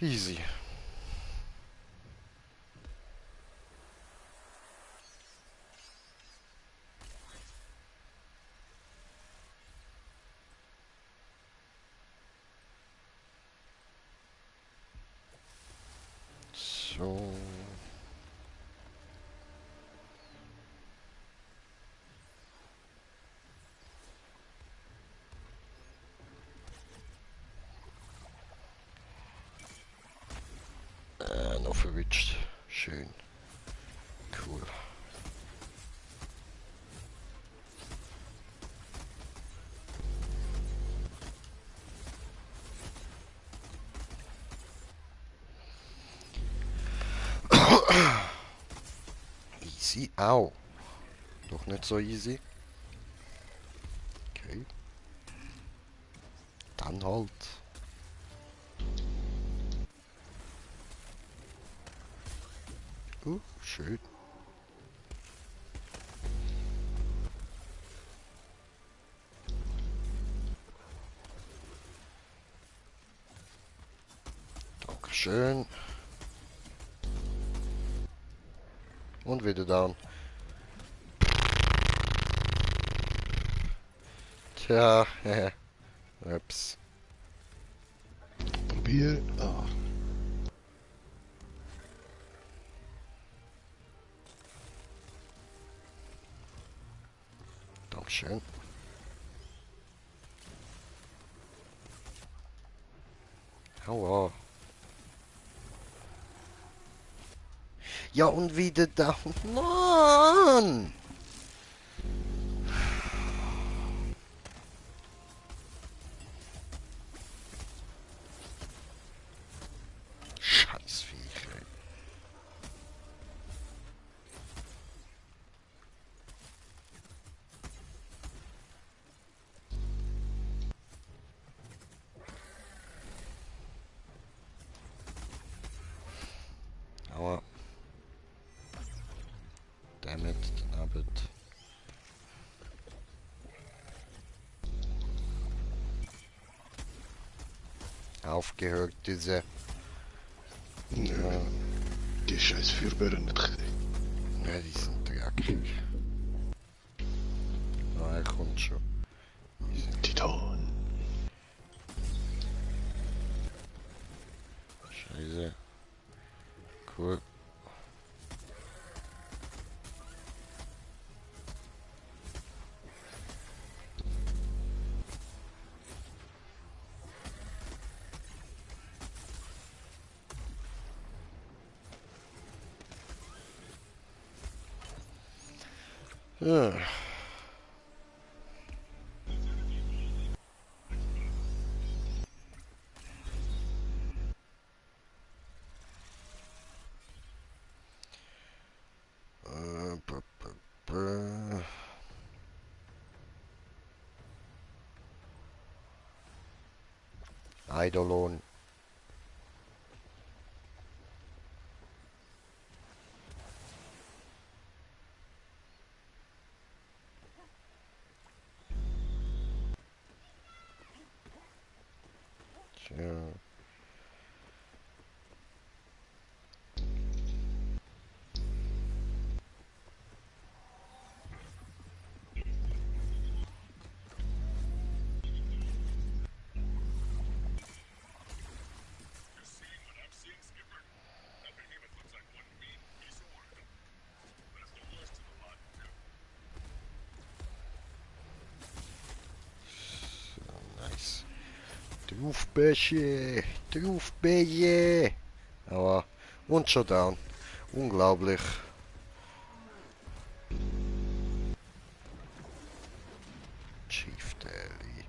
Speaker 1: Easy. So. Noch verwünscht. Schön. Cool. Easy. Au. Doch nicht so easy. Okay. Dann halt. Schön. Dankeschön. Und wieder down. Tja, ups.
Speaker 2: Probier. Ah,
Speaker 1: Dankeschön. Aua. Ja, und wieder down. Mann! Scheiß Viecher. Aua. Dammit, Dammit. Aufgehört, diese.
Speaker 2: nö.
Speaker 1: Ja,
Speaker 2: Die scheiß Führbären nicht gesehen.
Speaker 1: ja, die sind dreckig. Ah, er kommt schon.
Speaker 2: Titan.
Speaker 1: Scheiße. Cool. Ja. B. Eidolon. Tja. Nice. Draufbäsche. Draufbäsche. Aber. Und schon down. Unglaublich. Chief Daily.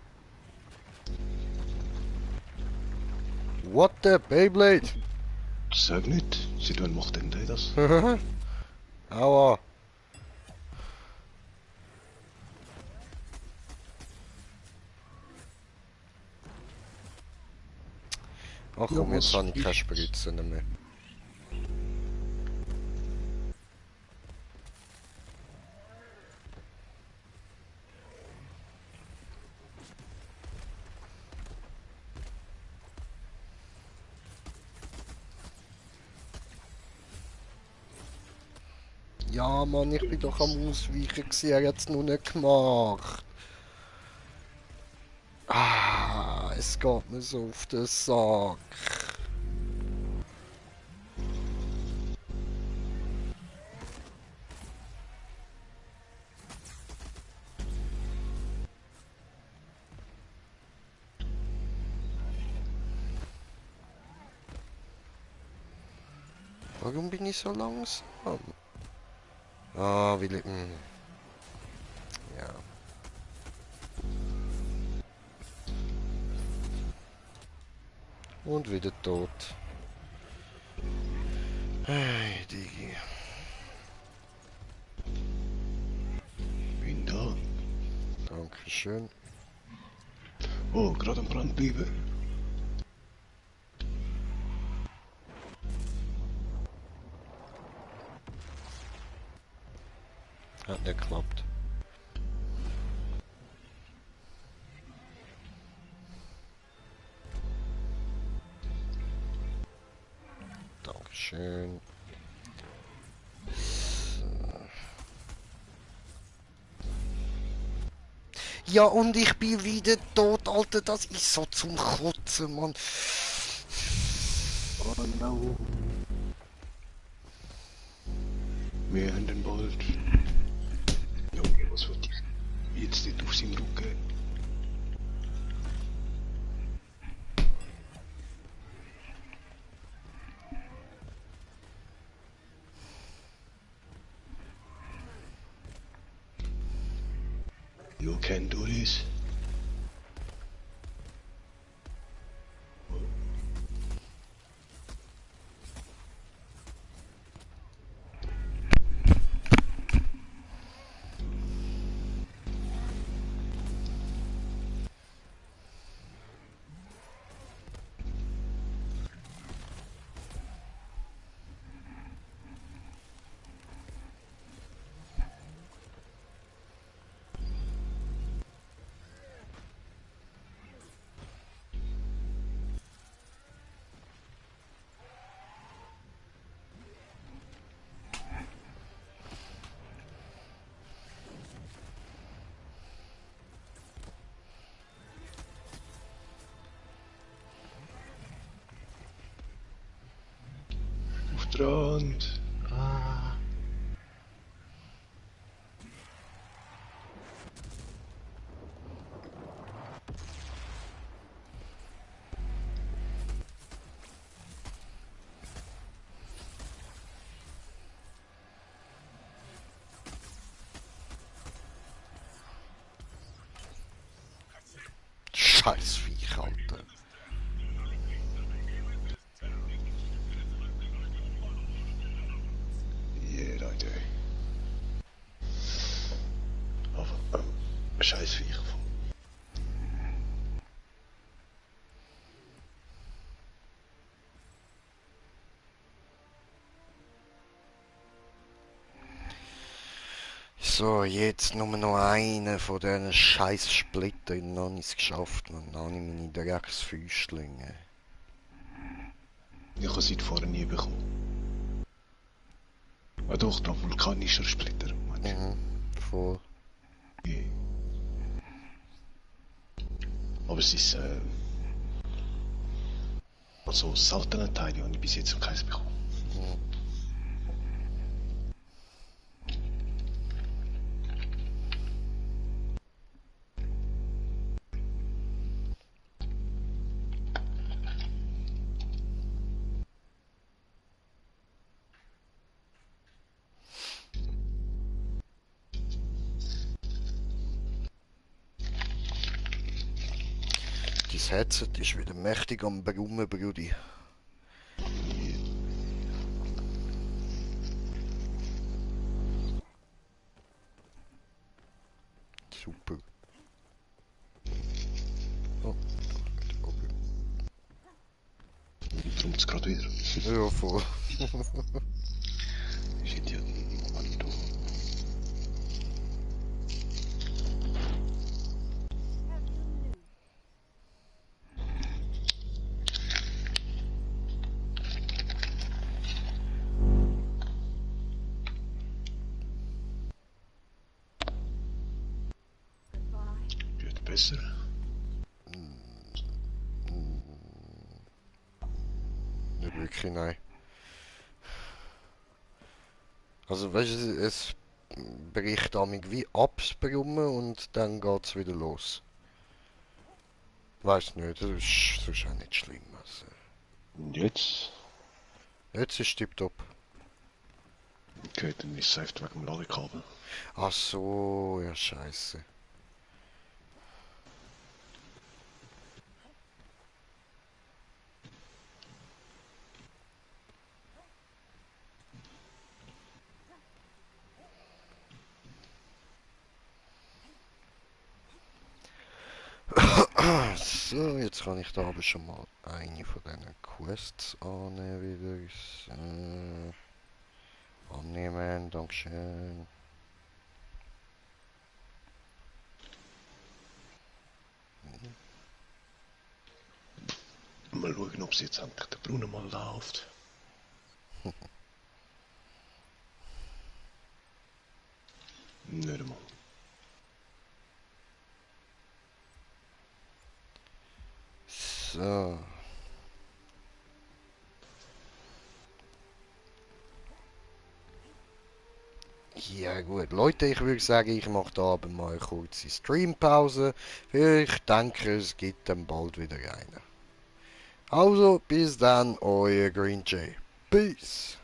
Speaker 1: What the Beyblade?
Speaker 2: Sag nicht. Seit wann macht denn der das?
Speaker 1: Aua. Ach komm,
Speaker 2: Ja,
Speaker 1: jetzt
Speaker 2: was
Speaker 1: habe ich keine
Speaker 2: spricht's?
Speaker 1: Spritzen mehr. Ja, Mann, ich bin doch am Ausweichen gewesen, er hat's noch nicht gemacht. Ah, es geht mir so auf den Sack. Warum bin ich so langsam? Ah, will ich... Ja. Und wieder tot. Hey, Digi.
Speaker 2: Bin da.
Speaker 1: Dankeschön.
Speaker 2: Oh, gerade am Brand bleiben.
Speaker 1: Hat nicht geklappt. Dankeschön. Ja, und ich bin wieder tot, Alter. Das ist so zum Kotzen, Mann.
Speaker 2: Oh no. Wir haben den bald. Junge, was wird jetzt nicht auf seinem Rücken? You can do this. Auf der Rand. Ah.
Speaker 1: Scheiß Viech, Alter.
Speaker 2: Yeah, Leute. Aber, scheiß Viecher.
Speaker 1: So, jetzt nur noch einer von diesen scheiß Splittern. Noch nicht geschafft, man. Noch nicht meine Drecksfüßlinge.
Speaker 2: Ich habe seit vorher nie bekommen. Ah doch, der vulkanischer Splitter, meinst du?
Speaker 1: Mhm, voll.
Speaker 2: Yeah. Aber es ist, also seltene Teile habe ich bis jetzt noch keins bekommen.
Speaker 1: Mhm. Dein Headset ist wieder mächtig am Brummen, Brudi. Super. Oh, da oben.
Speaker 2: Darum es gerade wieder.
Speaker 1: Ja, voll.
Speaker 2: Ich hätte ja einen Moment da. Wird besser.
Speaker 1: Nicht wirklich, nein. Also, weißt du, es bricht amig wie abs Brummen und dann geht's wieder los. Weiß nicht, das ist auch nicht schlimm. Also.
Speaker 2: Und jetzt?
Speaker 1: Jetzt ist tipptopp.
Speaker 2: Okay, dann ist es einfach wegen dem Ladekabel.
Speaker 1: Ach so, ja, scheiße. So, jetzt kann ich da aber schon mal eine von diesen Quests annehmen wieder. Annehmen, Dankeschön.
Speaker 2: Mal schauen, ob es jetzt endlich der Brunnen mal läuft. Nicht einmal.
Speaker 1: So. Ja gut, Leute, ich würde sagen, ich mache da aber mal eine kurze Streampause. Ich denke, es gibt dann bald wieder eine. Also, bis dann, euer Green Jay. Peace.